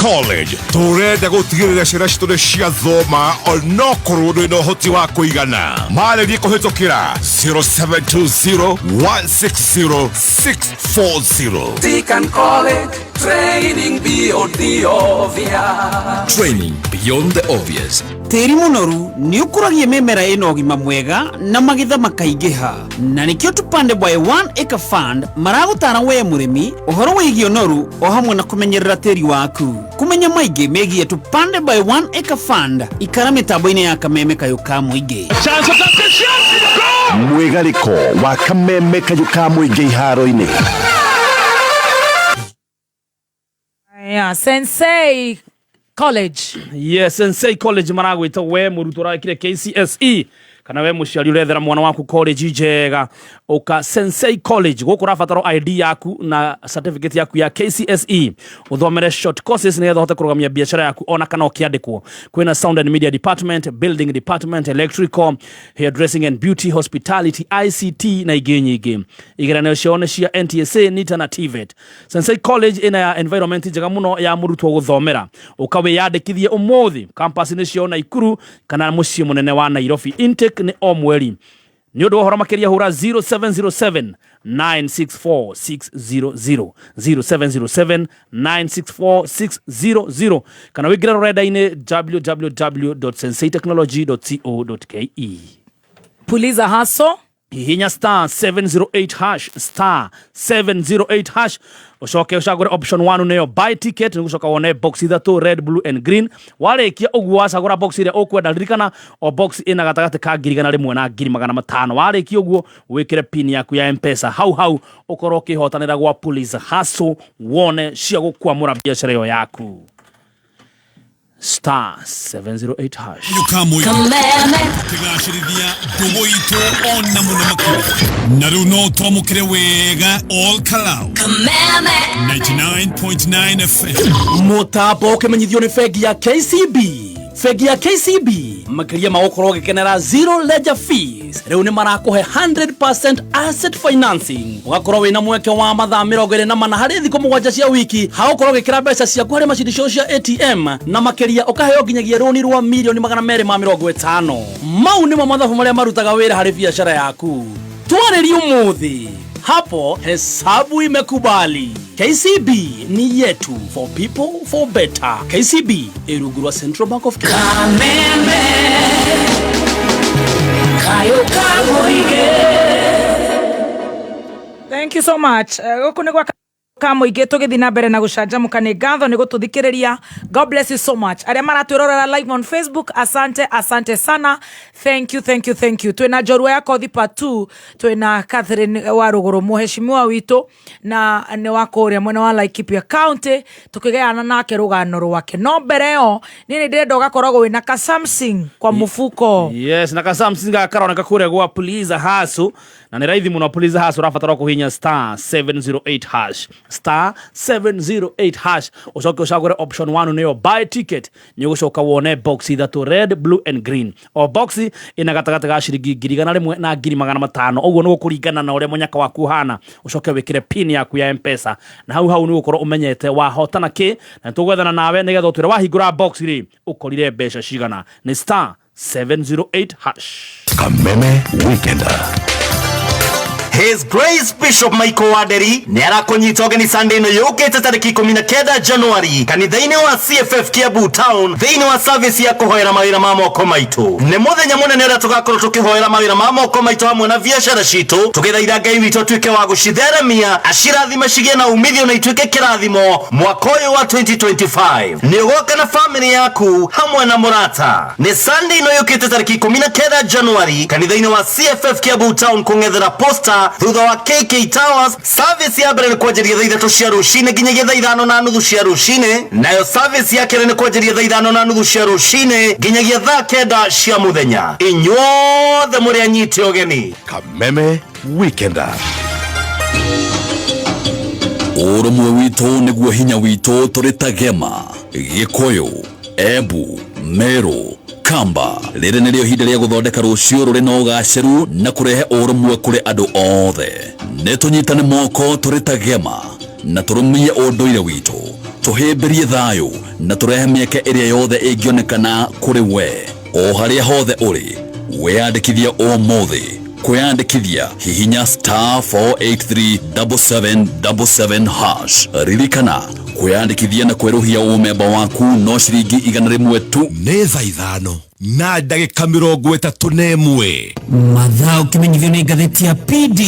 College tũrenda gũtigĩrĩra ciana citũ nĩ ciathoma onokorwo ndũrĩ na ũhoti wa kũigana. Marĩrie kũhĩtũkĩra 0720 160 640. Deacon College, training beyond the obvious. Training beyond the obvious. Tĩri mũnoru nĩ ũkũragia mĩmera ĩna ũgima mwega na magetha makaingĩha, na nĩkĩo Tupande by One Acre Fund maragũtara we mũrĩmi ũhoro wĩgiĩ ũnoru o hamwe na kũmenyerera tĩri waku. Kũmenya maingĩ megiĩ Tupande by One Acre Fund, ikara mĩtambo-inĩ ya Kameme Kayũ ka Mũingĩ. Mwĩgarĩko wa Kameme Kayũ ka Mũingĩ iharo-inĩ. Yeah, Sensei College. Yes, Sensei College maragwĩta we mũrutwo ũrarekire KCSE kana we mũciari ũrethera mwana waku college njega, ũka Sensei College. Gũkũ ũrabatara ID yaku na certificate yaku ya KCSE, ũthomere short courses nĩgetha ũhote kũrũgamia biacara yaku ona kana ũkĩandĩkwo. Kwĩna sound and media department, building department, electrical, hairdressing and beauty, hospitality, ICT na ingĩ nyingĩ. Igeranio ciao nĩ cia NTSA, NITA na TVET. Sensei College ĩna ya environment njega mũno ya mũrutwo gũthomera. Ũka wĩyandĩkithie ũmũthĩ campus-inĩ ciao Naikuru kana mũciĩ mũnene wa Nairobi. Intake nĩ o mweri. Nĩ ũndũ wa ũhoro makĩria hũra 0707 964 600, 0707 964 600, kana wĩingĩre rũrenda-inĩ www.senseitechnology.co.ke. Puliza Hustle. Hihinya star 708 hash, star 708 hash, ũcoke ũcagũre option 1, nĩyo buy ticket. Nĩ gũcoka wone box ithatũ, red, blue and green. Warĩkia ũguo, wacagũra box ĩrĩa ũkwenda. Ririkana o box ĩna gatagatĩ ka 100,000 na 500,000. Warĩkia ũguo, wĩkĩre pin yaku ya Mpesa. Hau hau ũkorwo ũkĩhotanĩra gwa Puliza Hustle, wone cia gũkwamũra biacara ĩyo yaku. Star 708 hash. Kĩgacĩrithia ndũgũ itũ ona mũno makĩria, na rĩu no twamũkĩre wega all Kalau 99.9 FM. Mũtambo ũkĩmenyithio nĩ bengi ya KCB. Bengi ya KCB, makĩria ma gũkorwo ũgĩkenera zero ledger fees, rĩu nĩ marakũhe 100% asset financing, ũgakorwo wĩna mweke wa mathaa 24 harĩ thikũ 7 cia wiki hagũkorwo ũgĩkĩra mbeca ciaku harĩ macini ciao cia ATM, na makĩria ũkaheo nginyagia rũni rwa mirioni 250. Mau nĩmo mathabu marĩa marutaga wĩra harĩ biacara yaku. Twarĩrie ũmũthĩ hapo, hesabu imekubali. KCB ni yetu, for people, for better. KCB ĩrungu rwa Central Bank of Kenya. Kameme Kayo Kamuige. Thank you so much. Gũkũ nĩ gwa Kamũingĩ, tũgĩthiĩ na mbere na gũcanjamũka. Nĩ ngatho nĩ gũtũthikĩrĩria. God bless you so much. Arĩa maratwĩrorera live on Facebook, asante, asante sana. Thank you, thank you, thank you. Twĩna njorua ya kothi part 2, twĩna Catherine wa Rũgũrũ, mũheshimiwa witũ, na nĩ wa kũrĩa mwena wa Laikipia County, tũkĩgayana nake rũgano rwake. No mbere ĩyo, niĩ nĩ ndĩrenda ũgakoragwo wĩna ka something kwa mũbuko. Yes, na ka something gaka karoneka kũrĩa gwa Puliza Hustle, na nĩ raithi mũno. Puliza Hustle, ũrabatara kũhihinya star 708 hash, star 708 hash, ũcoke ũcagũre option 1, nĩyo buy ticket. Nĩ ũgũcoka wone box ithatũ, red, blue and green. O box ĩna gatagatĩ ga ciringi 100,000 na 500,000. Ũguo nĩ gũkũringana na ũrĩa mũnyaka waku ũhana. Ũcoke wĩkĩre pin yaku ya Mpesa, na hau hau nĩ ũgũkorwo ũmenyete wahotana kĩ, na nĩ tũgwethana nawe nĩgetha ũtwĩre wahingũra box rĩ, ũkorire mbeca cigana. Nĩ star 708 hash. Kameme Weekender. His Grace Bishop Michael Waderi nĩ arakũnyita ũgeni Sunday ĩno yũkĩte tarĩki 19 January kanitha-inĩ wa CFF Kiambu Town, thĩinĩ wa service ya kũhoera mawĩra ma moko maitũ. Nĩ mũthenya mũnene ũrĩa tũgakorwo tũkĩhoera mawĩra ma moko maitũ hamwe na biacara citũ, tũgĩthaitha Ngai witũ atuĩke wa gũcitheremia, acirathime, cigĩe na umithio na ituĩke kĩrathimo mwaka ũyũ wa 2025. Nĩ ũgoka na famĩlĩ yaku hamwe na mũrata. Nĩ Sunday ĩno yũkĩte tarĩki 19 January kanitha-inĩ wa CFF Kiambu Town, kũng'ethera posta thutha wa KK Towers. Service ya mbere nĩ kwanjĩria thaa 3 cia rũcinĩ nginyagia thaa 5:30 cia rũcinĩ, nayo service ya kerĩ nĩ kwanjĩria thaa 5:30 cia rũcinĩ nginyagia thaa 9 cia mũthenya. Inyuothe mũrĩ anyite ũgeni. Kameme Weekender. Ũrũmwe witũ nĩguo hinya witũ. Tũrĩ ta Gema, Gĩkũyũ, Embu, Meru, Kamba, rĩrĩ nĩrĩo ihinda rĩa gũthondeka rũciũ rũrĩ na ũgacĩru na kũrehe ũrũmwe kũrĩ andũ othe. Nĩ tũnyitane moko tũrĩ ta Gema na tũrũmie ũndũire witũ. Tũhĩmbĩrie thayũ na tũrehe mĩeke ĩrĩa yothe ĩngĩonekana kũrĩ we o harĩa hothe ũrĩ. Wĩyandĩkithie ũmũthĩ. Kwĩyandĩkithia hihinya star 4837777 hash. Ririkana, kwĩyandĩkithia na kwerũhia ũmemba waku no ciringi 100 tu. Nĩ thaa 5 na ndagĩka 31. Mathaa ũkĩmenyithio nĩ ngathĩti ya PD.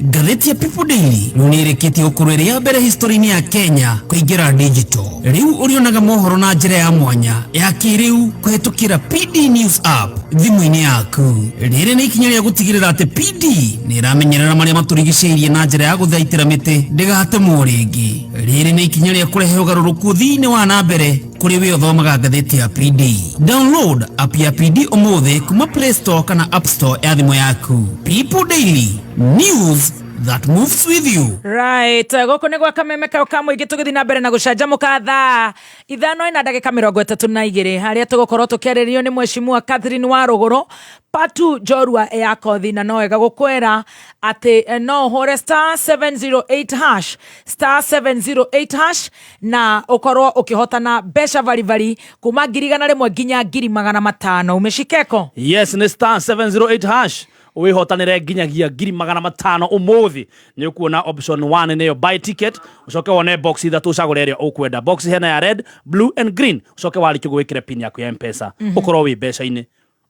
Ngathĩti ya People Daily rĩu nĩ ĩrĩkĩtie gũkorwo ĩrĩ ya mbere history-inĩ ya Kenya kũingĩra digital. Rĩu ũrĩonaga mohoro na njĩra ya mwanya ya kĩrĩu kũhetũkĩra PD News app thimũ-inĩ yaku. Rĩrĩ nĩ ikinya rĩa gũtigĩrĩra atĩ PD nĩ ĩramenyerera marĩa matũrigicĩirie na njĩra ya gũthaitĩra mĩtĩ ndĩgatemwo rĩngĩ. Rĩrĩ nĩ ikinya rĩa kũrehe ũgarũrũku ũthii-inĩ wa na mbere kũrĩ we ũthomaga ngathĩti ya PD. Download app ya PD ũmũthĩ kuma Play Store kana App Store ya thimũ yaku. People Daily, news that moves with you. Right, gũkũ nĩ gwa Kameme kau ka mũingĩ, tũgĩthiĩ na mbere na gũcanjamũka thaa 5 na ndagĩka 32, harĩa tũgũkorwo tũkĩarĩrio nĩ Mheshimiwa Catherine wa Rũgũrũ Patu njorua ya kothi. Na no wega gũkwĩra atĩ no ũhũre star 708 hash, star 708 hash, na ũkorwo ũkĩhotana mbeca baribari kuma 100,000 nginya 500,000. Umeshikeko? Yes, nĩ star 708 hash, wĩhotanĩre nginyagia 500,000 ũmũthĩ. Nĩ ũkuona option 1 nĩyo buy ticket, ũcoke wone box ithatũ, ũcagũre ĩrĩa ũkwenda. Box hena ya red, blue and green. Ũcoke warĩkia ũguo wĩkĩre pin yaku ya Mpesa, ũkorwo wĩ mbeca-inĩ,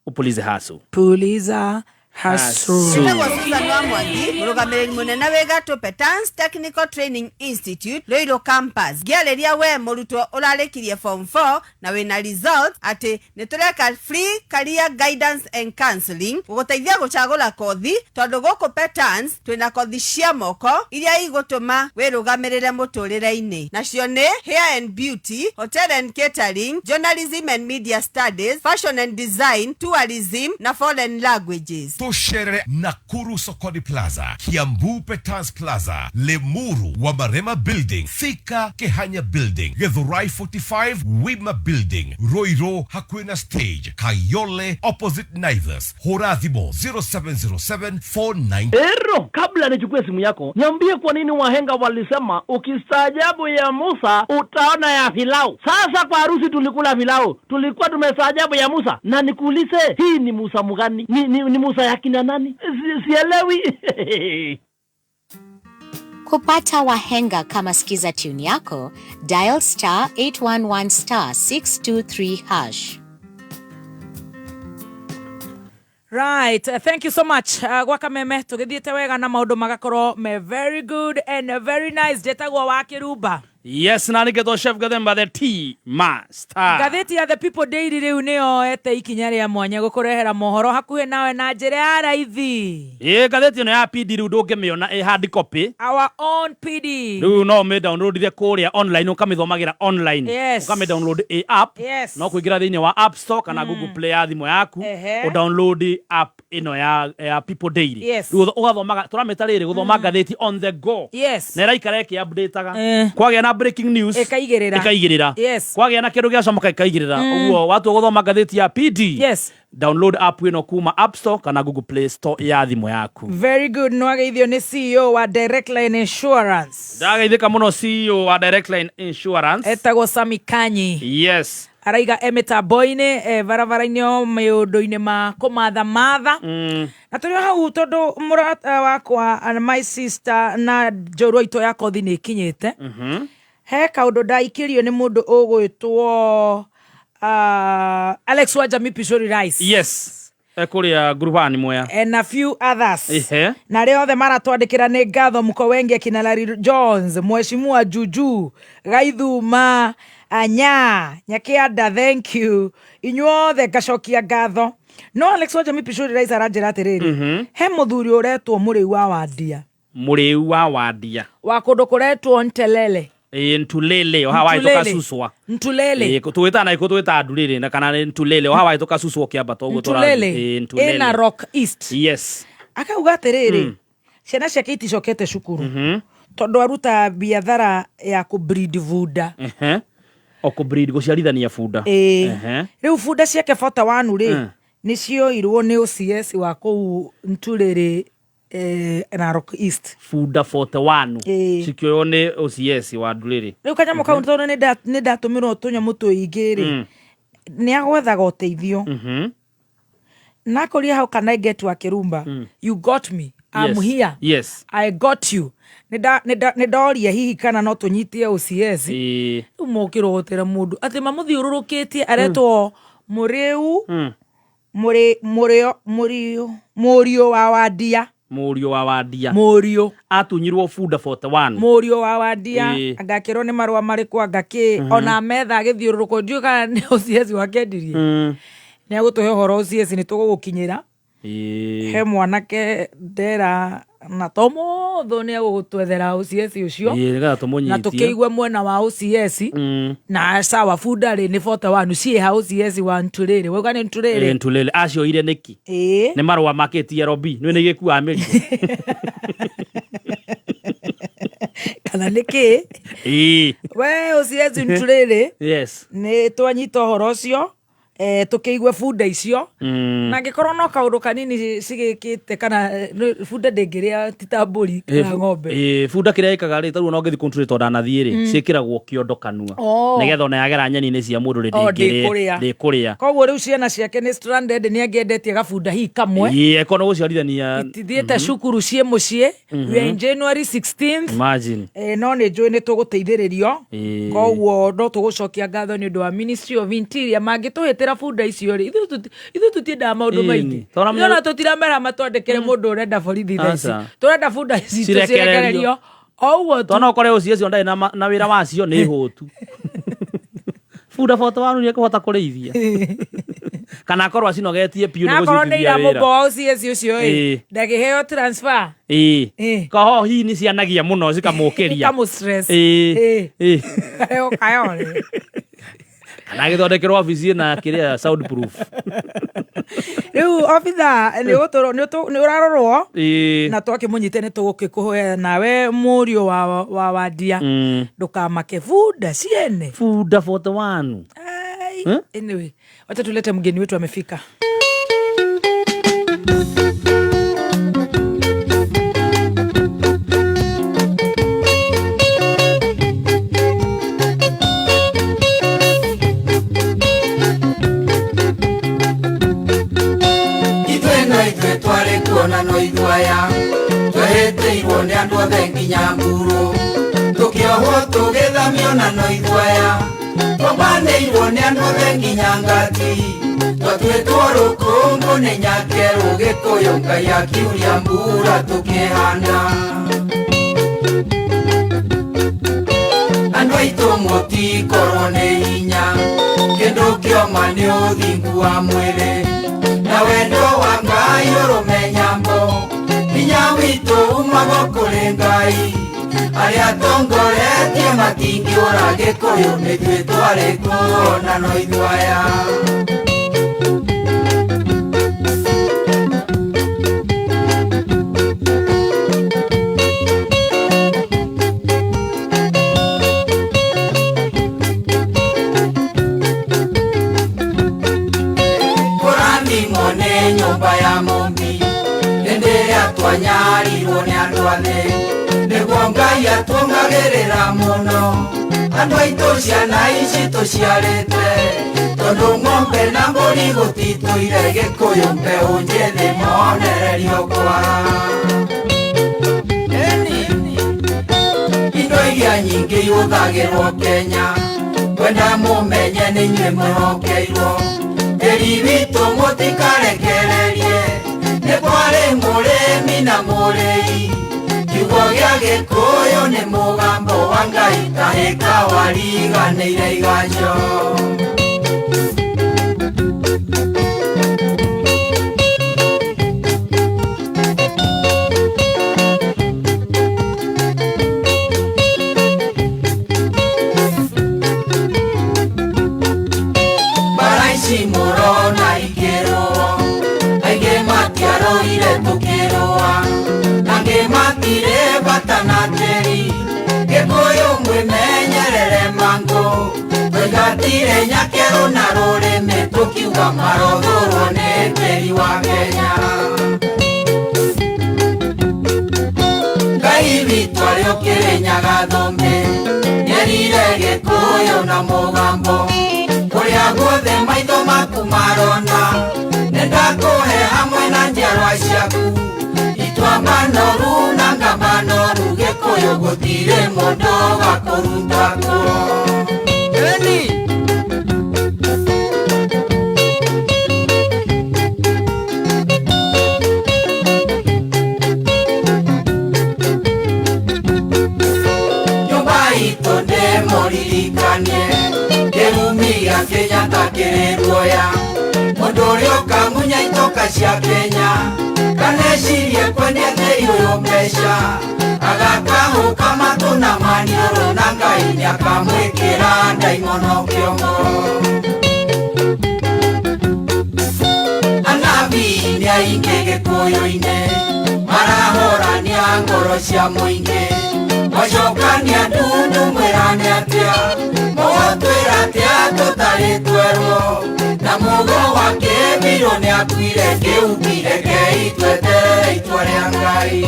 ũpulize hasu. Puliza hasu. Njĩtagwo Susan wa Mwangi, mũrũgamĩrĩri mũnene wĩ gatũ Petans Technical Training Institute, Ruiru Campus. Ngĩarĩria we mũrutwo ũrarĩkirie form 4 na wĩna result, atĩ nĩ tũreka free career guidance and counseling gũgũteithia gũcagũra kothi, tondũ gũkũ Petans twĩna kothi cia moko iria igũtũma wĩrũgamĩrĩre mũtũrĩre-inĩ, nacio nĩ hair and beauty, hotel and catering, journalism and media studies, fashion and design, tourism na foreign languages. Tũcerere Nakuru Sokoni Plaza, Kiambu Petans Plaza, Limuru wa Marema Building, Thika Kehanya Building, Githurai 45 Wima Building, Ruiru hakuhĩ na stage, Kayole opposite Naivas. Hũra thimũ 0707 49 Ero, kabla nichukue simu yako, niambie kwa nini wahenga walisema ukistaajabu ya Musa utaona ya Filau. Sasa kwa harusi tulikula filau, tulikuwa tumestaajabu ya Musa. Na nikuulize, hii ni Musa mgani? Ni Musa ya kina nani? Sielewi. Kupata Wahenga kama skiza tune yako, dial star 811 star 623 hash. Right, thank you so much. Gwa Kameme tũgĩthiĩte wega na maũndũ magakorwo me very good and very nice. Njĩtagwo wa Kĩrumba. Yes, na nĩgetwo Chef Gathemba, the tea master. Ngathĩti ya The People Daily rĩu nĩyoete ikinya rĩa mwanya gũkũrehera mohoro hakuhĩ nawe na njĩra ya raithi. Ĩ, ngathĩti ĩno ya PD rĩu ndũngĩmĩona ĩ hard copy. Our own PD. Rĩu no ũmĩ downloadire kũrĩa online, ũkamĩthomagĩra online. Ũkamĩ download ĩ app. No kũingĩra thĩinĩ wa App Store kana Google Play ya thimũ yaku, ũ download app ĩno ya People Daily. Rĩu ũgathomaga, tũramĩta rĩrĩ gũthoma ngathĩti on the go. Na ĩraikara ĩkĩ updateaga. Kwagĩa na breaking news, Ĩkaigĩrĩra. Ĩkaigĩrĩra. Kwagĩa na kĩndũ gĩacomoka, ĩkaigĩrĩra. Ũguo watua gũthoma ngathĩti ya PD, download app ĩno kuma App Store kana Google Play Store ya thimũ yaku. Very good. Nĩwageithio nĩ CEO wa Direct Line Insurance. Ndageithĩka mũno, CEO wa Direct Line Insurance. Etagwo Sami Kanyi. Araiga e mĩtambo-inĩ, e barabara-inĩ, o maũndũ-inĩ ma kũmatha matha. Na tũrĩ o hau, tondũ mũrata wakwa and my sister na njorua itũ ya kothi nĩ ĩkinyĩte, he kaũndũ ndaikĩrio nĩ mũndũ ũgwĩtwo Alex Wajami Pishori Rice. Yes, ekũrĩa ngurubani Mwea. And a few others. Na arĩa othe maratwandĩkĩra nĩ ngatho. Mko wengi, akina Larry Jones, Mheshimiwa Juju Gaithuma, Anya Nyakianda, thank you inyuothe, ngacokia ngatho. No Alex Wajami Pishori Rice aranjĩra atĩrĩrĩ, he mũthuri ũretwo Mũrĩu wa Wandia. Mũrĩu wa Wandia. Wa kũndũ kũretwo Ntelele. Ĩ, Ntulele, oha wahĩtũka. Ntulele. Suswa. Ntulele. Ĩ, tũgĩtaga na gĩkũ tũgĩtaga Ndurĩrĩ na kana nĩ Ntulele, oha wahĩtũka Suswa ũkĩambata ũguo. Ntulele. Ĩ, Ntulele. Ĩna Rock East. Akauga atĩrĩrĩ, ciana ciake iticokete cukuru tondũ aruta biathara ya kũ bunda. Ehe. O kũ-breed, gũciarithania bunda. Ĩĩ. Rĩu bunda ciake bota wanu rĩ, nĩ cioirwo nĩ OCS wa kũu Ntulele. Narok East. Bunda 41. Ĩĩ. Cikĩoywo nĩ OCS wa ndũrĩrĩ. Rĩu kanyamũ kau tondũ nĩ ndatũmĩrwo tũnyamũ tũingĩ rĩ, nĩ agwethaga ũteithio. Nakũria, how can I get to Akĩrumba? You got me. I'm here. I got you. Nĩ ndoria hihi kana no tũnyitie OCS. Rĩu mokĩrogotera mũndũ atĩ mamũthiũrũrũkĩtie aretwo mũrĩu, mũrĩ mũriũ mũriũ wa Wandia. Mũriũ wa Wandia. Mũriũ. Atunyirwo bunda 41. Mũriũ wa Wandia. Angakĩrwo nĩ marũa marĩkũ, angakĩ ona metha agĩthiũrũrũkwo, ndiũĩ kana nĩ OCS wakendirie. Nĩ agũtũhe ũhoro OCS, nĩ tũgũgũkinyĩra. He mwanake ndera na to mũthũ nĩ agũgũtwethera OCS ũcio. Ĩĩ, nĩgetha Na tũmũnyitie. tũkĩigue mwena wa OCS. Na sawa, bunda rĩ nĩ 41 ciĩha OCS wa Ntulĩrĩ, wauga nĩ Ntulĩrĩ? Ĩĩ, Ntulĩrĩ acioire nĩkĩ? Nĩ marũa ma KTRB nĩ nĩ gĩkuaga mĩrigo. Kana nĩ kĩ? We OCS Ntulĩrĩ, nĩ twanyita ũhoro ũcio, tũkĩigue bunda icio. Na angĩkorwo no kaũndũ kanini cigĩkĩte kana bunda ndĩngĩrĩa ti ta mbũri kana ng'ombe. Ĩĩ, bunda kĩrĩa ĩkaga rĩ, tarĩu ona ũngĩthiĩ kũntũrĩ tondũ ndanathiĩ rĩ, ciĩkĩragwo kĩondo kanua nĩgetha ona yagera nyeni-inĩ cia mũndũ rĩ, Oh, ndĩngĩrĩa. ndĩkũrĩa. Ndĩkũrĩa. Koguo rĩu ciana ciake nĩ stranded, nĩ angĩendetie gabunda hihi kamwe. Ĩĩ, eko no gũciarithania. Itithiĩte cukuru, ciĩ mũciĩ. We are in January 16th. Imagine. No nĩ njũĩ nĩ tũgũteithĩrĩrio. Koguo no tũgũcokia ngatho nĩ ũndũ wa Ministry of Interior mangĩtũhĩtĩra bunda icio rĩ, ithuĩ tũtiendaga maũndũ Ĩni. maingĩ. Tondũ Ithuĩ ona tũtiramera matwandĩkĩre mũndũ ũrenda borithi thaa ici. Aca. Tũrenda bunda citũ Cirekererio. cirekererio o ũguo tu. Tondũ no ũkore ũcio ũcio ndarĩ na wĩra wacio nĩ hũtu, bunda 41 nĩ ekũhota kũrĩithia kana akorwo acinogetie biũ Na nĩ akorwo nĩ gũcirutithia ira wĩra. mũmbo wa OCS ũcio ĩ, ndagĩheo transfer. Ĩĩ, koho hihi nĩ cianagia mũno cikamũkĩria. Ikamũ stress. Ĩĩ. Ĩĩ. Kaheo kayore. Kana agĩthondekerwo obici na kĩrĩa soundproof. Rĩu obitha nĩ ũgũtũrwo nĩ ũrarorwo. Na twakĩmũnyite nĩ tũgũkĩkũhe nawe mũriũ wa Wandia. Ndũkamake, bunda ciene. Bunda 41. Ai, Eh? Anyway, wacha tulete mgeni wetu amefika. Ithuĩ no ithuĩ twarĩ kuona no ithuaya twehĩtĩirwo nĩ andũ othe nginya mburu tũkĩohwo tũgĩthamio na no ithuaya twambanĩirwo nĩ andũ othe nginya ngati twatuĩtwo rũkũngũ nĩ nyakerũ gĩkũyũ Ngai akiuria mbura tũkĩhanda andũ aitũ mũtikorwo nĩ hinya kĩndũ kĩoma nĩ ũthingu wa mwĩrĩ na wendo wa Ngai ũrũme nyambo hinya witũ umago kũrĩ Ngai arĩa tongoretie matingĩũra gĩkũyũ nĩthuĩ twarĩ kuona no ithuaya. Kũrathimwo nĩ nyũmba ya mũmbi hĩndĩ ĩrĩa twanyarirwo nĩ andũ athĩ nĩguo Ngai atuongagĩrĩra mũno andũ aitũ ciana ici tũciarĩte tondũ ng'ombe na mbũri gũtitũire gĩkũyũ mbeũ njĩthĩ monererio kwa indo iria nyingĩ ihũthagĩrwo Kenya kwenda mũmenye nĩ inyuĩ mwĩhokeirwo tĩri witũ mũtikarekererie nĩ kwarĩ mũrĩmi na mũrĩi kiugo gĩa gĩkũyũ nĩ mũgambo wa Ngai tahĩka wariganĩire iganjo. Mbara ici mũrona ikĩrũo aingĩ matiarũire tũkĩrũa angĩ matirĩ bata na tĩri gĩkũyũ mwĩmenyerere mangũ tũingatire nyakerũ na rũrĩmĩ tũkiuga marothũrwo nĩ tĩri wa Kenya. Ngai witũ arĩ ũkĩrĩnyaga thũmbĩ nĩerire Gĩkũyũ na mũgambo kũrĩa guothe maitho maku marona nĩndakũhe hamwe na njiarwa ciaku ituamba noru na ngamba noru Gĩkũyũ gũtirĩ mũndũ wa kũruta kuo. Eni nyũmba itũ ndĩmũririkanie kĩrumi gĩa Kenyatta kĩrĩ ruoya mũndũ ũrĩa ũkamunya itoka cia Kenya kanecirie kwendia tĩri ũyũ mbeca agakahũka matũ na maniũrũ na Ngai nĩakamwĩkĩra ndaimono kĩongo. Anabii nĩ aingĩ Gĩkũyũ-inĩ marahorania ngoro cia mũingĩ mwacokania ndundu mwĩrane atĩa mũgũtwĩra atĩa tũtarĩ twerwo na mũgo wa kĩbirũ nĩakuire kĩũmbi rekei tweterere itua rĩa Ngai.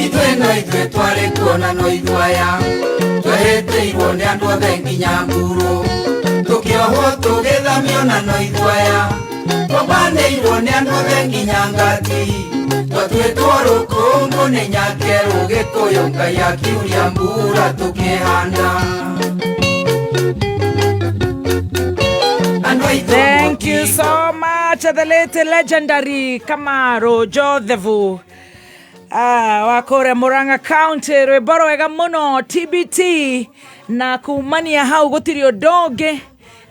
Ithuĩ no ithuĩ twarĩ kuona no ithuĩ aya twehĩtĩirwo nĩ andũ othe nginya mburu tũkĩohwo tũgĩthamio na no ithuĩ aya twambanĩirwo nĩ andũ othe nginya ngati twatuĩtwo rũkũngũ nĩ nyakerũ Gĩkũyũ Ngai akiuria mbura tũkĩhanda. Andũ aitũ Thank you so much, the late legendary Kamaru Joseph wa kũrĩa Murang'a County rwĩmbo rwega mũno TBT na kumania hau gũtirĩ ũndũ ũngĩ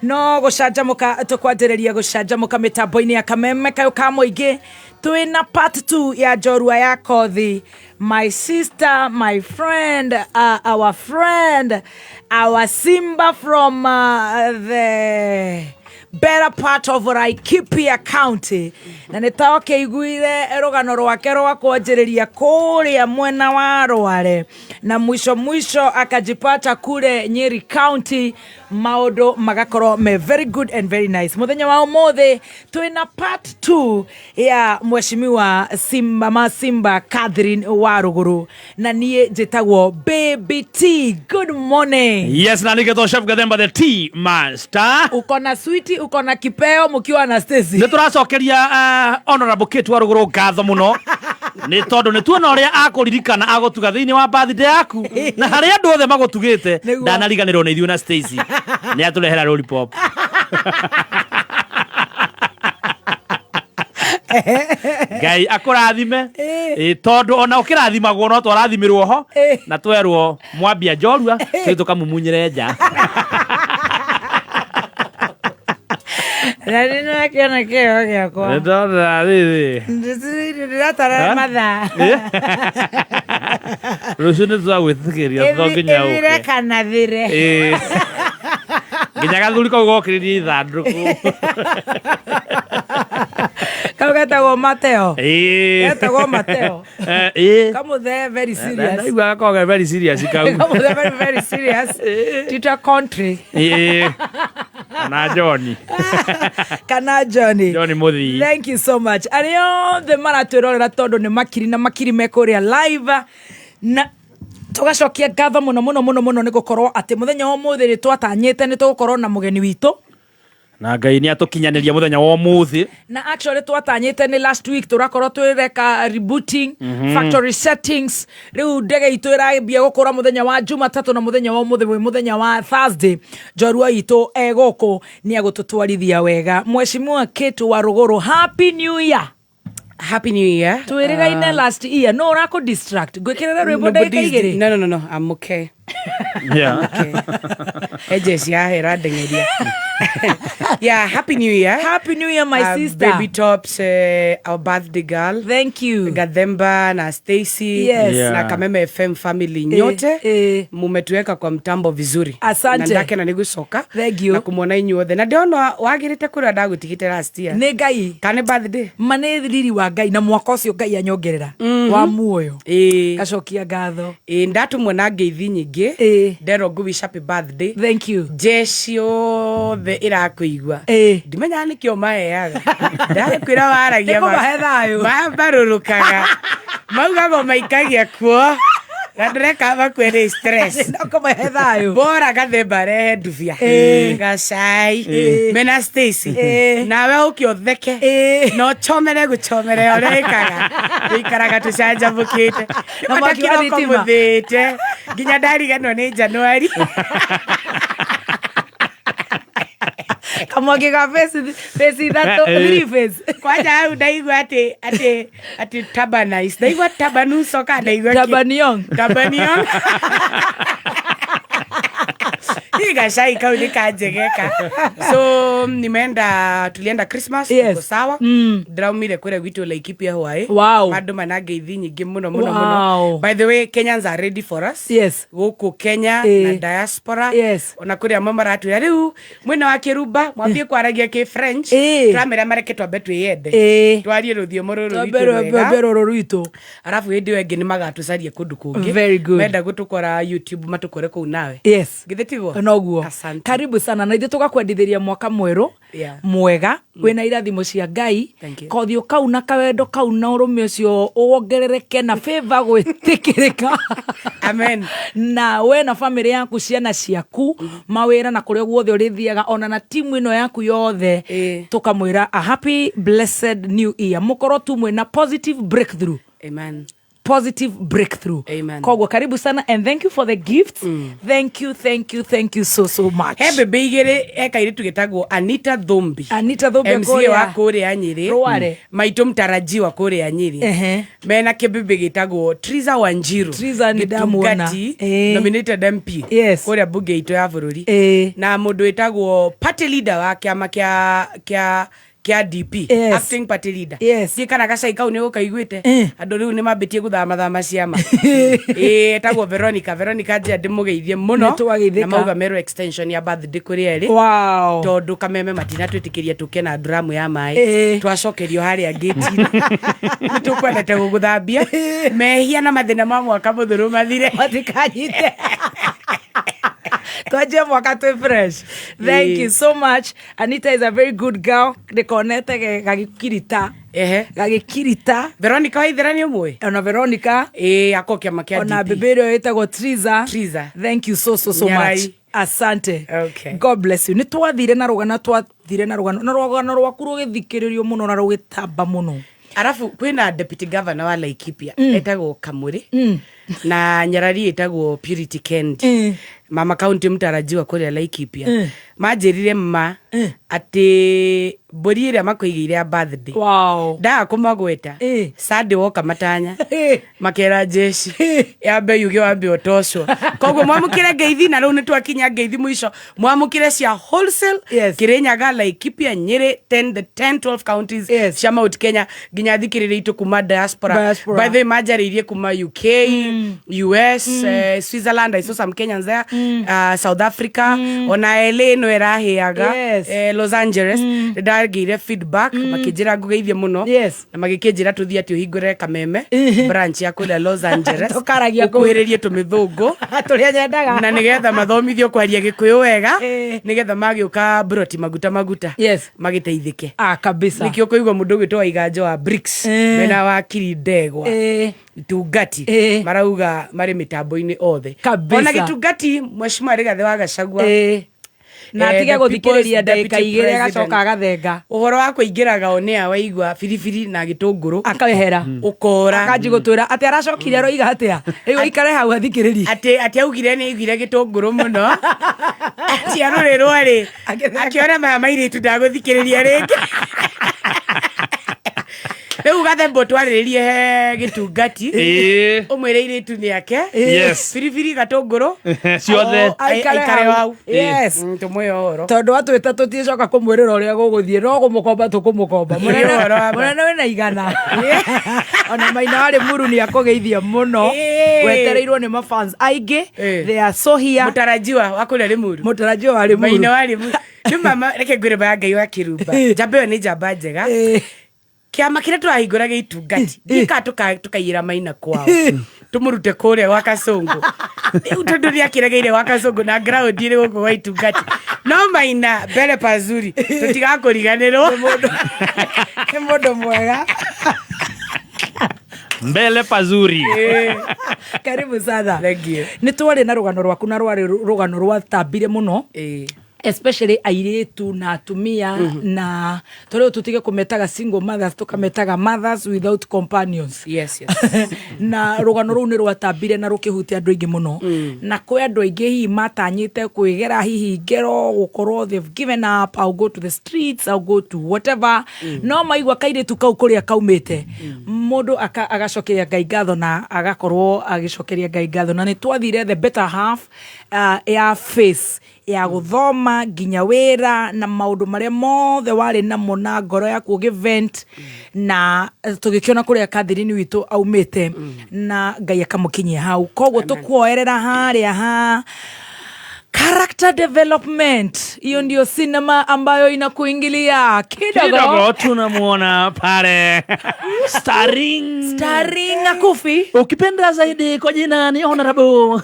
no gũcanjamũka tũkwanjĩrĩria gũcanjamũka mĩtambo-inĩ ya kameme kayũ ka mũingĩ twĩna part 2 ya njorua ya kothi my sister, my friend, our friend, our Simba from the better part of Laikipia County na nĩ twakĩiguire rũgano rwake rwa kwanjĩrĩria kũrĩa mwena wa Rware na mwisho mwisho akajipata kule Nyeri County maũndũ magakorwo me very good and very nice. Mũthenya wa ũmũthĩ twĩna part 2 ya mheshimiwa Simba Masimba Catherine Waruguru na niĩ njĩtagwo Baby T. Good morning. Yes, na nĩgetwo Chef Gathemba the Tea Master. Uko na switi, uko na kipeo mukiwa na Stacy. Nĩ tũracokeria Honorable Kate Waruguru ngatho mũno nĩ tondũ nĩ tuona ũrĩa akũririkana agũtuga thĩinĩ wa birthday yaku na harĩa andũ othe magũtugĩte Nĩguo. ndanariganĩrwo nĩ ithuĩ na Stacy nĩ atũrehera lollipop. Ngai akũrathime ĩ tondũ ona ũkĩrathimagwo no twarathimirwo ho na twerwo mwambia njorua tũthiĩ tũkamumunyĩre nja. Na nĩ nakĩona kĩheo gĩakwa. Nĩndona rĩrĩ Ndĩratara Ha? mathaa. Rũciũ nĩ tũgagwĩtĩkĩria to nginya Ĩthire ũke kana thire. Ĩĩ. Nginya gathuri kau gokĩrĩrie ithandũkũ. Kau getagwo Getagwo Mateo. Ĩĩ. Getagwo Mateo. Eh, ĩĩ. Kamũthee very serious. Ndaigua gakoragwo ke very serious kau. Kamũthee very very serious. Tita country. Ĩĩ. Kana John. Kana Johnny. John Mũthii. Thank you so much. Arĩa othe maratwĩrorera tondũ nĩ makiri na makiri me kũrĩa live na tũgacokia ngatho mũno mũno mũno mũno nĩ gũkorwo atĩ mũthenya wa ũmũthĩ nĩ twatanyĩte nĩ tũgũkorwo na mũgeni witũ. Na Ngai nĩ atũkinyanĩria mũthenya wa ũmũthĩ. Na actually twatanyĩte nĩ last week tũrakorwo twĩreka rebooting, factory settings. Rĩu ndege itũ ĩrambia gũkũra mũthenya wa Jumatatũ na mũthenya wa ũmũthĩ wĩ mũthenya wa Thursday. Njorua itũ e gũkũ nĩ egũtũtwarithia wega. Mheshimiwa Kate wa Rũgũrũ, happy new year. Happy New Year. Twĩrĩgaine last year no ũrakũ distract ngwĩkĩrĩre rwĩmbo ndagĩka Nobody's- igĩrĩ. No, no, no, no. I'm okay. Yeah. Ejes ya hera ndengeria. Yeah, Happy New Year. Happy New Year, my sister. Baby Tops, our birthday girl. Thank you. Gathemba na Stacy. Yes. Yeah. Na Kameme FM family nyote. eh. Mumetuweka kwa mtambo vizuri. Asante. Na ndakena nĩ gũcoka. Thank you. Na kũmwona inyuothe. Na ndĩrona wagĩrĩte kũrĩa ndagũtigĩte last year. Nĩ Ngai. Kana nĩ birthday? Ma nĩ riri wa Ngai na mwaka ũcio Ngai anyongerera wa muoyo. Ngacokia ngatho. Ĩĩ, ndatũmwo na ngeithi nyingĩ. Ĩĩ. Nderwo ngũ-wish happy birthday. Thank you. Jeshi yothe ĩrakũigua. Ĩĩ. Ndimenyaga nĩkĩo maheaga. Ndakwĩra waragia Nĩ kũmahe thayũ. Mambarũrũkaga. Maugaga maikagia kuo. Na ndĩreka makue nĩ stress. No kũmahe thayũ. Bora Gathemba arehe ndubia. Ĩĩ. Gacai. Ĩĩ. Mena Stacy. Ĩĩ. Nawe ũke ũtheke. Ĩĩ. Na ũchomere gũchomere ũrĩa ĩkaga. Tũikaraga tũcanjamũkĩte. Na mwaki wa Kĩroko thitima. mũthĩte. Nginya ndariganĩrwo nĩ Januari. Kamwaki ga face face ithatũ, three face. Kwanja hau ndaigua atĩ atĩ atĩ tabanais. Ndaigua tabanuso kana ndaigua kĩ? Tabaniong. Tabaniong. Hii gacai kau nĩ kanjegeka. So nimeenda tulienda Christmas. Yes. Tuko sawa. Ndĩraumire kũrĩa gwitũ Laikipia hwaĩ. Wow. Andũ mana ngeithi nyingĩ mũno mũno Wow. mũno. By the way, Kenyans are ready for us. Yes. Gũkũ Kenya Ĩĩ. na diaspora. Yes. Ona kũrĩ amwe maratwĩra rĩu mwena wa Kĩrumba mwambie kwaragia kĩ French. Ĩĩ. Tũramera mareke twambe twĩyende. Ĩĩ. Twarie rũthiomo rũrũ Twambe rwitũ rwambe rwega. rũrũ rwitũ. Arabu hĩndĩ ĩyo ĩngĩ nĩ magatũcaria kũndũ kũngĩ. Very good. Menda gũtũkora YouTube matũkore kũu nawe. Yes. Githĩ tiguo? Noguo. Asante. Karibu sana na ithuĩ tũgakwendithĩria mwaka mwerũ Yeah. mwega wĩna irathimo cia Ngai. Thank you. Kothiũ kau na kawendo kau na ũrũme ũcio wongerereke na favor gwĩtĩkĩrĩka. Amen. Na we na famĩlĩ yaku, ciana ciaku, mawĩra na kũrĩa guothe ũrĩthiaga, ona na timu ĩno yaku yothe. Ĩĩ. Tũkamwĩra a happy blessed new year. Mũkorwo tu mwĩna positive breakthrough. Amen. Positive breakthrough. Amen. Koguo karibu sana and thank you for the gifts. Thank you, thank you, thank you so so much. He mbembe igĩrĩ he kairĩtu gĩtagwo Anita Thumbi. Anita Thumbi MCA kũrĩa- wa kũrĩa Nyĩrĩ. Rware. Maitũ mtarajiwa kũrĩa Nyĩrĩ. Ehe. Mena kĩmbĩmbĩ gĩtagwo Triza Wanjiru. Triza nĩ ndamuona. Gĩtungati, Ĩĩ. nominated MP. Yes. Kũrĩa bunge itũ ya bũrũri. Ĩĩ. Na mũndũ wĩtagwo party leader wa kĩama kĩa kĩa kĩa DP. Yes. Acting party leader. Yes. Ndiũĩ kana gacai kau nĩ ũkaiguĩte. Eh. Andũ rĩu nĩ mambĩtie gũthamathama ciama. Ĩĩ, etagwo Veronica. Veronica njĩa ndĩmũgeithie mũno. Nĩ twageithĩka. Na mauga merwo extension ya birthday kũrĩ erĩ. Wow. Tondũ Kameme matinatwĩtĩkĩria tũke na nduramu ya maĩ. Ĩĩ. Twacokerio harĩa ngĩti-inĩ. Nĩ tũkwendete gũgũthambia. Mehia na mathĩna ma mwaka mũthũrũ mathire. Matikanyite. Twanjie mwaka twĩ fresh. Thank Ĩĩ. you so much. Anita is a very good girl. Ndĩkonete gagĩkirita. Ehe. Gagĩkirita. Veronica Waithera nĩ ũmũĩ? Ona Veronica. Ĩĩ, ako kĩama kĩa Ona DP. mbĩmbĩ ĩrĩa ĩtagwo Triza. Triza. Thank you so so so much. Nyarai. Asante. Okay. God bless you. Nĩ twathire na rũgano, twathire na rũgano, na rũgano rwaku rũgĩthikĩrĩrio mũno na rũgĩtamba mũno. Arabu kwĩna deputy governor wa Laikipia etagwo Kamuri na nyarari ĩtagwo Purity Kendi. Mama county mtarajiwa kũrĩa Laikipia. Manjĩrire ma atĩ mbũri ĩrĩa makũigĩire ya birthday. Wow. Ndaga kũmagweta. Sunday woka matanya. Makera jeshi yambe yuge wambe ũtocwo. Koguo mwamũkĩre ngeithi na rĩu nĩ twakinya ngeithi mũico. Mwamũkĩre cia wholesale. Yes. Kirinyaga, Laikipia, Nyĩrĩ, 10 the 10 12 counties Yes. cia Mount Kenya nginya thikĩrĩria itũ kuma diaspora. Diaspora. By the way manjarĩirie kuma UK, US, Switzerland, I saw some Kenyans there, South Africa, ona LA no ĩrahĩaga. Los Angeles nĩ ndagĩire feedback, makĩnjĩra ngũgeithie mũno. Na magĩkĩnjĩra tũthiĩ atĩ ũhingũre Kameme branch ya kũrĩa Los Angeles. Tũkaragia kũu. Ũkuhĩrĩrie tũmĩthũngũ tũrĩa nyendaga. Na nĩgetha mathomithio kwaria gĩkũyũ wega, nĩgetha magĩũka broti maguta maguta magĩteithĩke. Ah, kabisa. Nĩkĩo kũigua mũndũ ũgwĩtwo Waiganjo wa BRICS mena wakiri Ndegwa Itungati marauga marĩ mĩtambo-inĩ othe. Kabisa. Ona Gĩtungati, Mheshimiwa Rigathĩ wa Gachagua, Na atige the gũthikĩrĩria People's ndagĩka Deputy 2 President. Agacoka agathenga. Ũhoro wa kũingĩraga onea waigua biribiri na gĩtũngũrũ akehera. Ũkora. Akanji gũtwĩra atĩ aracokire aroiga atĩa, rĩu aikare hau athikĩrĩrie. Atĩ augire nĩ aiguire gĩtũngũrũ mũno, atĩ arũrĩrwo rĩ, akĩona maya mairĩtu ndagũthikĩrĩria rĩngĩ. Rĩu gathemba ũtwarĩrĩrie he Gĩtungati, ũmwĩre irĩtu nĩ ake. Biribiri, gatũngũrũ ciothe. Aikare hau. Tũmwĩhe ũhoro. Tondũ atwĩta tũticoka kũmwĩrĩra ũrĩa gũgũthiĩ, no kũmũkomba tũkũmũkomba. Mũrĩ ũhoro wa ma. Mũnene wĩna igana, ona Maina warĩ muru nĩ akũgeithia mũno. Wetereirwo nĩ mafans aingĩ. They are so here. Mũtarajiwa wa kũrĩa Rĩmuru. Mũtarajiwa wa Rĩmuru. Maina wa Rĩmuru nĩ mama. Reke ngwĩre maya, Ngai wa kĩrumba, njamba ĩyo nĩ njamba njega. Kĩama kĩrĩa tũrahingũra gĩa Itungati ndiĩkaga tũkaiyĩra Maina kwao, tũmũrute kũrĩa gwa Kasũngũ rĩu, tondũ nĩ akĩregeire gwa Kasũngũ na ground ĩrĩ gũkũ gwa Itungati. No Maina, mbere pazuri, tũtigakũriganĩrwo. Nĩ mũndũ mwega. Mbele pazuri. Karibu sana. Thank you. Nĩ twarĩ na rũgano rwaku, na rwarĩ rũgano rwatambire mũno, especially airĩtu na atumia, na tũrĩu tũtige kũmetaga single mothers, tũkametaga mothers without companions. Yes. Na rũgano rũu nĩ rwatambire na rũkĩhutia andũ aingĩ mũno, na kwĩ andũ aingĩ hihi matanyĩte kwĩgera hihi ngero gũkorwo they've given up, I'll go to the streets, I'll go to whatever. No maigua kairĩtu kau kũrĩa kaumĩte, mũndũ agacokeria Ngai ngatho, na agakorwo agĩcokeria Ngai ngatho. Na nĩ twathire the better half ya face ya gũthoma nginya wĩra na maũndũ marĩa mothe warĩ namo na ngoro yaku ũgĩvent, na tũgĩkĩona kũrĩa Catherine witũ aumĩte na Ngai akamũkinyia hau. Koguo tũkuoerera harĩa ha character development. Hiyo ndio sinema ambayo inakuingilia kidogo. Kidogo tunamuona pale starring Starring Akufi, ukipenda zaidi kwa jina ni Honorable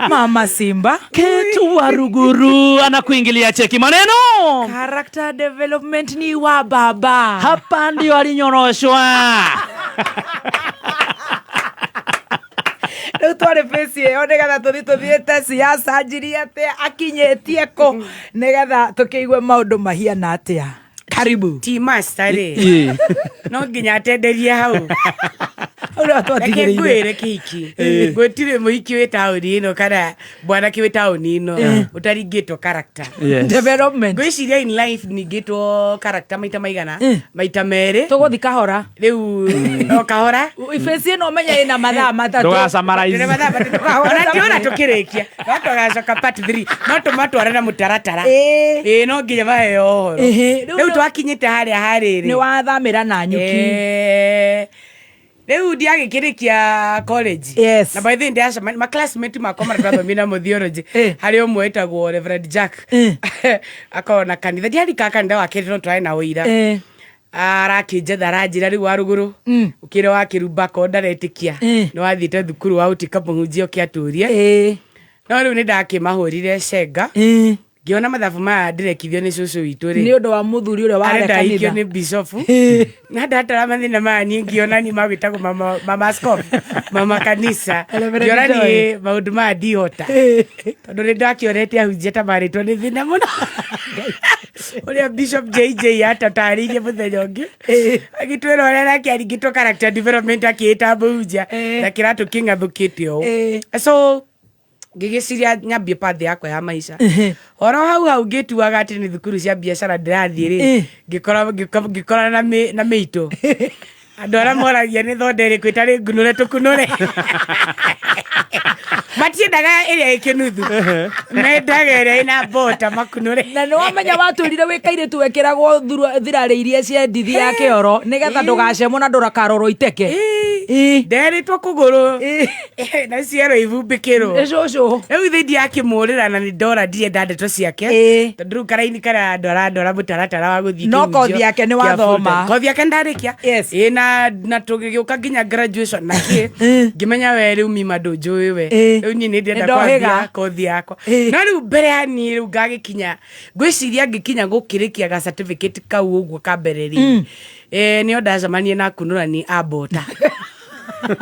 Mama Simba Ketu wa Ruguru, anakuingilia cheki maneno. Character development ni wa baba. Hapa ndio alinyoroshwa. Rĩu twarĩ bĩci ĩyo nĩgetha tũthiĩ tũthiĩte siasa njirie atĩa, akinyĩtie kũ, nĩgetha tũkĩigue maũndũ mahiana atĩa. Karibu. Ti master rĩ, no nginya atenderie hau. Hau nĩho Reke twatigĩrĩire. ngwĩre kĩhiki, gũtirĩ mũhiki wĩ taũni ĩno kana mwanake wĩ taũni ĩno ũtaringĩtwo character Development. Ngwĩciria in life ningĩtwo character maita maigana? Maita merĩ. Tũgũthi kahora. Rĩu o kahora. Bĩci ĩno ũmenye ĩna mathaa 3. Ndũga-summarize. Tũrĩ mathaa 3. Ona tiona tũkĩrĩkia no tũgacoka part 3, no tũmatware na mũtaratara. Ĩĩ, no nginya maheo ũhoro. Rĩu Rĩu twakinyĩte harĩa harĩrĩ Nĩ wathamĩra na nyuki. Rĩu ndiagĩkĩrĩkia college. Na by the way ndiacemania ma classmate makwa marĩa twathomire namo theology. Harĩ ũmwe wĩtagwo Reverend Jack, akorwo na kanitha, ndiarikaga kanitha wake no tũrarĩ na ũira. Arakĩnjetha, aranjĩra rĩu wa rũgũrũ ũkĩre wa kĩrumba ko ndaretĩkia nĩ wathiĩte thukuru wa ũtuĩka mũhunjia ũkĩatũrie. No rĩu nĩ ndakĩmahũrire cenga, ngĩona mathabu maya ndĩrekithio nĩ cũcũ witũ rĩ. Nĩ ũndũ wa mũthuri ũrĩa warĩa Arenda ahikio kanitha. Nĩ bishofu na ndatara mathĩna maya niĩ ngĩona ni magwĩtagwo mama, mama askofu, mama kanisa. Reverend Ngĩona Joy. niĩ maũndũ maya ndihota, tondũ nĩ ndakĩonete ahunjia ta marĩtwo nĩ thĩna mũno, ũrĩa Bishop JJ atatarĩirie mũthenya ũngĩ, agĩtwĩra ũrĩa nake aringĩtwo character development akĩĩta mũhunjia na kĩratũ kĩng'athũkĩte ũũ. So ngĩgĩciria nyambie path yakwa ya maica oro hau hau, ngĩtuaga atĩ nĩ thukuru cia biacara ndĩrathiĩ rĩ, ngĩkorana na mĩitũ, andũ arĩa moragia nĩ thonda ĩrĩkũ ĩtarĩ ngunũre tũkunũre. Matiendaga ĩrĩa ĩkĩnuthu, mendaga ĩrĩa ĩna mbota makunũre. Na nĩ wamenya watũrire wĩ kairĩtu wekĩragwo thirarĩ iria cia ndithi ya kĩoro nĩgetha ndũgacemwo na ndũrakarorwo iteke. Nderitwo kũgũrũ na ciero ihumbĩkĩrwo. Nĩ cũcũ. Rĩu ithe ndiakĩmũrĩra na nĩ ndora ndirenda ndeto ciake tondũ rĩu karaini karĩa andwara ndwara mũtaratara wa gũthiĩ No kĩhunjio kothi yake nĩ kĩa wathoma. full time. Kothi yake ndarĩkia. Ĩ na tũgĩgĩũka nginya graduation na kĩ ngĩmenya we rĩu mima ndũnjũĩ we rĩu niĩ nĩ ndĩrenda Nĩ ndohĩga. kwambia kothi yakwa no rĩu mbere ya niĩ rĩu ngagĩkinya ngwĩciria ngĩkinya gũkĩrĩkia ga certificate kau ũguo ka mbere rĩ nĩo ndacemanie na akunũrani a mbota.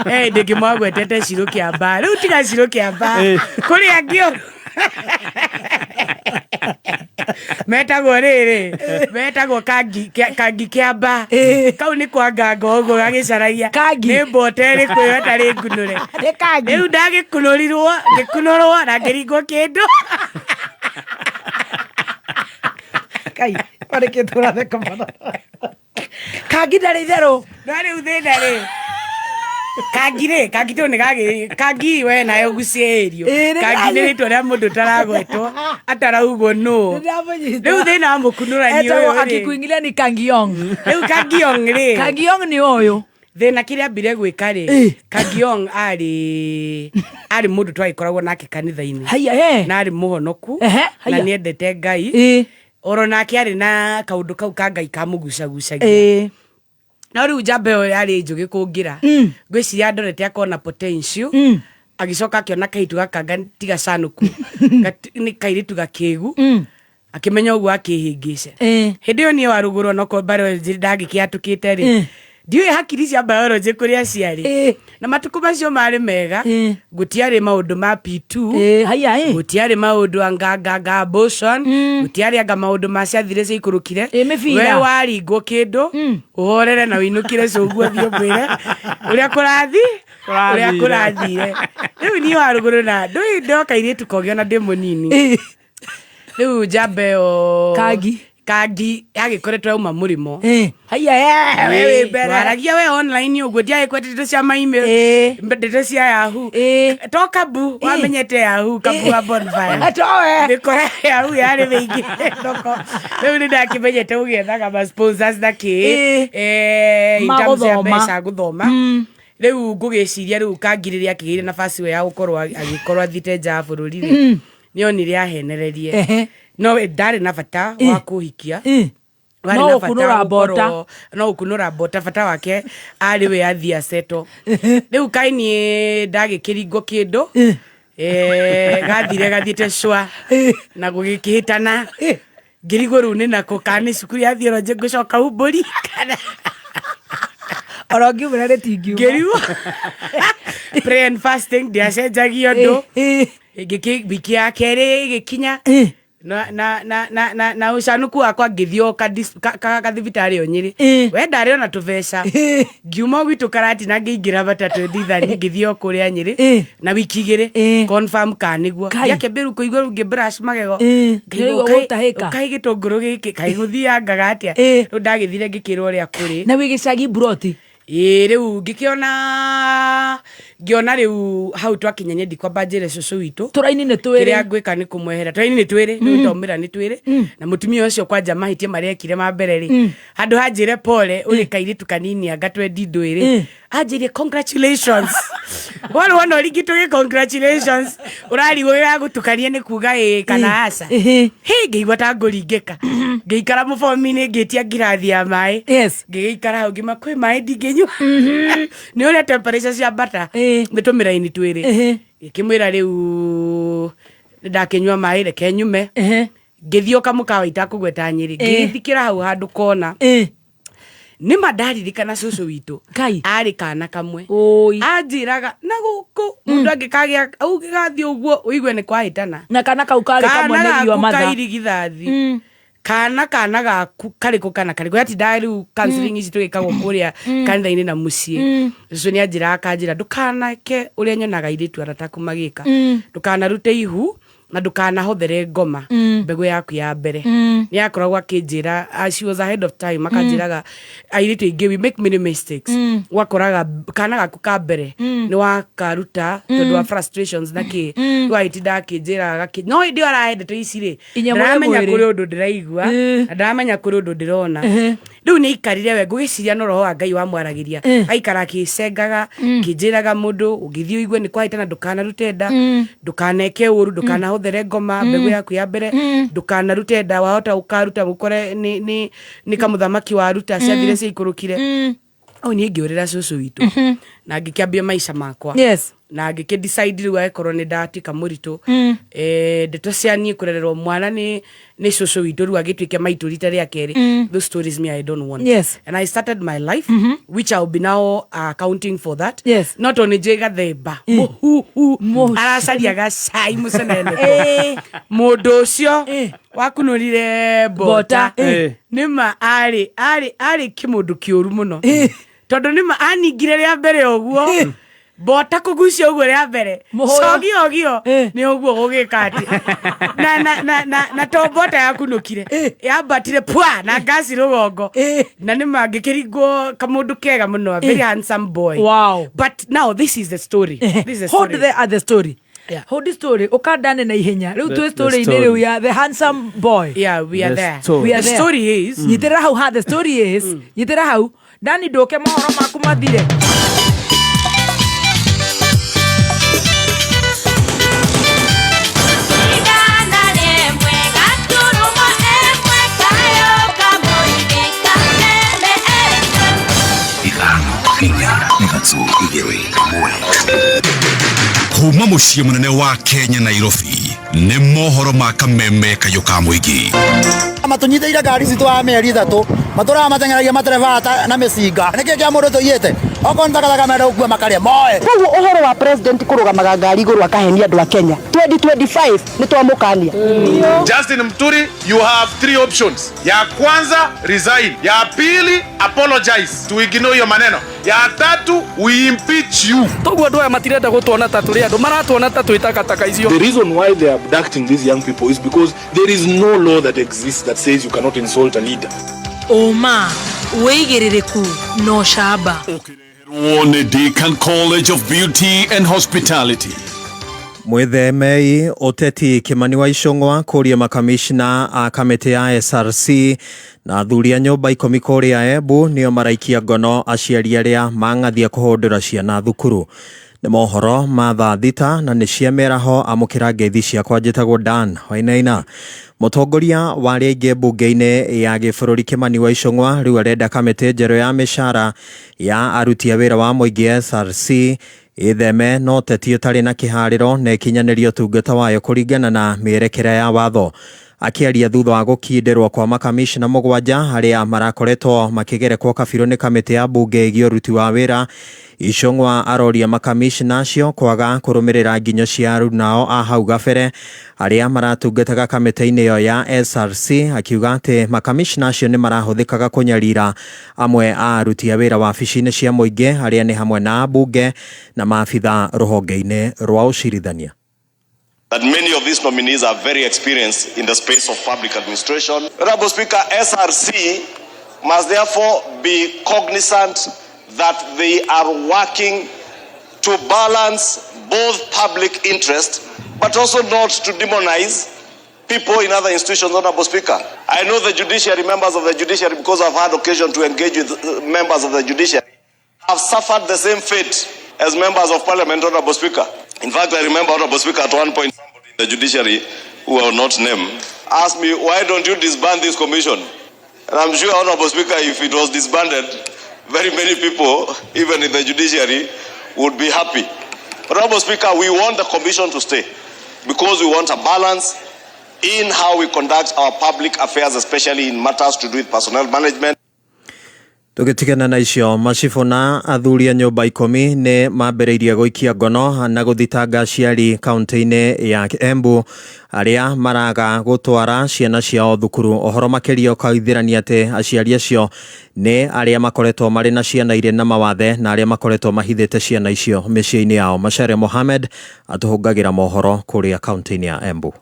Ndĩngĩmwagwetete Cirũ Kĩamba rĩu tiga Cirũ Kĩamba kũrĩ angĩ o metagwo rĩrĩ metagwo kangi kangi kĩamba kau nĩ kwanganga ũguo gagĩcaragia nĩ mbota ĩrĩkũ ĩyo ĩtarĩ ngunũre. Rĩu ndagĩkunũrirwo ngĩkunũrwo na ngĩringwo kĩndũ. Kai marĩkĩtwo ũratheka mũno. Kangi ndarĩ itherũ. No rĩu thĩna rĩ kangi rĩ kangi tũ nĩ gagĩ kangi we nawe ũgucie ĩrio. Ĩ, nĩ Kangi nĩ rĩtwa rĩa mũndũ ũtaragwetwo ataraugwo nũ. Rĩu thĩna wa mũkunũrani Etagwo ũyũ rĩ akikuingilia ni Kangiong. Rĩu Kangiong rĩ Kangiong nĩ ũyũ. Thĩna kĩrĩa ambire gwĩka rĩ Kangiong arĩ mũndũ twagĩkoragwo nake kanitha-inĩ. Haiya, he. Na arĩ mũhonoku. Ehe, Na haiya. nĩendete Ngai oro nake arĩ na kaũndũ kau ka Ngai kamũgucagucagia. No rĩu njamba ĩyo yarĩ njũgĩ kũngĩra ngwĩciria ndorete akona potential agĩcoka akĩona kairĩtu gaka ti gacanũku nĩ kairĩtu gakĩgu akĩmenya ũguo akĩhĩngĩca hĩndĩ ĩyo niĩ warũgũrwo no ko biology ndangĩkĩatũkĩte rĩ ndiũĩ hakiri cia biology kũrĩa ciarĩ na matukũ macio marĩ mega gũtiarĩ maũndũ ma P2 gũtiarĩ maũndũ anganganga abortion gũtiarĩ anga maũndũ ma ciathire ciaikũrũkire. Mĩbira. We waringwo kĩndũ ũhorere na ũinũkire cũguo thiĩ ũmwĩre ũrĩa kũrathi ũrĩa kũrathire. Rĩu niĩ warũgũrũ na ndũĩ ndoka airĩtu kogĩ ona ndĩ mũnini rĩu njamba ĩyo Kangi. Kangi yagĩkoretwo yauma mũrĩmo. Haiya we wĩ mbere. Waragia we online ũguo ndiagĩkwete ndeto cia ma email ndeto cia Yahoo to kabu wamenyete Yahoo kabu wa bonfire. Towe. Mĩkora Yahoo yarĩ mĩingĩ thoko rĩu nĩ ndakĩmenyete gũgĩethaga ma sponsors na kĩ in terms ya Magũthoma. mbeca gũthoma rĩu ngũgĩciria rĩu kangi rĩrĩa akĩgĩire nabasi ĩyo ya gũkorwo agĩkorwo athiĩte nja wa bũrũri rĩ nĩonire ahenererie no we ndarĩ na bata wa kũhikia. Warĩ No na bata gũkunũra wa mbota. gũkorwo- no gũkunũra mbota bata wake arĩ we athiĩ aceto rĩu kainiĩ ndagĩkĩringwo kĩndũ gathire gathiĩte cwa na gũgĩkĩhĩtana ngĩrigwo rĩu nĩ nako kana nĩ cukuru ya theology ngũcoka humbũri kana Oro ngiumĩra rĩtingiuma. Ngĩrigwo pray and fasting ndiacenjagia ũndũ wiki ya kerĩ ĩgĩkinya na na na na na na ũcanuku wakwa ngĩthiĩ o kathibitarĩ o Nyĩrĩ we ndarĩ ona tũbeca ngiuma gwitũ Karatina ngĩingĩra matatũ ndithani ngĩthiĩ o kũrĩa Nyĩrĩ na wiki igĩrĩ confirm ka nĩguo ngĩakĩambia rĩu kũigua rĩu ngĩ brush magego Nĩũraigua ngaigua ũkai gũtahĩka. ũkai gĩtũngũrũ gĩkĩ kaĩ gũthiangaga atĩa rĩu ndagĩthire ngĩkĩrwo ũrĩa kũrĩ. Na wĩ gĩcagi mburoti. Ĩĩ rĩu ngĩkĩona ngĩona rĩu hau twakinya niĩ ndikwamba njĩre cũcũ witũ Tũraini nĩ twĩrĩ. Kĩrĩa ngwĩka nĩ kũmwehera tũraini nĩ twĩrĩ rĩu ndaumĩra nĩ twĩrĩ na mũtumia ũcio kwanja mahĩtia marĩa ekire ma mbere rĩ handũ hanjĩre pole ũrĩ kairĩtu kanini anga twendi ndwĩrĩ anjĩrie congratulations wona wona ũringitwo gĩ congratulations ũrarigwo gĩgagũtukania nĩ kuga ĩĩ kana aca hĩ ngĩigua ta ngũringĩka ngĩikara mũbomi-inĩ ngĩtia ngirathi ya maĩ ngĩgĩikara hau ngĩma kwĩ maĩ ndingĩnyua nĩ ũrĩa temperature ciambata nĩ tũmĩraini twĩrĩ ngĩkĩmwĩra rĩu ndakĩnyua maĩ reke nyume ngĩthiĩ o kamũkawa itakũgweta Nyĩrĩ ngĩgĩthikĩra hau handũ kona nĩma ndaririkana cũcũ witũ arĩ kana kamwe anjĩraga na gũkũ mũndũ angĩkagĩa ũngĩgathiĩ ũguo ũigue nĩ kwahĩtana Na kana kau karĩ kamwe kana nĩ riũa gaku matha. kairigithathi kana kana gaku karĩkũ kana karĩkũ yatindaga rĩu counseling ici tũgĩkagwo kũrĩa kanitha-inĩ na mũciĩ cũcũ nĩ anjĩraga akanjĩra ndũkanake ũrĩa nyonaga airĩtu arata aku magĩka ndũkanarute ihu. Na ndũkanahũthĩre ngoma mbegũ yaku ya mbere. Nĩ akoragwo akĩnjĩra, she was ahead of time, akanjĩraga airĩtu aingĩ we make many mistakes. Wakoraga kana gaku ka mbere nĩ wakaruta tondũ wa frustrations na kĩ. Rĩu agĩtinda akĩnjĩra no hĩndĩ ĩyo arahe ndeto ici rĩ, Inyamũ ndaramenya ya mwĩrĩ. kũrĩ ũndũ ndĩraigua na ndaramenya kũrĩ ũndũ ndĩrona. Rĩu nĩ aikarire we ngũgĩciria no roho wa Ngai wamwaragĩria, aikara akĩcengaga kĩnjĩraga mũndũ ũngĩthiĩ ũigue nĩ kwahĩtana, ndũkanarute nda, ndũkaneke ũru, ndũkanahũthĩre ngoma mbegũ yaku ya mbere, ndũkanarute nda, wahota ũkaruta ũkore nĩ kamũthamaki waruta ciathire ciaikũrũkire. Au niĩ ngĩũrĩra cũcũ witũ na ngĩkĩambia maica makwa. Na ngĩkĩ decide rĩu agĩkorwo nĩ ndatuĩka mũritũ, ndeto cia niĩ kũrererwo mwana nĩ cũcũ witũ rĩu agĩtuĩke maitũ rita rĩa kerĩ, those stories me I don't want. And I started my life, which I'll be now accounting for that. No tondũ nĩ njũĩ gathemba mũhuhu aracaria gacai mũceneneko, mũndũ ũcio wakunũrire Mbota, mbota nĩma arĩ kĩmũndũ kĩũru mũno, tondũ nĩma aningire rĩa mbere ũguo mbota kũgucia ũguo rĩa mbere. Mũhũyũ. Cogio nĩ ũguo gũgĩka atĩ na to mbota yakunũkire, yambatire pwa na ngasi rũgongo, na nĩma ngĩkĩringwo kamũndũ kega mũno, a very handsome boy. But now this is the story, this is the Hold story. the other story. Yeah. Hold the story ukandane na ihenya rĩu The- twĩ the story-inĩ story. rĩu ya the handsome boy. Yeah, we are The there. story. We are The there. story is Nyitĩrĩra hau ha the story is, nyitĩrĩra hau ndani ndũke mohoro maku mathire. 5 4 3 2 1. Kuma mũciĩ mũnene wa Kenya, Nairobi, nĩ mohoro ma kameme kayũ ka mũingĩ. Matũnyitĩire ngari citũ wa mĩeri 3, matũraga mateng'eragia matereba na mĩcinga. Nĩkĩ kĩa mũndũ tũiyĩte? Okorwo nĩ takataka menda gũkua makarĩa moe. Koguo ũhoro wa president kũrũgamaga ngari igũrũ akahenia andũ a Kenya, 2025 nĩ twamũkania. Justin Muturi, you have three options. Ya kwanza, resign. Ya pili, apologize. Tuignore hiyo maneno. Ya tatu, we impeach you. Toguo andũ aya matirenda gũtuona ta tũrĩ andũ, maratuona ta twĩ takataka icio. The reason why they are abducting these young people is because there is no law that exists that says you cannot insult a leader. Ũma, wĩigĩrĩrĩku na ũcamba. Nĩ Deakin College of Beauty and Hospitality. Mwĩthemei ũteti. Kimani wa Ichung'wa kũria makamishna a kamĩtĩ ya SRC na athuri a nyũmba 10 kũrĩa Embu nĩo maraikia ngono aciari arĩa mang'athia kũhũndũra ciana thukuru. Nĩ mohoro ma thaa 6 na nĩ cia mĩaraho. Amũkĩra ngeithi ciakwa, njĩtagwo Dan Wainaina. Mũtongoria wa arĩa aingĩ mbunge-inĩ ya gĩbũrũri Kimani wa Ichung'wa rĩu arenda kamĩtĩ njerũ ya mĩcara ya aruti a wĩra wa mũingĩ SRC ĩtheme no teti ũtarĩ na kĩharĩro na ĩkinyanĩrie ũtungata wayo kũringana na mĩerekera ya watho. Akĩaria thutha wa gũkindĩrwo kwa makamishna 7 arĩa marakoretwo makĩgerekwo kabirũ nĩ kamĩtĩ ya mbunge ĩgiĩ ũruti wa wĩra, Ichung'wa aroria makamishna acio kwaga kũrũmĩrĩra nginyo cia arunao a hau gabere arĩa maratungataga kamĩtĩ-inĩ ĩyo ya SRC, akiuga atĩ makamishna acio nĩ marahũthĩkaga kũnyarira amwe a aruti a wĩra wabici-inĩ cia mũingĩ arĩa nĩ hamwe na ambunge na maabitha rũhonge-inĩ rwa ũcirithania. That many of these nominees are very experienced in the space of public administration. Honorable Speaker, SRC must therefore be cognizant that they are working to balance both public interest, but also not to demonize people in other institutions, Honorable Speaker. I know the judiciary, members of the judiciary, because I've had occasion to engage with members of the judiciary, have suffered the same fate as members of parliament, Honorable Speaker. In fact, I remember, Honorable Speaker, at one point, somebody in the judiciary, who I will not name, asked me, "Why don't you disband this commission?" And I'm sure, Honorable Speaker, if it was disbanded, very many people, even in the judiciary, would be happy. But Honorable Speaker, we want the commission to stay because we want a balance in how we conduct our public affairs, especially in matters to do with personnel management. Tũgĩtigana na icio, macibũ na athuri a nyũmba 10 nĩ mambĩrĩirie gũikia ngono na gũthitanga aciari kaunti-inĩ ya Embu arĩa maraga gũtwara ciana ciao thukuru. Ũhoro makĩria ũkaithĩrania atĩ aciari acio nĩ arĩa makoretwo marĩ na ciana irĩ na mawathe na arĩa makoretwo mahithĩte ciana icio mĩciĩ-inĩ yao. Macharia Mohamed atũhũngagĩra mohoro kũrĩa kaunti-inĩ ya Embu.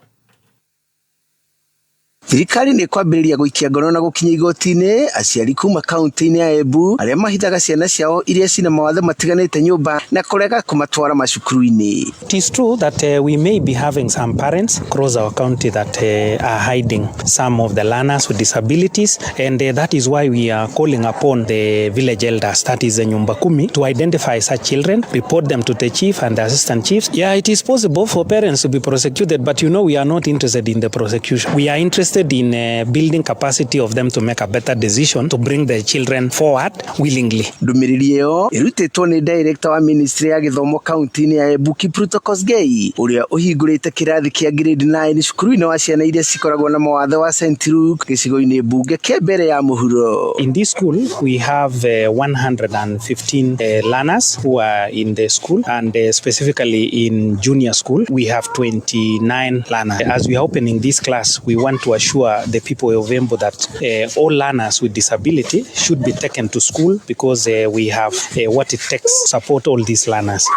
Thirikari nĩ kwambĩrĩria gũikia ngono na gũkinya igoti-inĩ aciari kuma kaunti-inĩ ya Embu arĩa mahithaga ciana ciao iria cina mawathe matiganĩte nyũmba na kũrega kũmatwara macukuru-inĩ. It is true that we may be having some parents across our county that are hiding some of the learners with disabilities, and that is why we are calling upon the village elders, that is the Nyumba Kumi, to identify such children, report them to the chief and the assistant chiefs. Yeah, it is possible for parents to be prosecuted, but we are not interested in the prosecution. We are interested in building capacity of them to make a better decision to bring the children forward willingly. Ndũmĩrĩri ĩyo ĩrutĩtwo nĩ director wa ministry ya gĩthomo kaunti-inĩ ya Embu Kipruto Kosgei ũrĩa ũhingũrĩte kĩrathi kĩa grade 9 cukuru-inĩ wa ciana iria cikoragwo na mawathe wa St Luke gĩcigo-inĩ mbunge kĩa mbere ya mũhuro. In this school we have 115 learners who are in the school, and specifically in junior school we have 29 learners. As we are opening this class, we want to assure the people of Embu that all learners with disability should be taken to school, because we have what it takes to support all these learners.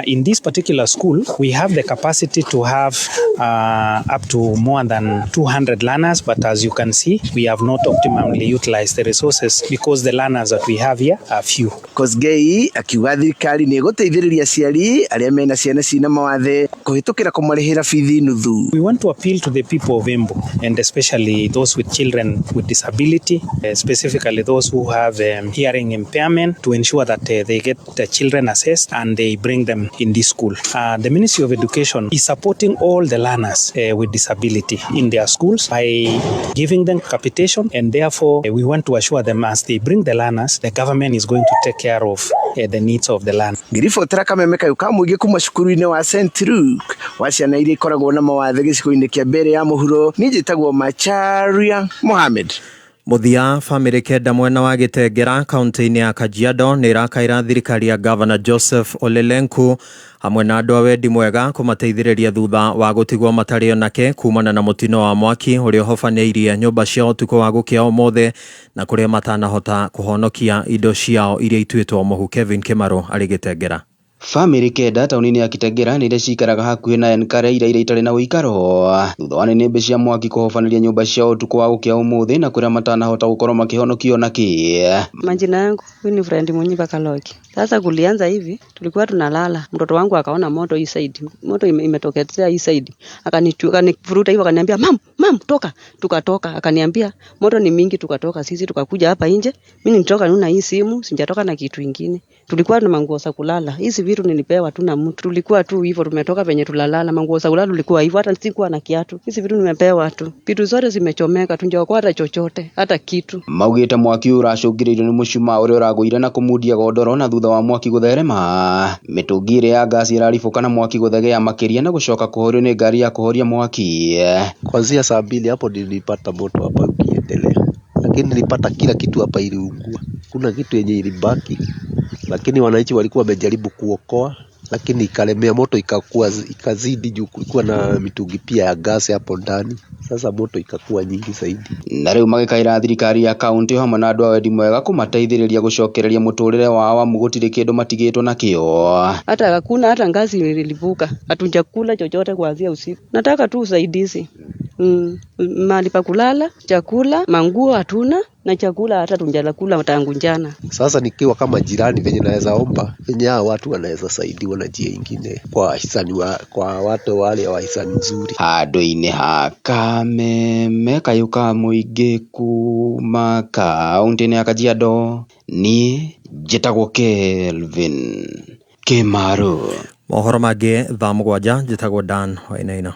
In this particular school, we have the capacity to have up to more than 200 learners, but as you can see, we have not optimally utilized the resources because the learners that we have here are few. Kosgei akiuga thirikari nĩ ĩgũteithĩrĩria aciari arĩa mena ciana cina mawathe kũhĩtũkĩra kũmarĩhĩra bithi nuthu. We want to appeal to the people of Embu, and especially those with children with disability, specifically those who have hearing impairment, to ensure that they get the children assessed and they bring them in this school. The Ministry of Education is supporting all the learners with disability in their schools by giving them capitation, and therefore we want to assure them as they bring the learners, the government is going to take care of the needs of the learners. Ngĩribotera kameme kayũ ka mũingĩ kuma cukuru-inĩ wa St Luke wa ciana iria ikoragwo na mawathe gĩcigo-inĩ kĩa mbere ya mũhuro, niĩ njĩtagwo Macharia Mohamed. Mũthia, bamĩrĩ 9 mwena wa Gĩtengera kaunti-inĩ ya Kajiado nĩ ĩrakaĩra thirikari ya Governor Joseph Ole Lenku hamwe na andũ a wendi mwega kũmateithĩrĩria thutha wa gũtigwo matarĩ onake kumana na mũtino wa mwaki ũrĩa ũhobanĩirie nyũmba ciao ũtukũ wa gũkĩa ũmũthĩ na kũrĩa matanahota kũhonokia indo ciao iria ituĩtwo mũhu. Kevin Kĩmarũ arĩ Gĩtengera. Bamĩrĩ 9 taũni-inĩ ya Kitengela nĩ iria cikaraga hakuhĩ na Enkare iria itarĩ na ũikaro thutha wa nĩnĩmbĩ cia mwaki kũhobanĩria nyũmba ciao ũtukũ wa gũkĩa ũmũthĩ na kũrĩa matanahota gũkorwo makĩhonokio nakĩ. Majina yangu Winifred Munyiva Kaloki. Sasa kulianza hivi, tulikuwa tunalala, mtoto wangu akaona moto hii side, moto imetokezea hii side, akanivuruta hivyo, akaniambia mam, mam toka. Tukatoka, akaniambia moto ni mingi, tukatoka sisi tukakuja hapa nje. Mimi nitoka nuna hii simu, sijatoka na kitu ingine. Tulikuwa na manguo za kulala, hizi vitu nilipewa tu na mtu. Tulikuwa tu hivyo tumetoka penye tulalala, manguo za kulala tulikuwa hivyo, hata sikuwa na kiatu. Hizi vitu nimepewa tu. Vitu zote zimechomeka, tunjaokoa hata chochote, hata kitu. Maugĩte mwaki ũracũngĩrĩirio nĩ mũcumaa ũrĩa ũragũire na kũmundia gondoro na thutha wa mwaki gũtherema. Mĩtũngi ĩrĩa ya ngasi ĩraribũka na mwaki gũthegea makĩria na gũcoka kũhorio nĩ ngari ya kũhoria mwaki. Kuanzia saa 2 hapo nilipata moto hapa ukiendelea, lakini nilipata kila kitu hapa iliungua. Kuna kitu yenye ilibaki, lakini wananchi walikuwa wamejaribu kuokoa, lakini ikalemea moto, ikakuwa ikazidi juu kulikuwa na mitungi pia ya gasi hapo ndani. Sasa moto ikakuwa nyingi zaidi. Na rĩu magĩkaĩra thirikari ya kaunti hamwe na andũ a wendi mwega kũmateithĩrĩria gũcokereria mũtũrĩre wao amu gũtirĩ kĩndũ matigĩtwo nakĩo. Hata hakuna hata ngazi ililipuka, hatujakula chochote kuanzia usiku. Nataka tu usaidizi. Mahali pa kulala, chakula, manguo hatuna na chakula hata tunjala tangu jana. Sasa nikiwa kama jirani venye naweza omba venye hao watu wanaweza saidiwa na njia ingine kwa hisani kwa watu wale wa hisani nzuri. Handũ-inĩ ha kameme kayũ ka mũingĩ kuma kaunti-inĩ ya Kajiado, niĩ njĩtagwo Kelvin Kĩmarũ. Mohoro mangĩ thaa 7, njĩtagwo Dan Wainaina.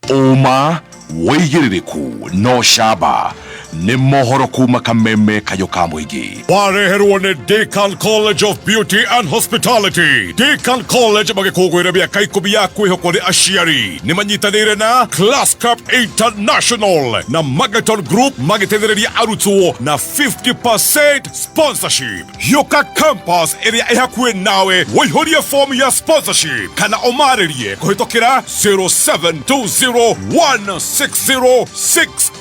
Ũma, wĩigĩrĩrĩku no camba. Nĩ mohoro kuma kameme kayũ ka mũingĩ. Wareherwo nĩ Deakin College of Beauty and Hospitality. Deakin College magĩkũngũĩra mĩaka 10 ya kwĩhokwo nĩ aciari. Nĩ manyitanĩire na Class Cup International na Magaton Group magĩteithĩrĩria arutwo na 50% sponsorship. Hiũka campus ĩrĩa ĩ hakuhĩ nawe ũihũrie fomu ya sponsorship kana ũmarĩrie kũhĩtũkĩra 0720160640.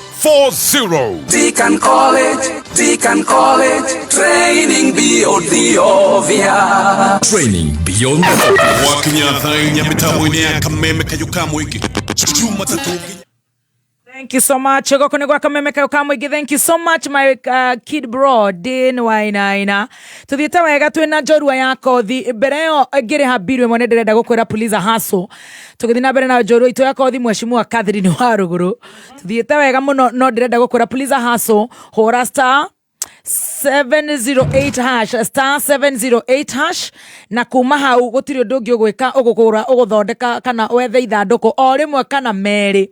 Deacon College, Deacon College, training beyond the obvious. Training beyond the obvious. Wakinya thaa inya mĩtambo-inĩ ya kameme kayũ ka mũingĩ Jumatatũ. Thank you so much. Goko nĩ gwa kameme kayo ka mũingĩ. Thank you so much, my kid bro Dean Wainaina. Tuthiĩte wega twĩna njorua ya kothi. Mbere ĩyo ngĩrĩha biru ĩmwe nĩ ndĩrenda gũkwĩra Puliza Hustle. Tũgĩthiĩ na mbere na njorua itũ ya kothi, Mheshimiwa Catherine wa Rũgũrũ. Tuthiĩte wega mũno no ndĩrenda gũkwĩra Puliza Hustle, hũra star 708 hash, star 708 hash, na kuma hau gũtirĩ ũndũ ũngĩ ũgwĩka, ũgũkũra, ũgũthondeka kana wethe ithandũkũ o rĩmwe kana merĩ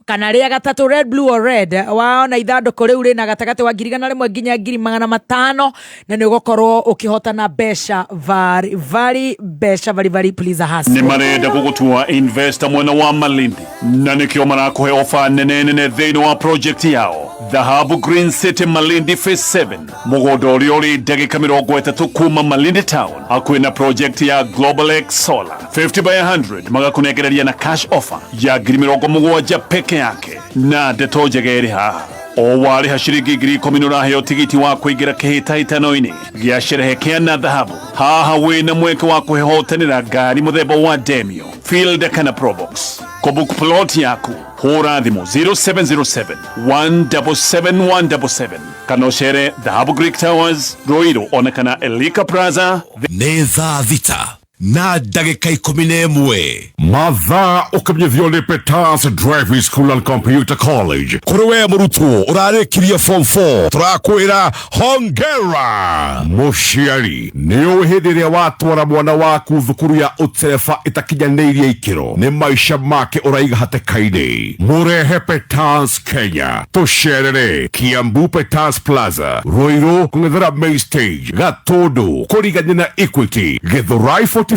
kana rĩa gatatũ, red, blue or red. Waona ithandũkũ rĩu rĩna gatagatĩ wa 100,000 nginya 500,000 na nĩ ũgũkorwo ũkĩhotana mbeca vari vari, mbeca vari vari. Please hustle. Nĩ marenda gũgũtua investor mwena wa Malindi na nĩkĩo marakũhe ofa nene nene thĩinĩ wa project yao Dhahabu Green City Malindi Phase 7, mũgũnda ũrĩa ũrĩ ndagĩka 30 kuma Malindi Town, hakuhĩ na project ya Global X Solar 50 by 100. Magakũnengereria na cash offer ya 70,000 peke yake. Na ndeto njega ĩrĩ haha, o warĩha ciringi 10,000 nĩ ũraheo tigiti wa kũingĩra kĩhĩtahĩtano-inĩ gĩa sherehe kĩa na dhahabu. Haha wĩna mweke wa kwĩhotanĩra ngari mũthemba wa Demio, Fielder kana Probox. Kũbook plot yaku, hũra thimũ 0707 177 177 kana ũcere Dhahabu Greek Towers, Ruiru, ona kana Elika Plaza. Nĩ thaa 6:11 mathaa ũkĩmenyithio nĩ Peters Driving School and Computer College. Kũrĩ we mũrutwo ũrarĩkirie form 4, tũrakwĩra hongera. Mũciari, nĩ ũĩ hĩndĩ ĩrĩa watwara mwana waku thukuru ya ũtereba ĩtakinyanĩirie ikĩro, nĩ maica make ũraiga hatĩka-inĩ. Mũrehe Peters Kenya, tũcerere Kiambu Peters Plaza, Ruiru kũng'ethera main stage, Gatũndũ kũrigania na Equity, Githurai 45,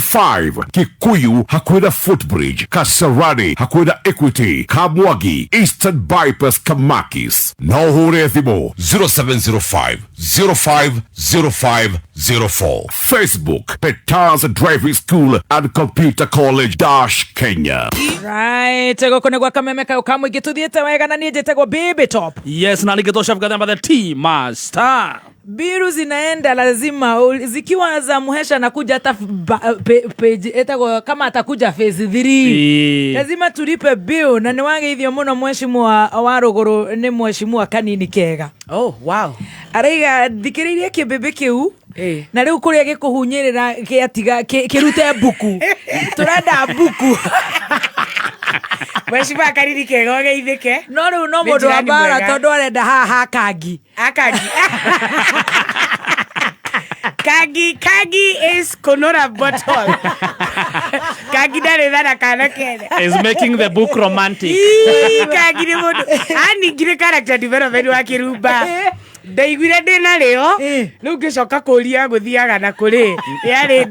Kikuyu hakuhĩ na Footbridge, Kasarani hakuhĩ na Equity, Kamwagi Eastern Bypass, Kamakis. Na ũhũre thimũ 0705 050504. Facebook, Peters Driving School and Computer College dash Kenya. Right, gũkũ nĩ gwa kameme kayo ka mũingĩ, tũthiĩte wega na niĩ njĩtagwo Baby Top. Yes, na ningĩ Chef Gathemba the Tea Master. Biru zinaenda lazima zikiwa za muhesha na kuja hata page etagwo kama atakuja phase 3. Lazima tulipe bill na nĩ wageithio mũno mheshimiwa wa Rũgũrũ, nĩ mheshimiwa Kanini Kega. Oh, wow. Araiga thikĩrĩirie kĩmbĩmbĩ kĩu na rĩu kũrĩa gĩkũhunyĩrĩra gĩatiga kĩrute mbuku, tũrenda mbuku. Mheshimiwa Kanini Kega ũgeithĩke. No rĩu no Nĩ mũndũ wa jirani mbara mwega. Tondũ arenda haha hakangi. Akangi. Kangi, Kangi is konora bottle. Kangi ndarĩ tha na kana kene. Is making the book romantic. Ii, Kangi nĩ mũndũ aningire character development wa kĩrumba, ndaiguire ndĩ narĩo, rĩu ngĩcoka kũria gũthiaga na kũrĩ yarĩ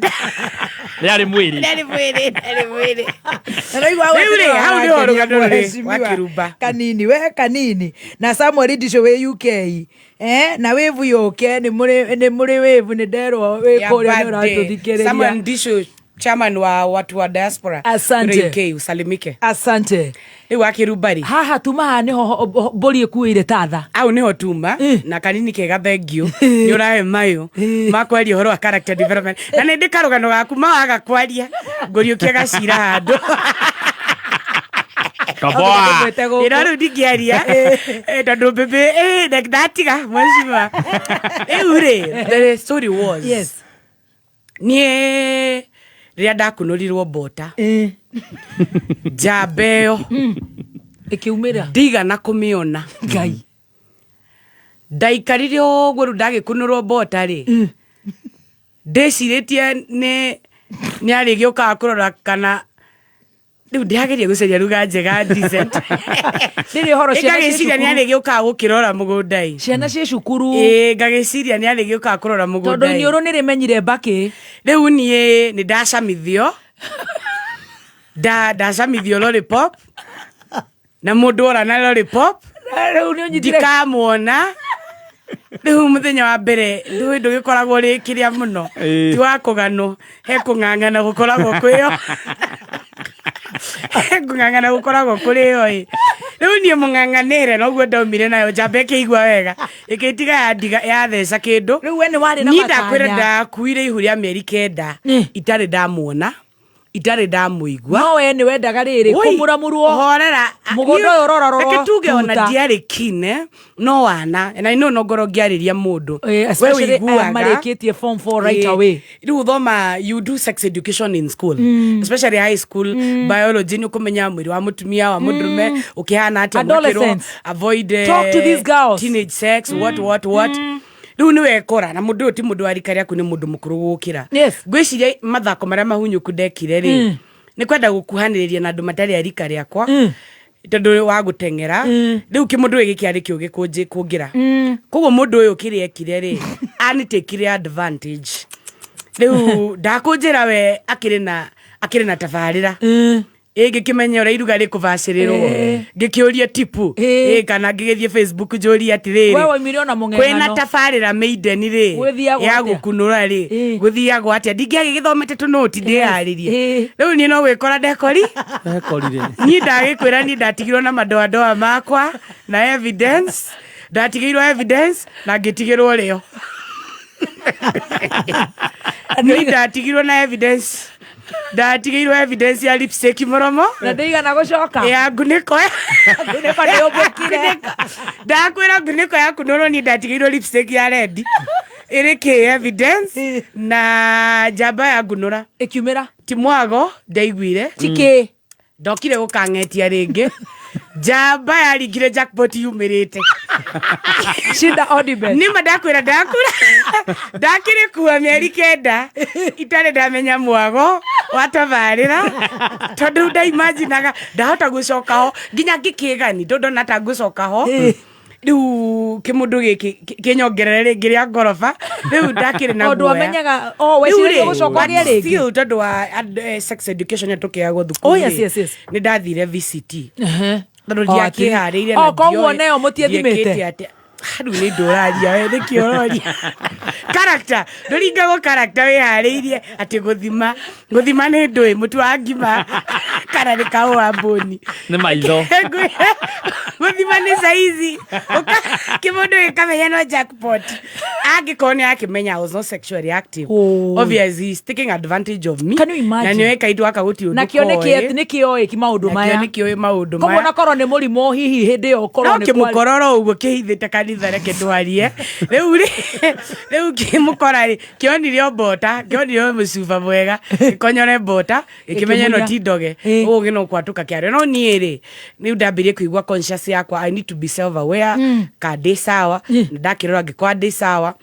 Rĩarĩ mwĩrĩ. Rĩarĩ mwĩrĩ, rĩarĩ mwĩrĩ. Rĩu Rĩu rĩ, hau nĩho rũgano rũrĩ wa kĩrumba. Kanini we kanini na Samuel Ndico wĩ UK, na wĩvu yũke nĩ mũrĩ wĩvu, nĩ nderwo wĩ Ya kũrĩa nĩ birthday. ũratũthikĩrĩria. Samuel Ndisho, chairman wa watu wa diaspora Asante. kũrĩa UK, usalimike. Asante. Rĩu wa kĩrumba rĩ, haha tuma haha nĩho mbũri ĩkuĩire tatha. Au niho tuma na Kanini Kega, thengiũ nĩ ũrahe mayũ makwaria ũhoro wa character development na nĩ ndĩ karũgano gaku mawaga kwaria ngũriũkia gacira handũ. Kaboa. Ĩno rĩu ndingĩaria tondũ mbĩmbĩ ndatiga mheshimiwa. Rĩu rĩ, the story was, yes, niĩ rĩrĩa ndakunũrirwo mbota, njamba ĩyo ĩkiumĩra ndigana kũmĩona. Ngai. Ndaikarire ũguo, rĩu ndagĩkunũrwo mbota rĩ, ndĩcirĩtie nĩ arĩgĩũkaga kũrora kana Rĩu ndĩrageria gũcaria ruga njega decent. Rĩrĩ ũhoro ciana ciĩ Ngagĩciria nĩ cukuru. arĩ gĩũkaga gũkĩrora mũgũnda ĩ. Ciana ciĩ cukuru. Ĩĩ, ngagĩciria nĩ arĩ gĩũkaga kũrora mũgũnda Tondũ ĩ. iniũrũ nĩ rĩmenyire mbakĩ. Rĩu niĩ nĩ ndacamithio. Ndacamithio lollipop. Na mũndũ ora na lollipop. Rĩu nĩ ũnyitire. Ndikamuona. Rĩu mũthenya wa mbere ndũĩ ndũgĩkoragwo rĩ kĩrĩa mũno. Ti wa kũganwo. He kũng'ang'ana gũkoragwo kwĩyo. He kũng'ang'ana gũkoragwo kũrĩ yo ĩ. Rĩu niĩ mũng'ang'anĩre noguo ndaumire nayo njamba ĩkĩigua wega. Ĩkĩtiga yandiga yatheca kĩndũ. Rĩu we nĩ warĩ na Niĩ ndakwĩra matanya. ndakuire ihu rĩa mĩeri 9 itarĩ ndamuona. Itarĩ ndamũigua. No we nĩ wendaga rĩrĩ Woi, kũmuramurwo. Horera. Mũgũnda ũyũ ũrorarorwo Reke tuge ona tuta. ndiarĩ keen, no wana. And I know no ngorwo ngĩarĩria mũndũ. Eh, We especially aya ũiguaga. marĩkĩtie form 4 right Eh, away. Rĩu ũthoma you do sex education in school. Especially high school biology nĩ ũkũmenya mwĩrĩ wa mũtumia wa mũndũrũme ũkĩhana atĩa mũgakĩrwo Adolescents. avoid Talk to these girls. teenage sex what what what. Rĩu nĩ wekora na mũndũ ũyũ ti mũndũ wa rika rĩaku nĩ mũndũ mũkũrũ gũkĩra. Yes. Ngwĩciria mathako marĩa mahunyũku ndekire rĩ nĩ kwenda gũkuhanĩrĩria na andũ matarĩ a rika rĩakwa tondũ wa gũteng'era rĩu kĩmũndũ gĩkĩ kĩarĩ kĩũgĩ kũngĩra koguo mũndũ ũyũ kĩrĩa ekire rĩ anitakire advantage rĩu ndakũnjĩra we akĩrĩ na tabarĩra ĩ ngĩkĩmenya ũrĩa iruga rĩkũbacĩrĩrwo ngĩkĩũria tipu ĩ kana ngĩgĩthiĩ Facebook njũrie atĩrĩrĩ We waumire ona mũng'eng'ano. kwĩna tabarĩra maiden rĩ Gwĩthiagwo ya atĩa? gũkunũra rĩ gũthiagwo atĩa ndingĩagĩgĩthomete tũnũti ndĩyarĩrie rĩu niĩ no gwĩkora ndekori Ekorire. niĩ ndagĩkwĩra niĩ ndatigirwo na madoadoa makwa na evidence ndatigĩirwo evidence na ngĩtigĩrwo rĩo niĩ ndatigirwo na evidence ndatigĩirwo evidence ya lipstick mũromo Na ndĩigana gũcoka. Ya ngunĩko. Ngunĩko nĩ yũmbũkire. Ndakwĩra ngunĩko ya kunũrwo niĩ ndatigĩirwo lipstick ya red ĩrĩ kĩ evidence na njamba ya ngunũra ĩkiumĩra ti mwago ndaiguire Ti kĩ? Ndokire gũkang'etia rĩngĩ njamba yaringire jackpot yumĩrĩte. Shinda Odibet. Nĩma ndakwĩra ndakura ndakĩrĩ kua mĩeri 9 itarĩ ndamenya mwago wa tabarĩra tondũ ndaimaginaga ndahota gũcoka ho nginya ngĩkĩgani tondũ ndona ta ngũcoka ho rĩu kĩmũndũ gĩkĩ kĩnyongerere rĩngĩ rĩa ngoroba rĩu ndakĩrĩ na Tondũ guoya. wamenyaga, oh, Rĩu weciragia rĩ, gũcoka ũgĩe but rĩngĩ. still tondũ wa sex education ĩrĩa tũkĩheagwo thukuru Oh, yes, rĩ, yes, yes. nĩ ndathire VCT tondũ Oh, ndiakĩharĩirie Oh, na koguo ndioĩ nayo mũtiethimĩte? ndiekĩte atĩa. Rĩu nĩ ndũraria we nĩkĩ ũroria character ndũringagwo character wĩharĩirie atĩ gũthima gũthima nĩ ndũĩ mũtu wa ngima kana nĩ kahũa mbũni Nĩ maitho. Gũthima nĩ saizi kĩmũndũ gĩkamenya no jackpot angĩkorwo nĩ akĩmenya I was not sexually active. Obviously he's taking advantage of me. Can you imagine? Na nĩoĩ kaitũ gaka gũtirĩ ũndũ Na kĩo koĩ. nĩ kĩoĩ ki maũndũ Nakĩo maya. nĩ kĩoĩ maũndũ Koguo maya. na korwo nĩ mũrimũ hihi hĩndĩ ĩyo korwo No nĩ kwari- kĩmũkororo ũguo kĩhithĩte kanitha reke ndwarie rĩu rĩ rĩu kĩmũkora rĩ kĩonire o mbota kĩonire o mũcuba mwega gĩkonyore mbota gĩkĩmenya ĩno Gĩkĩmunya. ti ndoge ũguo no kwatũka kĩario no niĩ rĩ rĩu ndambĩrĩrie kũigua conscious yakwa I need to be self aware ka ndĩ sawa na ndakĩrora ngĩkorwa ndĩ sawa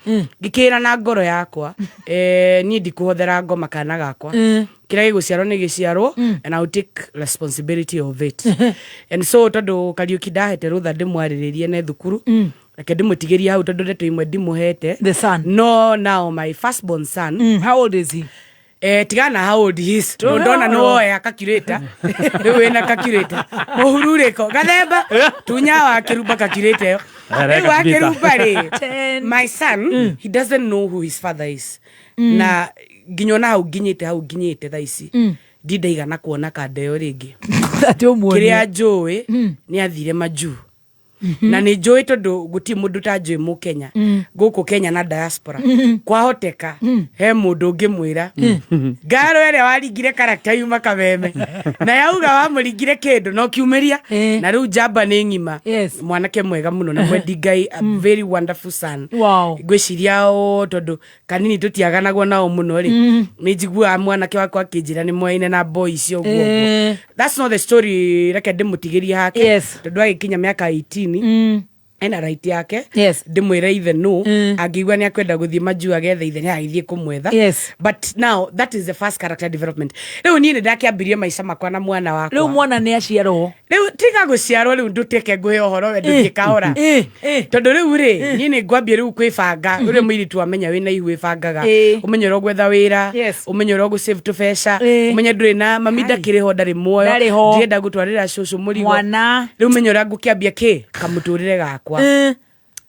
ngĩkĩra na ngoro yakwa niĩ ndikũhothera ngoma kana gakwa kĩrĩa gĩgũciarwo nĩ gĩciarwo and I will take responsibility of it and so tondũ Kariũki ndahete rũtha ndĩmwarĩrĩrie ne thukuru reke ndĩmũtigĩrie hau tondũ ndeto imwe ndimũhete The son. No now my firstborn son. How old is he? Tigana how old he is tondũ ndona nĩ woya calculator rĩu wĩna calculator mũhururĩko gathemba tunya wa kĩrumba calculator ĩyo Areka rĩu wa calculator. kĩrumba rĩ my son he doesn't know who his father is na nginya ona hau nginyĩte hau nginyĩte thaa ici ndindaigana kuona kanda ĩyo rĩngĩ. Atĩ ũmuonie. Kĩrĩa njũĩ nĩ athire majuu na nĩ njũĩ tondũ gũtirĩ mũndũ ũtanjũĩ mũkenya gũkũ Kenya na diaspora kwahoteka he mũndũ ũngĩmwĩra ngaro ĩrĩa waringire karakta yuma kameme na yauga wamũringire kĩndũ no kiumĩria na rĩu njamba nĩ ng'ima mwanake mwega mũno na mwendi Ngai a very wonderful son. Wow. Ngwĩciria o tondũ kanini tũtiaganagwo nao mũno rĩ nĩ njiguaga mwanake wakwa akĩnjĩra nĩ moyaine na boy icio ũguo ũguo. That's not the story reke ndĩmũtigĩrie hake Yes. tondũ agĩkinya mĩaka 18 Ena right yake. Yes. Ndĩmwĩre ithe no angĩigua nĩ akwenda gũthiĩ majuu agethe ithe, nĩ agĩthiĩ kũmwetha. Yes. But now that is the first character development. Rĩu niĩ nĩ ndakĩambirie maica makwa na mwana wakwa. Rĩu mwana nĩ aciarwo. Rĩu tiga gũciarwo, rĩu ndũtuĩke ngũhe ũhoro we ndũthiĩ kahora, tondũ rĩu rĩ niĩ nĩ ngwambia rĩu kwĩbanga ũrĩa mũirĩtu amenya wĩna ihu ĩbangaga. Ũmenye ũrĩa ũgwetha wĩra, ũmenye ũrĩa ũgũsave tũbeca, ũmenye ndũrĩ na mami ndakĩrĩ ho, ndarĩ muoyo. Ndarĩ ho. Ndirenda gũtwarĩra cũcũ mũrigo. Mwana. Rĩu menye ũrĩa ngũkĩambia kĩ kamũtũrĩre gakwa.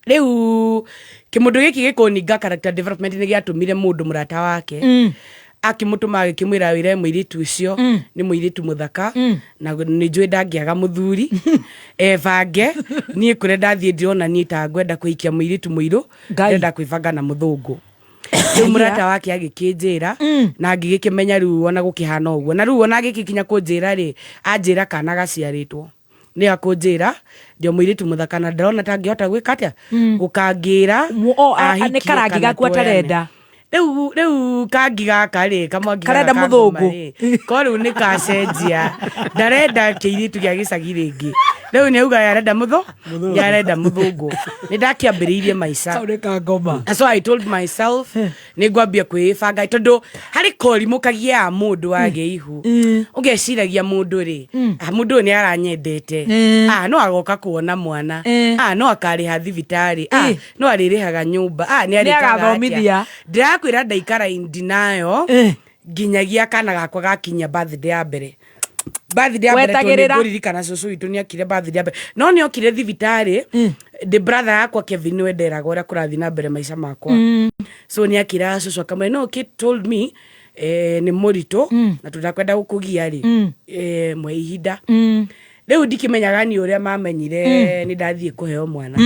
Rĩu kĩmũndũ gĩkĩ gĩkũninga character development nĩ gĩatũmire mũndũ mũrata wake akĩmũtũma agĩkĩmwĩra wĩre mũirĩtu ũcio nĩ mũirĩtu mũthaka na nĩ njũĩ ndangĩaga mũthuri, ebange. Niĩ kũrĩa ndathiĩ ndĩrona niĩ ta ngwenda kũhikia mũirĩtu mũirũ. Ngai. Ndĩrenda kwĩbanga na mũthũngũ. Rĩu mũrata wake agĩkĩnjĩra na ngĩgĩkĩmenya rĩu ona gũkĩhana ũguo, na rĩu ona agĩgĩkinya kũnjĩra rĩ, anjĩra kana gaciarĩtwo nĩ akũnjĩra ndio mũirĩtu mũthaka na ndĩrona ta angĩhota gwĩka atĩa gũkangĩra nĩ ahikie karangi kana gaku tuoyane. atarenda. Rĩu kangi gaka rĩ, kamwangi Karenda gaka mũthũngũ. kangoma rĩ, ko rĩu nĩ kacenjia, ndarenda kĩirĩtu gĩa gĩcagi rĩngĩ. Rĩu nĩ auga arenda mũthũ nĩ arenda mũthũngũ. Nĩ ndakĩambĩrĩirie maica. Kau nĩ kangoma. And so I told myself nĩ ngwambia kwĩbanga, tondũ harĩ korimũ kagiaga mũndũ wagĩa ihu, ũgeciragia mũndũ rĩ, ah, mũndũ ũyũ nĩ aranyendete, ah, no agoka kuona mwana, ah, no akarĩha thibitarĩ, ah, no arĩrĩhaga nyũmba, ah, nĩ arĩkaga atĩa. Agathomithia. Ndĩrakwĩra ndaikara in denial nginyagia kana gakwa gakinyia birthday ya mbere. Birthday ya mbere tondũ Wetagĩrĩra. nĩngũririkana cũcũ witũ nĩokire birthday ya mbere, no nĩokire thibitarĩ ndĩ brother yakwa Kevin nĩwe nderaga ũrĩa kũrathiĩ na mbere maica makwa. So nĩakĩraga cũcũ akamwĩra, "No Kate told me nĩ mũritũ na tũtakwenda gũkũgia rĩ, mwe ihinda." Rĩu ndikĩmenyaga ni ũrĩa mamenyire nĩ ndathiĩ kũheo mwana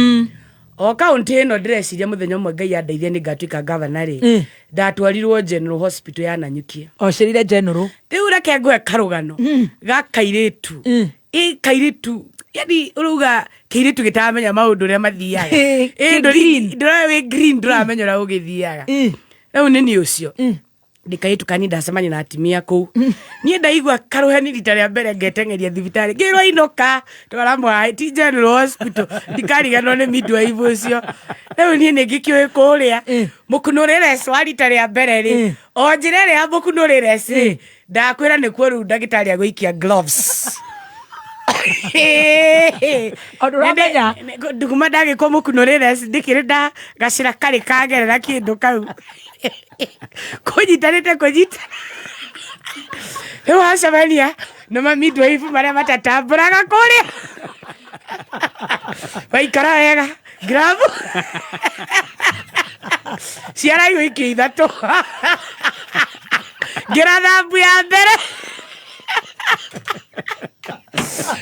o kaunti ĩno. Ndĩreciria mũthenya ũmwe Ngai andeithia nĩ ngatuĩka gavana rĩ, ndatwarirwo General Hospital ya Nanyuki. Ocerire general. Rĩu reke ngũhe karũgano ga kairĩtu, ĩ kairĩtu, yani ũrauga kĩirĩtu gĩtaramenya maũndũ ũrĩa mathiaga. Ĩ, Ĩ, kĩ green. Ndũroĩ wĩ green, ndũramenya ũrĩa ũgĩthiaga. Rĩu nĩ niĩ ũcio ndĩ kairĩtu kani ndacemania na atimia kũu. Niĩ ndaigua karũheni rita rĩa mbere ngeteng'eria thibitarĩ ngĩrwo inũka twara mwaĩ ti General Hospital. Ndikariganĩrwo nĩ midwife ũcio. Rĩu niĩ nĩ ngĩkĩũĩ kũrĩa mũkunũrĩre wa rita rĩa mbere rĩ, o njĩra ĩrĩa ya mũkunũrĩre rĩ, ndakwĩra nĩkuo rĩu ndagĩtarĩ agũikia gloves. Ũndũ ũramenya. Nduguma ndagĩkwo mũkunũrĩre ndĩkĩrĩ nda gacĩra karĩ kagerera kĩndũ kau kũnyitanĩte kũnyita. Rĩu wacemania na mamidwife marĩa matatambũraga kũrĩa waikara wega gravu ciara icio ithatũ ngĩra thambu ya mbere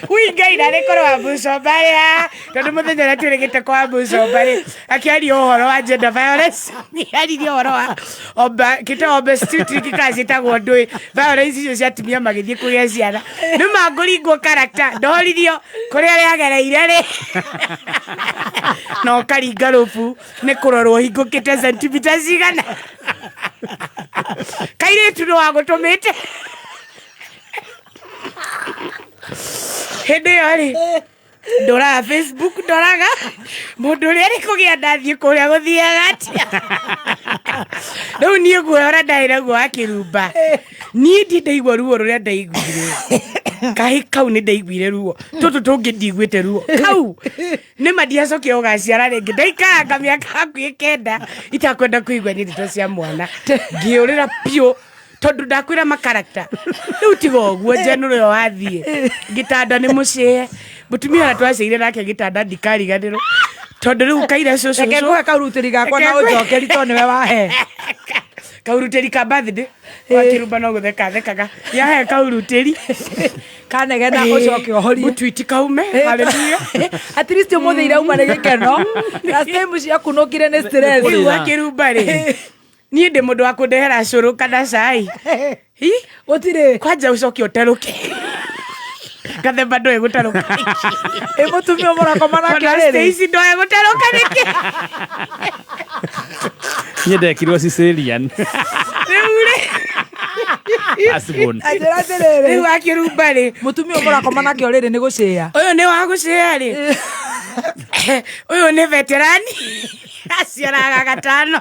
ui Ngai narĩ korwo wa Bucomba-rĩ, tondũ mũthenya ũrĩa twĩrĩgĩte kwa Bucomba-rĩ akĩaria ũhoro wa gender violence, nĩaririe ũhoro wa omba kĩta obstetric kana ciĩtagwo ndũĩ violence icio cia atumia magĩthiĩ kũgĩa ciana. Nĩ mangũringwo character ndoririo kũrĩa rĩagereire rĩ na ũkaringa rũbu nĩ kũrorwo hingũkĩte sentimita cigana kairĩtu nĩ wagũtũmĩte hĩndĩ ĩyo rĩ ndoraga Facebook, ndoraga mũndũ ũrĩa arĩ kũgĩa ndathiĩ kũrĩa gũthiaga atĩa. Rĩu niĩ guoya ũrĩa ndarĩ naguo wa kĩrumba, niĩ ndi ndaigua ruo rũrĩa ndaiguire kahĩ kau, nĩ ndaiguire ruo tũtũ tũngĩ ndiguĩte ruo kau nĩ ma ndiacokire gũgaciara rĩngĩ. Ndaikaranga mĩaka hakuhĩ 9 itakwenda kũigua nĩ ndeto cia mwana, ngĩũrĩra biũ tondũ ndakwĩra makarakta rĩu tiga ũguo njenũrũ ĩyo wathiĩ gĩtanda nĩ mũcĩe mũtumia ũrĩa twaceire nake gĩtanda ndikariganĩrwo tondũ rĩu kaira cũcũ. Reke ngũhe kaurutĩri gakwa na Reke ngũhe- ũnjokeri tondũ nĩwe wahe. Kaurutĩri ka birthday wakĩrumba no gũtheka thekaga yahe kaurutĩri. Kanegena ũcoke ũhorie. Mũtwiti kaume hallelujah. At least ũmũthĩ irauma nĩ gĩkeno. Last time ciakunũkire nĩ stress. Rĩu wakĩrumba rĩ, niĩ ndĩ mũndũ wa kũndehera cũrũ kana cai. Hi? Gũtirĩ. Kwanja ũcoke ũterũke gathemba ndoĩ gũtarũka. Ĩ mũtumia mũrakoma nake Ona rĩrĩ. Stacy ndoĩ gũtarũka nĩkĩ. Niĩ ndekirwo cesarean. Rĩu rĩ Asibon. Anjĩra atĩrĩrĩ. Rĩu wakĩrumba rĩ mũtumia ũyũ mũrakoma nake ũrĩrĩ nĩ gũcĩa. Ũyũ nĩ wa gũcĩa rĩ. Ũyũ nĩ veterani aciaraga gatano.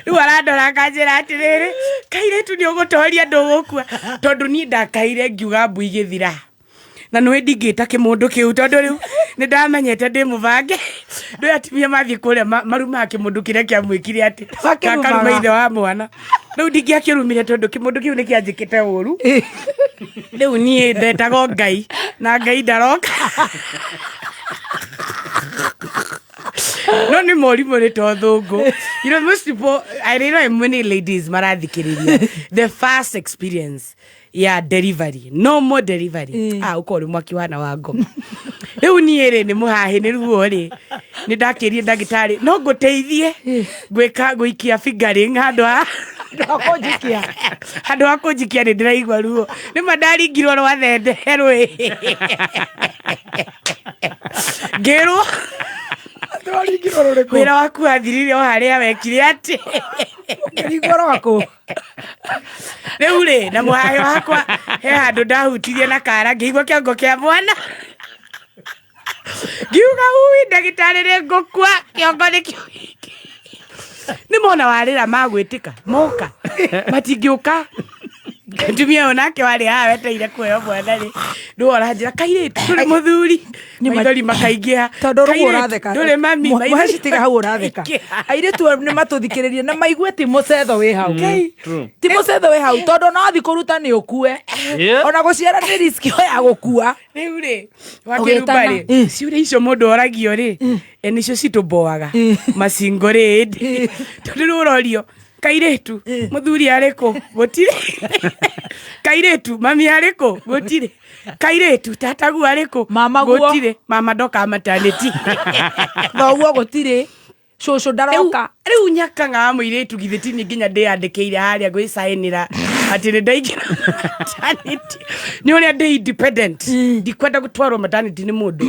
Rĩu arandora akanjĩra atĩrĩrĩ, kairĩtu nĩ ũgũtoria ndũgũkua. Tondũ niĩ ndakaire ngiuga mbu igĩthira. Na nĩwe ndingĩta kĩmũndũ kĩu tondũ rĩu nĩ ndamenyete ndĩ mũbange. Ndũĩ atumia mathiĩ kũrĩa marumaga kĩmũndũ kĩrĩa kĩamwĩkire atĩ. Makĩrumaga. Karuma ithe wa mwana. Rĩu ndingĩakĩrumire tondũ kĩmũndũ kĩu nĩ kĩanjĩkĩte ũru. Rĩu niĩ ndetagwo Ngai na Ngai ndaroka. No nĩ morimũ nĩ to thũngũ. You know, most people, I know many ladies marathikĩrĩria. The first experience ya delivery, no more delivery. Ah, ũkorwo ũrĩ mwaki wana wa ngoma. Rĩu niĩ rĩ nĩ mũhahĩ nĩ ruo rĩ. Nĩ ndakĩrie ndagĩtarĩ no ngũteithie gwĩka gũikia fingering handũ ha kũnjikia. Handũ ha kũnjikia nĩ ndĩraigua ruo. Nĩ ma ndaringirwo rwa thende rwĩ. Ngĩrwo wĩra waku wathirire o harĩa wekire atĩ. Ũkĩringwo rwaku. Rĩu rĩ na mũhahĩ wakwa he handũ ndahutirie na kara ngĩigua kĩongo kĩa mwana. Ngiuga ui ndagĩtarĩ nĩ ngũkua kĩongo nĩkĩo gĩkĩ. Nĩ mona warĩra magwĩtĩka moka matingĩũka. Mũtumia ũyũ nake warĩ haha wetereire kũheo mwana rĩ nĩwe ũranjĩra kairĩtu ndũrĩ mũthuri maithori makaingĩha. Tondũ rĩu Kairĩtu, ũratheka. ndũrĩ mami, maithori Mũheci tiga hau ũratheka. makaingĩha. Airĩtu nĩ matũthikĩrĩrie na maigue ti mũcetho wĩ hau. True. Ti mũcetho wĩ hau tondũ no athiĩ kũruta nĩ ũkue. Ona gũciara nĩ risk ĩyo ya gũkua. Rĩu rĩ, wakĩrumba Ũgĩtana. rĩ, ciũria icio mũndũ oragio rĩ, nĩcio citũmboaga macingo rĩ ĩndĩ. Tondũ rĩu ũrorio kairĩtu mũthuri arĩ kũ gũtirĩ, kairĩtu mami arĩ kũ gũtirĩ, kairĩtu tataguo arĩ kũ Mama guo. gũtirĩ, mama ndoka maternity. Thoguo gũtirĩ, cũcũ ndaroka. Rĩu nyakanga wa mũirĩtu githĩ ti niĩ nginya ndĩyandĩkĩire harĩa gwĩcaĩnĩra atĩ nĩ ndaingĩra maternity. Nĩ ũrĩa ndĩ independent. Ndikwenda gũtwarwo maternity nĩ mũndũ.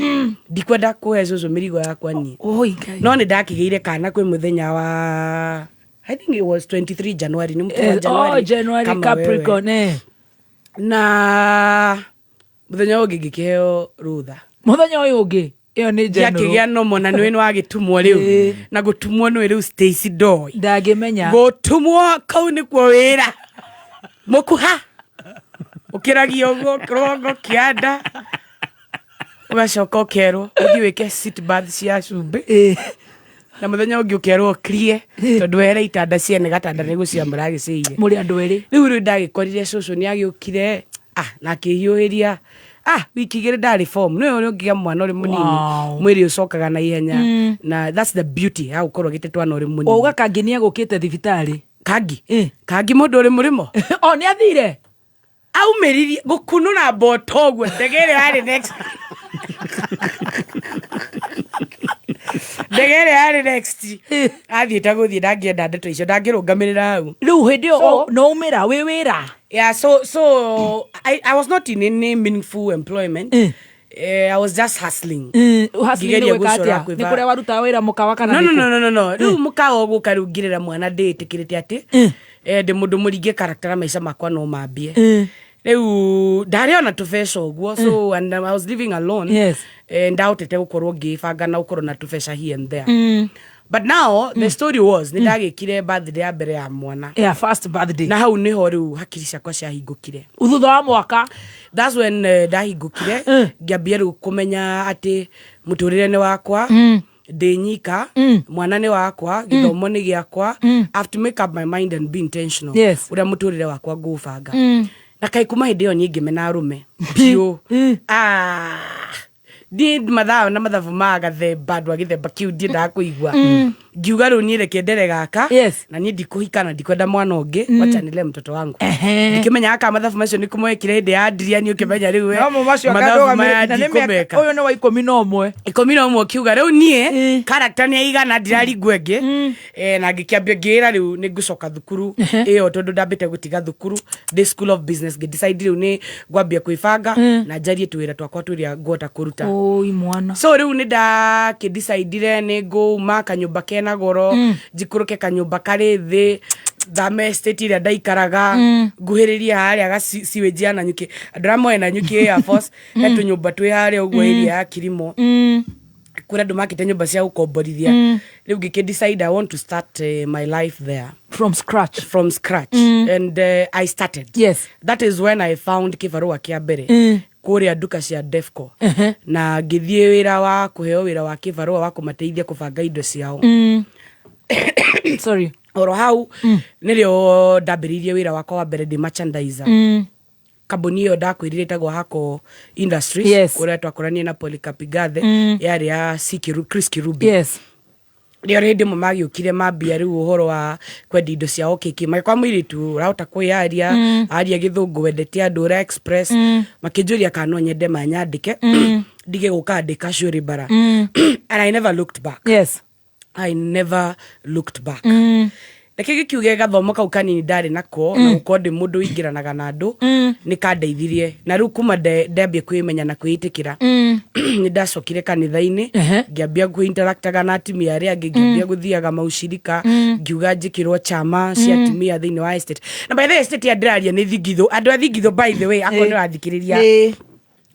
Ndikwenda kũhe cũcũ mĩrigo yakwa niĩ. Oi, Ngai. No nĩ ndakĩgĩire kana kwĩ mũthenya wa I think it was 23 January. Nĩ mũthenya wa January. Oh, January Kama Capricorn, wewe. Na mũthenya ũyũ ũngĩ ngĩkĩheo rũtha. Mũthenya ũyũ ũngĩ ĩyo nĩ general. Ngĩakĩgĩa nomo na nĩwe nĩwagĩtumwo rĩu. Na gũtumwo nĩwe rĩu Stacy Doy. Ndangĩmenya. Gũtumwo kau nĩkuo wĩra. Mũkuha. Ũkĩragia ũguo kĩrongo kĩanda. Ũgacoka ũkerwo ũthiĩ wĩke sit bath cia cumbĩ. Na mũthenya ũngĩ ũkerwo ũkirie tondũ were itanda ciene gatanda nĩ gũcia mũragĩcĩire. Mũrĩ andũ erĩ. Rĩu rĩu ndagĩkorire cũcũ nĩ agĩũkire na akĩhiũhĩria. Wiki igĩrĩ ndarĩ form. Nĩwe ũrĩa ũngĩgĩa mwana ũrĩ mũnini. Mwĩrĩ ũcokaga na ihenya. Na that's the beauty ya gũkorwo ũgĩte twana ũrĩ mũnini. Wauga Kangi nĩ egũkĩte thibitarĩ. Kangi? Kangi mũndũ ũrĩ mũrĩmo? O nĩ athire? Aumĩririe gũkunũra mboto ũguo ndege ĩrĩa yarĩ next. Ndege ĩrĩa yarĩ next. Athiĩte gũthiĩ ndangĩenda ndeto icio ndangĩrũngamĩrĩra hau. Rĩu hĩndĩ ĩyo no umĩra wĩ wĩra? Yeah, so I was not in any meaningful employment. I was just hustling. Hustling nĩ Ngĩgeria gwĩka gũcora atĩa? kwĩba- Nĩ kũrĩa warutaga wĩra mũkawa kana No, no, nĩkũ? no, no, no, no. Rĩu mũkawa ũgũka rĩu ngĩrera mwana ndĩĩtĩkĩrĩte atĩ ndĩ mũndũ mũringe character maica makwa no mambie. Rĩu ndarĩ ona tũbeca ũguo so and I was living alone. Ndahotete gũkorwo ngĩbanga na gũkorwo na tũbeca here and there. But now the story was nĩ ndagĩkire birthday ya mbere ya mwana. Yeah, first birthday. Na hau nĩho rĩu hakiri ciakwa ciahingũkire. Thutha wa mwaka. That's when ndahingũkire ngĩambia rĩu kũmenya atĩ mũtũrĩre nĩ wakwa. Ndĩ nyika, mwana nĩ wakwa, gĩthomo nĩ gĩakwa. I have to make up my mind and be intentional. Ũrĩa mũtũrĩre wakwa ngũbanga. Na kaĩ kuma hĩndĩ ĩyo niĩ ngĩmena arũme biũ. Ndiĩ mathaa na mathabu ma gathemba, andũ a gĩthemba kĩu ndiendaga kũigua. Ngiuga rĩu niĩ reke ndere gaka. Na niĩ ndikũhika na ndikwenda mwana ũngĩ, wacha nile mtoto wangu. Ndikĩmenyaga kana mathabu macio nĩ kũmwekire hĩndĩ ya Adrian, ũkĩmenya rĩu we, No mo macio mathabu akandũgamĩrĩra, maya na nĩ mĩaka- ndikũmeka. Ũyũ nĩ wa ikũmi na ũmwe. Ikũmi na ũmwe ũkiuga rĩu niĩ character nĩ yaigana ndiraringwo ĩngĩ. Na ngĩkĩambia ngĩĩra rĩu nĩ ngũcoka thukuru ĩyo tondũ ndambĩte gũtiga thukuru ndĩ school of business, ngĩ decide rĩu nĩ ngwambia kwĩbanga na njarie twĩra twakwa tũrĩa ngũhota kũruta. Oi mwana. So rĩu nĩ ndakĩdecidire nĩ ngũma kanyũmba kena goro, njikũrũke kanyũmba karĩ thĩ, thame estate ĩrĩa ndaikaraga, nguhĩrĩrie harĩa ga sewage ya Nanyuki. Andũ arĩa moĩ Nanyuki Air Force, he tũnyũmba twĩ harĩa ũguo area ya Kilimo. Kũrĩa andũ makĩte nyũmba cia gũkomborithia. Rĩu ngĩkĩ decide I want to start my life there from scratch. From scratch. And I started. That is when I found kĩbarũa kĩa mbere kũrĩa nduka cia Defco, na ngĩthiĩ wĩra wa kũheo wĩra wa kĩbarũa wa kũmateithia kũbanga indo ciao. Sorry. Oro hau nĩrĩo ndambĩrĩirie wĩra wakwa wa mbere ndĩ merchandiser. Kambuni ĩyo ndakwĩrire ĩtagwo Hako Industries, kũrĩa twakoranie na Polycarp Igathe. Yarĩ ya C. Chris Kirubi. Rĩo hĩndĩ ĩmwe magĩũkire mambia rĩu ũhoro wa kwendia indo ciao kĩkĩ, magĩkora mũirĩtu ũrahota kwĩyaria, aria gĩthũngũ, wendete andũ, ũra express. Makĩnjũria kana no nyende manyandĩke ndige gũka ndĩ casual bara. And I never looked back. I never looked back. Reke gĩkiuge gathomo kau kanini ndarĩ nako na gũkorwo ndĩ mũndũ ũingĩranaga na andũ nĩ kandeithirie. Na rĩu kuma ndambia kwĩmenya na kwĩĩtĩkĩra, nĩ ndacokire kanitha-inĩ, ngĩambia kwĩinteractaga na atumia arĩa angĩ, ngĩambia gũthiaga maucirika, ngiuga njĩkĩrwo chama cia atumia thĩinĩ wa estate. Na by the way, estate ya ndĩraria nĩ Thingithũ. Andũ a Thingithũ, by the way, akorwo nĩ ũrathikĩrĩria,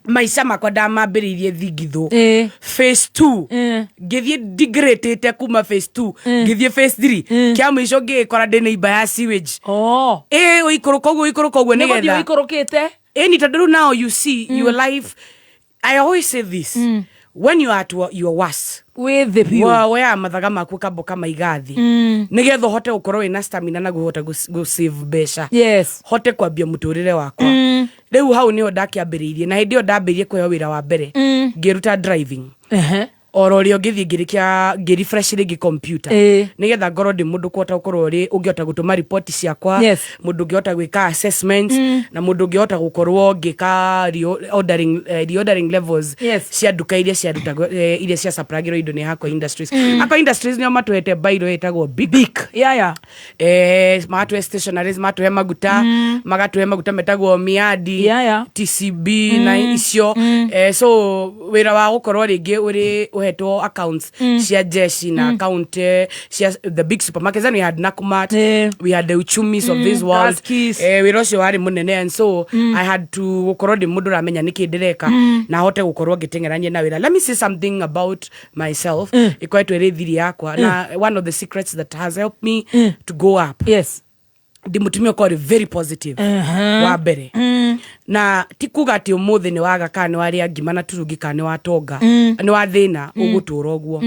maica makwa ndamambĩrĩirie Thingithũ phase 2, ngĩthiĩ degradĩte kuma phase 2 ngĩthiĩ phase 3, kĩa mũico ngĩgĩkora ndĩ neighbor ya sewage. Ĩ ũikũrũka ũguo, ũikũrũka ũguo. Nĩ gũthiĩ nĩgetha ũikũrũkĩte. Ĩni, tondũ rĩu now you see your life. I always say this: when you are at your worst, wĩ thĩ biũ, woyaga mathaga maku ũkamba ũkamaiga thĩ nĩgetha ũhote gũkorwo wĩna stamina na kũhota gũ save mbeca, hote kwambia mũtũrĩre wakwa. Rĩu hau nĩho ndakĩambĩrĩirie, na hĩndĩ ĩyo ndambĩrĩirie kũheo wĩra wa mbere ngĩruta driving, oro rĩo ngĩthiĩ ngĩrĩkia ngĩrefresh rĩngĩ computer nĩgetha ngorwo ndĩ mũndũ kũhota gũkorwo ũrĩ ũngĩhota gũtũma ripoti ciakwa, mũndũ ũngĩhota gwĩka assessments, na mũndũ ũngĩhota gũkorwo ngĩka reordering levels cia nduka iria ciarutagwo, iria ciacapragĩrwo indo nĩ Hako Industries. Hako Industries nĩo matũhete bairo ĩtagwo Bic. Bic. Yeah. Magatũhe stationaries, magatũhe maguta, magatũhe maguta metagwo Miadi, TCB na icio. So wĩra wa gũkorwo rĩngĩ ũrĩ ũhetwo accounts cia jeshi na account cia the big supermarkets. Then we had Nakumatt, we had the Uchumis of this world. Tuskys. Wĩra ũcio warĩ mũnene, and so I had to gũkorwo ndĩ mũndũ ũramenya nĩkĩ ndĩreka na hote gũkorwo ngĩteng'erania na wĩra. Let me say something about myself ĩkoretwo ĩrĩ thiri yakwa na one of the secrets that has helped me to go up. Ndĩ mũtumia ũkorwo rĩ very positive. Wa mbere, na ti kuga atĩ ũmũthĩ nĩ waga kana nĩ warĩa ngima na turungi kana nĩ watonga, nĩ wathĩna ũgũtũra ũguo.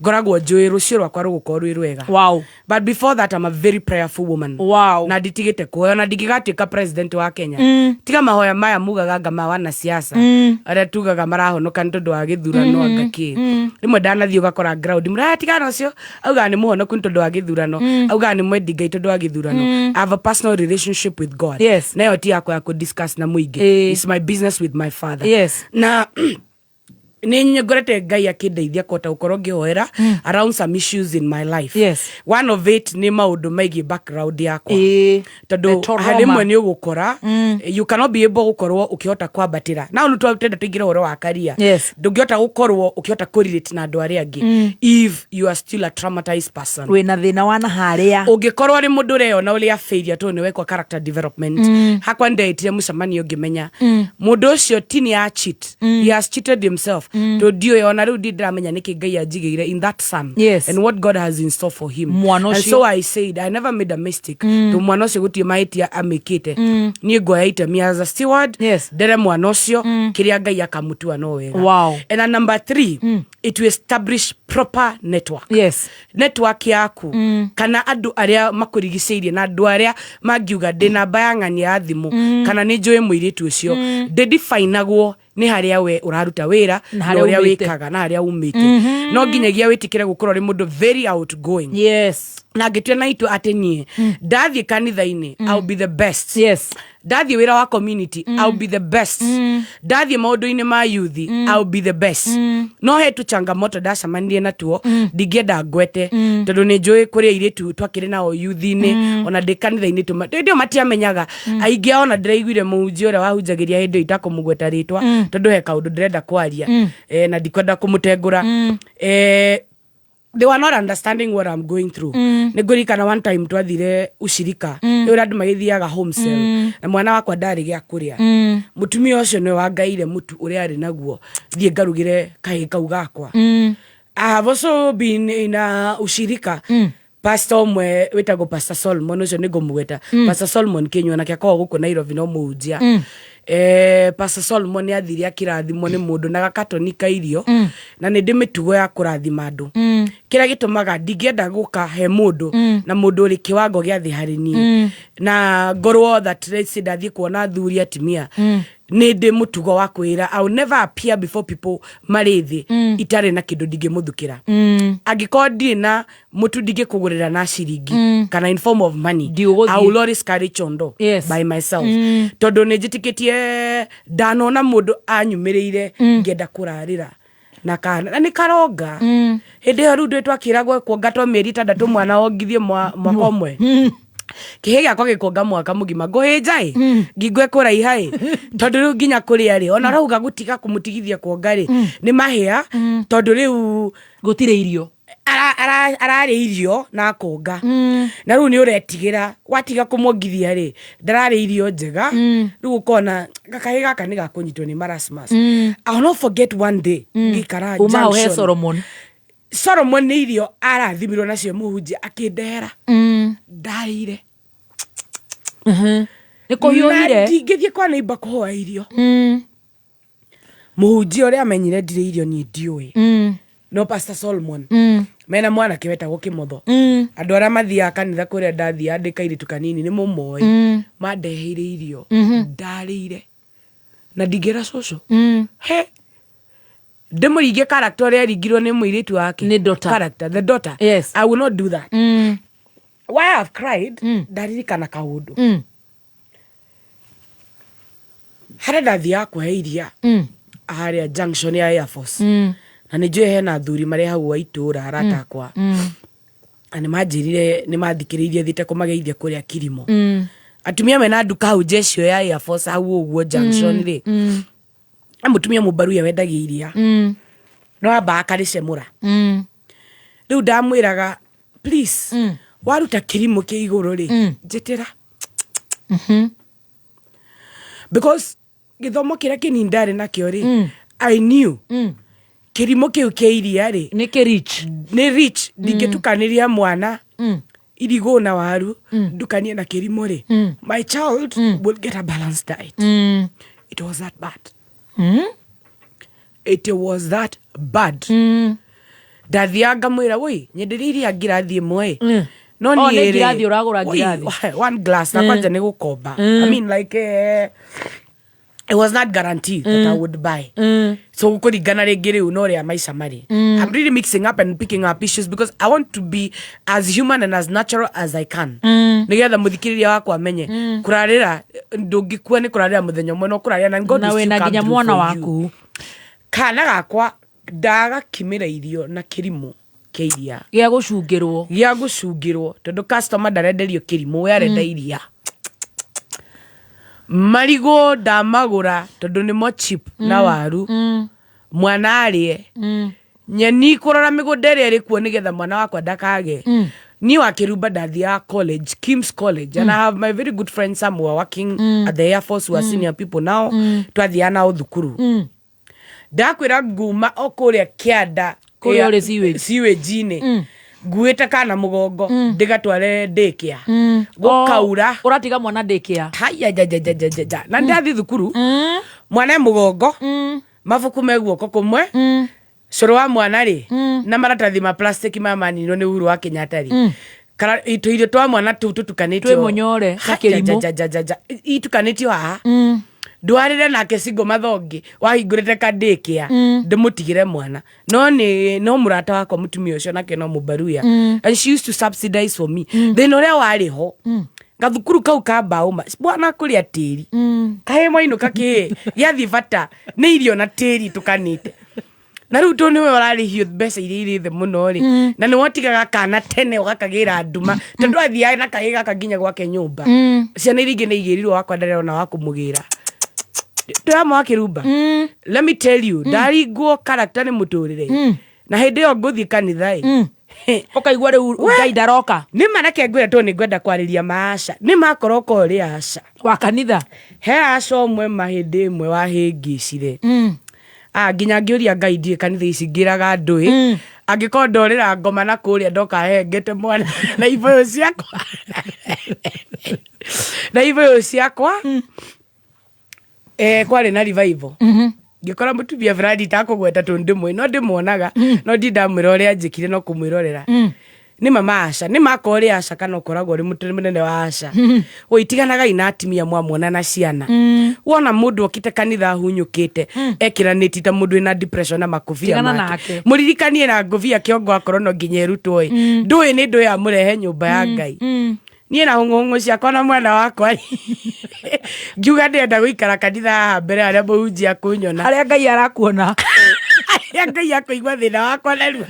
Ngoragwo njũĩ rũciũ rwakwa rũgũkorwo rwĩ rwega. But before that, I'm a very prayerful woman. Na nditigĩte kuhoya, na ndingĩgatuĩka president wa Kenya tiga mahoya maya mugaga anga ma wanasiasa arĩa tugaga marahonoka nĩ tondũ wa gĩthurano, anga kĩ. Rĩmwe ndanathiĩ ũgakora ground mũratigana ũcio augaga nĩ mũhonoku nĩ tondũ wa gĩthurano, augaga nĩ mwendi Ngai tondũ wa gĩthurano. I have a personal relationship with God. Nayo ti yakwa ya kũ-discuss na mũingĩ. It's my business with my father. Na nĩ ngorete Ngai akĩndeithia kũhota gũkorwo ngĩhoera around some issues in my life. One of it nĩ maũndũ megiĩ background yakwa, tondũ The trauma. rĩmwe nĩ ũgũkora you cannot be able gũkorwo ũkĩhota kwambatĩra na nĩ twenda tũingĩre ũhoro wa career. Ndũngĩhota gũkorwo ũkĩhota kũrelate na andũ arĩa angĩ if you are still a traumatized person. Wĩna thĩna wa na harĩa. Ũngĩkorwo ũrĩ mũndũ ũreyona ũrĩa failure tondũ nĩ wekwo character development. Hakwa ndeitire mũcemanio ngĩmenya mũndũ ũcio ti nĩ a cheat, he has cheated himself, tondũ ndiũĩ ona rĩu ndi ndĩramenya nĩkĩ Ngai anjigĩire in that son and what God has in store for him. Mwana And ũcio. so I said I never made a mistake, tondũ mwana ũcio gũtirĩ mahĩtia amĩkĩte. Niĩ ngoya itemi as a steward, ndere mwana ũcio kĩrĩa Ngai akamutua no wega. And then number three, it will establish proper network. Network yaku kana andũ arĩa makũrigicĩirie na andũ arĩa mangiuga ndĩ namba ya ng'ania ya thimũ kana nĩ njũĩ mũirĩtu ũcio ndĩdifinagwo nĩ harĩa we ũraruta wĩra Na na harĩa ũrĩa umĩte. wĩkaga na harĩa umĩte. No nginyagia wĩtĩkĩre gũkorwo ũrĩ mũndũ very outgoing. Na ngĩtua na itua atĩ niĩ ndathiĩ kanitha-inĩ, I'll be the best. Ndathiĩ wĩra wa community, I'll be the best. Ndathiĩ maũndũ-inĩ ma youth, I'll be the best. No he tu changamoto ndacemanirie natuo ndingĩenda ngwete, tondũ nĩ njũĩ kũrĩ airĩtu twakĩrĩ nao youth-inĩ ona ndĩ kanitha-inĩ hĩndĩ ĩyo matiamenyaga aingĩ ao, ona ndĩraiguire mũhunjia ũrĩa wahunjagĩria hĩndĩ ĩyo itakũmũgweta rĩtwa tondũ he kaũndũ ndĩrenda kwaria na ndikwenda kũmũtengũra. They were not understanding what I'm going through. Nĩ ngũririkana one time twathire ucirika mm. ũrĩa andũ magĩthiaga home cell, na mwana wakwa ndarĩ gĩa kũrĩa. Mũtumia ũcio nĩwe wangaire mũtu ũrĩa arĩ naguo thiĩ ngarugĩre kahĩĩ kau gakwa. I have also been in a ushirika pastor ũmwe wĩtagwo Pastor Solomon, ũcio nĩ ngũmũgweta. Pastor Solomon Kĩnyua, nake akoragwo gũkũ Nairobi, no mũhunjia. Pastor Solomon nĩ athire akĩrathimwo nĩ mũndũ na gakatoni ka irio. Na nĩ ndĩ mĩtugo ya kũrathima andũ. Kĩrĩa gĩtũmaga ndingĩenda gũka he mũndũ na mũndũ ũrĩ kĩwango gĩa thĩ harĩ niĩ na ngorwo that, let's say, ndathiĩ kuona athuri atumia, nĩ ndĩ mũtugo wa kwĩra I will never appear before people marĩ thĩ itarĩ na kĩndũ ndingĩmũthukĩra. Angĩkorwo ndirĩ na mũtu ndingĩkũgũrĩra na ciringi kana in form of money, Ndiũgũthiĩ. I will always carry chondo by myself. Tondũ nĩ njĩtĩkĩtie ndanona mũndũ anyumĩrĩire ngĩenda kũrarĩra na kana na nĩ karonga. Hĩndĩ ĩyo rĩu ndĩ twakĩragwo kuonga twa mĩeri 6, mwana wongithie mwaka ũmwe. Kĩhĩ gĩakwa gĩkuonga mwaka mũgima, ngũhĩnja ĩ ngingo ĩkũraiha ĩ, tondũ rĩu nginya kũrĩa rĩ, ona rauga gũtiga kũmũtigithia kuonga rĩ, nĩ mahĩa, tondũ rĩu gũtirĩ irio. Ararĩa irio na akonga, na rĩu nĩ ũretigĩra watiga kũmwongithia rĩ, ndararĩa irio njega. Rĩu ũkona gakahĩ gaka nĩ gakũnyitwo nĩ marasmus. I will not forget one day ngĩikara Uma hau he junction. Solomon. Solomon nĩ irio arathimirwo nacio, mũhunjia akĩndehera, ndarĩire. Nĩ kũhiũhire. Na ndingĩthiĩ kwa neighbor kũhoya irio. Mũhunjia ũrĩa amenyire ndirĩ irio niĩ ndiũĩ, no Pastor Solomon mena mwanake wetagwo Kĩmotho, andũ arĩa mathiaga kanitha kũrĩa ndathiaga ndĩ kairĩtu kanini nĩ mũmoĩ. Mandeheire irio, ndarĩire na ndingĩra cũcũ he ndĩmũringie character ũrĩa aringirwo nĩ mũirĩtu wake. Nĩ daughter. Character, the daughter. I will not do that. Why I have cried, ndaririkana kaũndũ harĩa ndathiaga kũhe iria harĩa junction ya Air Force. Na nĩ njũĩ hena athuri marĩ hau wa itũũra, arata akwa, na nĩ manjĩrire nĩ mathikĩrĩirie thiĩte kũmageithia kũrĩa Kirimo. Atumia mena nduka hau njecio ya Air Force hau ũguo junction rĩ, na mũtumia mũmbaruya wendagia iria no ambaga akarĩcemũra. Rĩu ndamwĩraga, please, waruta kĩrimũ kĩ igũrũ rĩ, njĩtĩra, because gĩthomo kĩrĩa kĩnini ndarĩ nakĩo rĩ, I knew kĩrimũ kĩu kĩa iria rĩ nĩ kĩ rich. Nĩ rich. Ndingĩtukanĩria mwana irigũ na waru ndukanie na kĩrimũ rĩ, my child will get a balanced diet. It was that bad. It was that bad. Ndathiaga ngamwĩra, woi, nyenderia iria ngirathi ĩmwe ĩ. No Oh, niĩ nĩ rĩ, ngirathi ũragũra woi, ngirathi. One glass na kwanja nĩ gũkomba. I mean, like, it was not guaranteed that I would buy. So kũringana rĩngĩ rĩu no ũrĩa maica marĩ. I'm really mixing up and picking up issues because I want to be as human and as natural as I can, nĩgetha mũthikĩrĩria wakwa amenye kũrarĩra ndũngĩkua nĩ kũrarĩra mũthenya ũmwe, no kũrarĩra na God Na will wĩna still come nginya through mwana for you. waku. Kana gakwa ndagakimĩra irio na kĩrimũ kĩa iria gĩa gũcungĩrwo. Gĩa gũcungĩrwo, tondũ customer ndarenderio kĩrimũ, we arenda iria. Marigũ ndamagũra tondũ nĩmo cheap na waru, mwana arĩe. Nyeni kũrora mĩgũnda ĩrĩa ĩrĩ kuo nĩgetha mwana wakwa ndakage. Niĩ wa kĩrumba ndathiaga college, Kims College, and I have my very good friends, some who are working at the Air Force, who are senior people now. Twathiaga nao thukuru. Ndakwĩra nguma o kũrĩa kĩanda Kũrĩa ũrĩ sewage. Sewage-inĩ, nguĩte kana mũgongo ndĩgatware daycare, gũkaura. Oh, ũratiga mwana daycare. Haya, jajajajajaja, na ndathiĩ thukuru mwana e mũgongo, mabuku me guoko kũmwe, cũrũ wa mwana rĩ na maratathi ma plastic maya maninwo nĩ Uhuru wa Kenyatta rĩ, tũirio twa mwana tũu tũtukanĩtio. Twĩ mũnyore na kĩrimũ. Jajajajaja, itukanĩtio haha, ndwarĩre nake singo mathongi wahingũrĩte kadĩkĩa, ndĩmũtigĩre mwana. No nĩ no mũrata wakwa mũtumia ũcio nake no mũbaruya, and she used to subsidize for me. Thĩna ũrĩa warĩ ho, gathukuru kau ka mbaũ ma bwana kũrĩa tĩri kahĩ mwainũka kĩ gĩathiĩ bata nĩ irio na tĩri tukanĩte, na rĩu tondũ nĩwe ũrarĩhio mbeca iria irĩ thĩ mũno rĩ, na nĩ wotigaga kana tene ũgakagĩra nduma, tondũ athiaga na kahĩ gaka nginya gwake nyũmba. Ciana iria ingĩ nĩ igĩrirwo, wakwa ndarona wa kũmũgĩra. Twĩhamwe wa kĩrumba, let me tell you, ndaringwo character nĩ mũtũrĩre, na hĩndĩ ĩyo ngũthiĩ kanitha ĩ, Ũkaigua rĩu Ngai ndaroka. Nĩ ma reke ngwĩre, tondũ nĩ ngwenda kwarĩria maaca, nĩ makoroka ũrĩ aca wa kanitha. He aca ũmwe ma hĩndĩ ĩmwe wahĩngĩcire. Ah, nginya ngĩũria Ngai, ndiĩ kanitha ici ngĩraga andũ ĩ. Angĩkorwo ndorĩra ngoma na kũrĩa ndoka hengete mwana na ibũyũ ciakwa, na ibũyũ ciakwa. Kwarĩ na revival, ngĩkora mũtumia fulani itakũgweta tondũ ndĩmũĩ, no ndĩmuonaga, no ndindamwĩra ũrĩa anjĩkire, no kũmwĩrorera. Nĩ mama aca, nĩ makorwo ũrĩ aca kana ũkoragwo ũrĩ mũtĩ mũnene wa aca. Woi, tiganagai na atumia mwamuona na ciana. Wona mũndũ okĩte kanitha ahunyũkĩte, ekĩranĩtie ta mũndũ wĩna depression na makobia Tigana make. nake. Mũririkanie na ngũbia kĩongo akorwo no nginya ĩrutwo ĩ. Ndũĩ nĩ ndũĩ amũrehe nyũmba ya Ngai. Niĩ na hũng'ũhũng'ũ ciakwa na mwana wakwa rĩ, ngiuga ndĩrenda gũikara kanitha haha mbere harĩa mũhunjia akũnyona. Harĩa Ngai arakuona. Harĩa Ngai akũigua thĩna wakwa narua.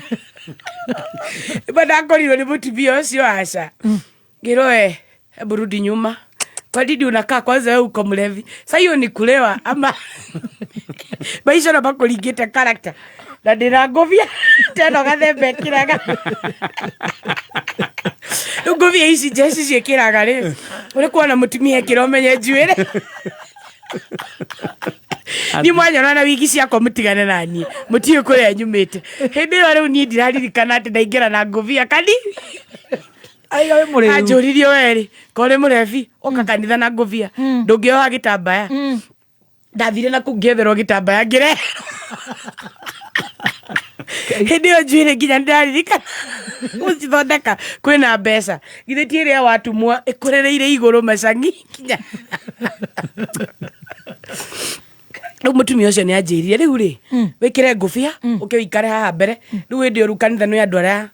Ba ndakorirwo nĩ mũtumia ũcio aca. Ngĩrwo, "We, hebu rudi nyuma. Kwa nini unakaa kwanza wewe uko mlevi?" Sasa hiyo ni kulewa ama maisha na makũringĩte character. Na ndĩna ngũbia teno gathemba ĩkĩraga. Rĩu ngũbia ici njeci ciĩkĩraga rĩ, ũrĩ kuona mũtumia ekĩra ũmenye njuĩrĩ. Niĩ mwanyona na wigi ciakwa mũtigane na niĩ, mũtiũĩ kũrĩa nyumĩte. Hĩndĩ ĩyo rĩu niĩ ndiraririkana atĩ ndaingĩra na ngũbia kani. Aiga wĩ mũrĩu. Anjũririe, "Werĩ, ko ũrĩ mũrebi, ũka kanitha na ngũbia, ndũngĩoha gĩtambaya?" Ndathire na kũu ngĩetherwo gĩtambaya ngĩreherwo. Hĩndĩ ĩyo njuĩrĩ nginya nĩndĩraririkana gũcithondeka kwĩna mbeca, githĩ ti ĩrĩa watumwo ĩkũrĩrĩire igũrũ macangi nginya rĩu. Mũtumia ũcio nĩ anjĩrire, "Rĩu rĩ, wĩkĩre ngũbia ũke ũikare haha mbere." Rĩu hĩndĩ ĩyo rĩu kanitha nĩ andũ arĩa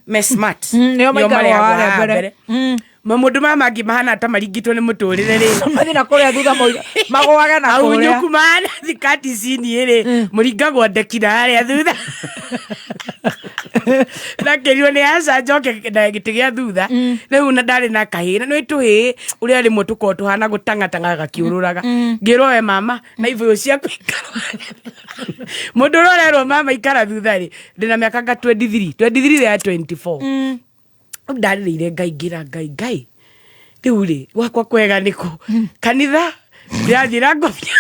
me smart. Nĩo maikaragwo marĩagwo harĩa haha mbere. mbere. Mamũndũ maya mangĩ mahana ta maringĩtwo nĩ mũtũrĩre rĩ, mathiĩ na kũrĩa thutha magũage na kũrĩa. Ahunyũku mahana thikati cini rĩ, mũringagwo ndeki na harĩa thutha. Ndakĩrirwo nĩ aca njoke na gĩtĩ gĩa thutha rĩu, na ndarĩ na kahĩĩ, na nĩ tũhĩĩ ũrĩa rĩmwe tũkorwo tũhana gũtang'atang'a gakiũrũraga. Ngĩrwo, "We mama, na ibũyũ ciaku ikara." Mũndũ ũrĩa ũrerwo mama ikara thutha rĩ, ndĩna mĩaka nga 23, 23 ya 24. Rĩu ndarĩrĩire Ngai, ngĩra Ngai, "Ngai, rĩu rĩ, gwakwa kwega nĩkũ? Kanitha ndĩrathiĩ na ngobia,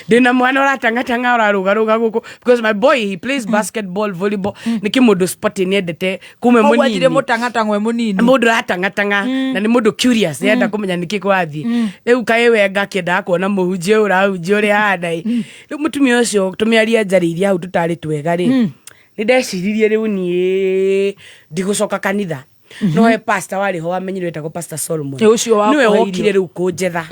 ndĩna mwana ũratang'atang'a, ũrarũgarũga gũkũ," because my boy, he plays basketball, volleyball, nĩ kĩmũndũ sport nĩendete kuma Koguo anjirie mũnini. Mũtang'atang'o e mũnini. Mũndũ ũratang'atang'a na nĩ mũndũ curious, nĩenda kũmenya nĩkĩ kũrathiĩ. Rĩu kaĩ we ngakĩendaga kuona mũhunjia ũyũ ũrahunjia ũrĩa ahana ĩ. Rĩu mũtumia ũcio tũmĩaria njarĩirie hau tũtarĩ twega rĩ, nĩ ndeciririe rĩu niĩ ndigũcoka kanitha. No he pastor warĩ ho wamenyire, wetagwo Pastor Solomon. Ĩ, ũcio wa nĩwe kũhe wokire irio. rĩu kũnjetha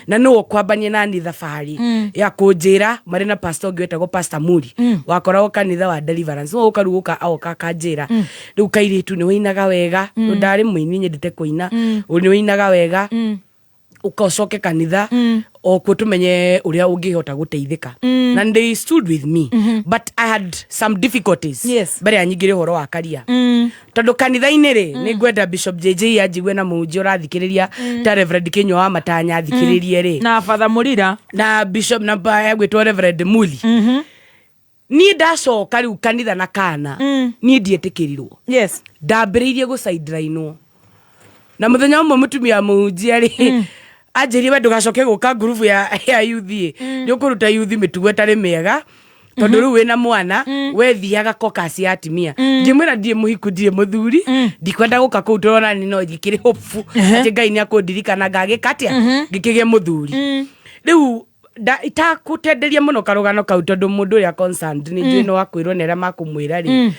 na nĩwe ũkwambania nani thabarĩ ya kũnjĩra marĩ na pastor ũngĩ wetagwo Pastor Muri, wakoragwo kanitha wa Deliverance. No ũka rĩu ũka aoka akanjĩra, "Rĩu kairĩtu, nĩ wĩinaga wega." Rĩu ndarĩ mũini, nyendete kũina. "Nĩ wĩinaga wega, ũka ũcoke kanitha o kuo tũmenye ũrĩa ũngĩhota gũteithĩka." Na they stood with me, but I had some difficulties. Mbere ya nyingĩre ũhoro wa karia, tondũ kanitha-inĩ rĩ, nĩ ngwenda Bishop JJ anjigue na mũhunjia ũrathikĩrĩria ta Reverend Kĩnyua wa Matanya athikĩrĩrie rĩ, na Father Mũrira. Na Bishop na egwĩtwo Reverend Muli. Niĩ ndacoka rĩu kanitha na kana, niĩ ndietĩkĩrirwo. Ndambĩrĩirie gũcaindirainwo, na mũthenya ũmwe mũtumia wa mũhunjia rĩ, anjĩrie, "We ndũgacoke gũka ngurubu ya yuthi, nĩ ũkũruta yuthi mĩtugo ĩtarĩ mĩega, tondũ rĩu wĩna mwana, we thiaga kokasi ya atimia." Ngĩmwĩra, "Ndirĩ mũhiku, ndirĩ mũthuri, ndikwenda gũka kũu tũrona ni no ngĩkĩrĩ hopeful atĩ Ngai nĩ akũndirikana ngagĩka atĩa, ngĩkĩgĩe mũthuri." Rĩu itakũtenderia mũno karũgano kau, tondũ mũndũ ũrĩa concerned nĩ njũĩ no akwĩrwo nĩ arĩa makũmwĩra rĩ,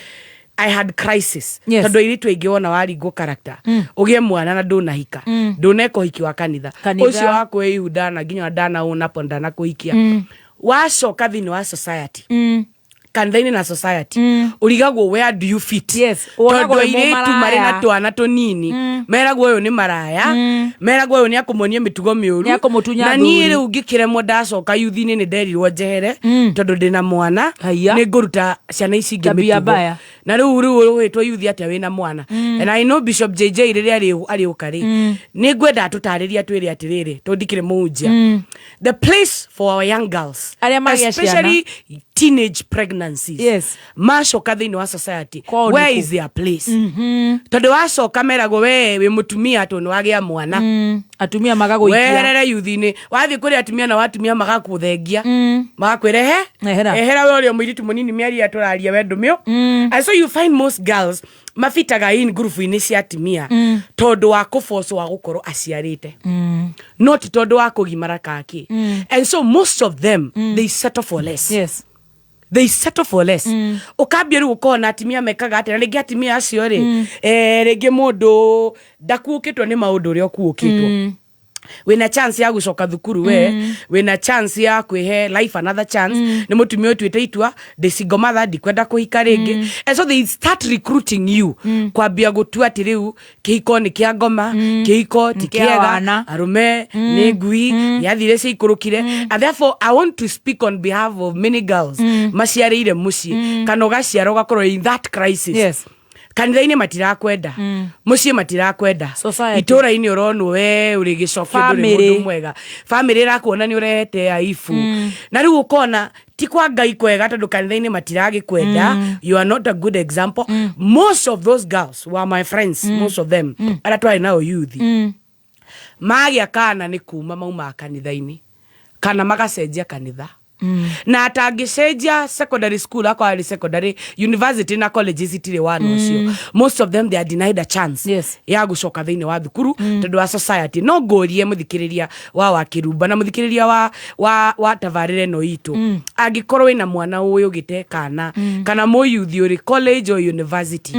I had crisis. Tondũ airĩtu aingĩ wona waringwo character, ũgĩe mwana na ndũnahika, ndũneka ũhiki wa kanitha, Kanitha. ũcio wakwe ihu ndana nginya ndanaũnapo ndanakũhikia, wacoka thĩinĩ wa society, kanitha-inĩ na society, ũrigagwo where do you fit. Wonagwo Tondũ wĩ airĩtu marĩ na mũmaraya. twana tũnini, meragwo ũyũ nĩ maraya, meragwo ũyũ nĩ akũmonia mĩtugo mĩũru. Nĩ akũmũtunya Na niĩ athuri. rĩu ngĩkĩremwo. Ndacoka yuthi-inĩ, nĩ nderirwo njehere tondũ ndĩna mwana, nĩ ngũruta ciana ici ingĩ Tabia mĩtugo. mbaya. Na rĩu ũhĩtwo yuthi atĩa wĩna mwana? And I know Bishop JJ rĩrĩa arĩũka rĩ, nĩ ngwenda atũtarĩria, twĩre atĩrĩrĩ, tondũ ndikĩrĩ mũhunjia, the place for our young girls, Arĩa magĩa ciana. especially Teenage pregnancies, yes, macoka thĩinĩ wa society, Kwao where nĩkũ? is their place? Tondũ wacoka meragwo we wĩ mũtumia tondũ nĩ wagĩa mwana. Atumia magagũikia. Weherere yuthi-inĩ, wathiĩ kũrĩ atumia na watumia magakũthengia, magakwĩra ehe. Ehera. Ehera we ũrĩa mũirĩtu mũnini, mĩario tũraria we ndũmĩo. And so you find most girls mabitaga in ngurubu-inĩ cia atumia tondũ wa kũbocwo wa gũkorwo aciarĩte, not tondũ wa kũgimara kaki. And so most of them, they settle for less. They settle for less. Ũkambia rĩu ũkona atumia mekaga atĩa, na rĩngĩ atumia acio rĩ, rĩngĩ mũndũ ndakuũkĩtwo nĩ maũndũ ũrĩa ũkuũkĩtwo. Wĩna chance ya gũcoka thukuru we, wĩna chance ya kwĩhe life another chance. Nĩ mũtumia ũtuĩte itua, ndĩ single mother, ndikwenda kũhika rĩngĩ. And so they start recruiting you, kwambia gũtua atĩ rĩu kĩhiko nĩ kĩa ngoma, kĩhiko ti Nĩ kĩa kĩega, wana. Arũme nĩ ngui yathire ciaikũrũkire. And therefore I want to speak on behalf of many girls maciarĩire mũciĩ kana ũgaciara ũgakorwo in that crisis. Kanitha-inĩ matirakwenda, mũciĩ matirakwenda, Society. Itũra-inĩ ũronwo we ũrĩ gĩcokio, ndũrĩ Family. mũndũ mwega, family ĩrakuona nĩ ũrehete aibu. Na rĩu ũkona ti kwa Ngai kwega tondũ kanitha-inĩ matiragĩkwenda. You are not a good example. Most of those girls were my friends. Most of them arĩa twarĩ nao youth, magĩa kana nĩ kuma maumaga kanitha-inĩ kana magacenjia kanitha. Na atangĩcenjia secondary school, akorwo arĩ secondary, university na colleges itirĩ wana ũcio. Most of them, they are denied a chance ya gũcoka thĩinĩ wa thukuru tondũ wa society. No ngũrie mũthikĩrĩria wa Kĩrumba na mũthikĩrĩria wa tabarĩra ĩno itũ, angĩkorwo wĩna mwana ũĩ ũgĩte kana kana mũyuthi ũrĩ college or university,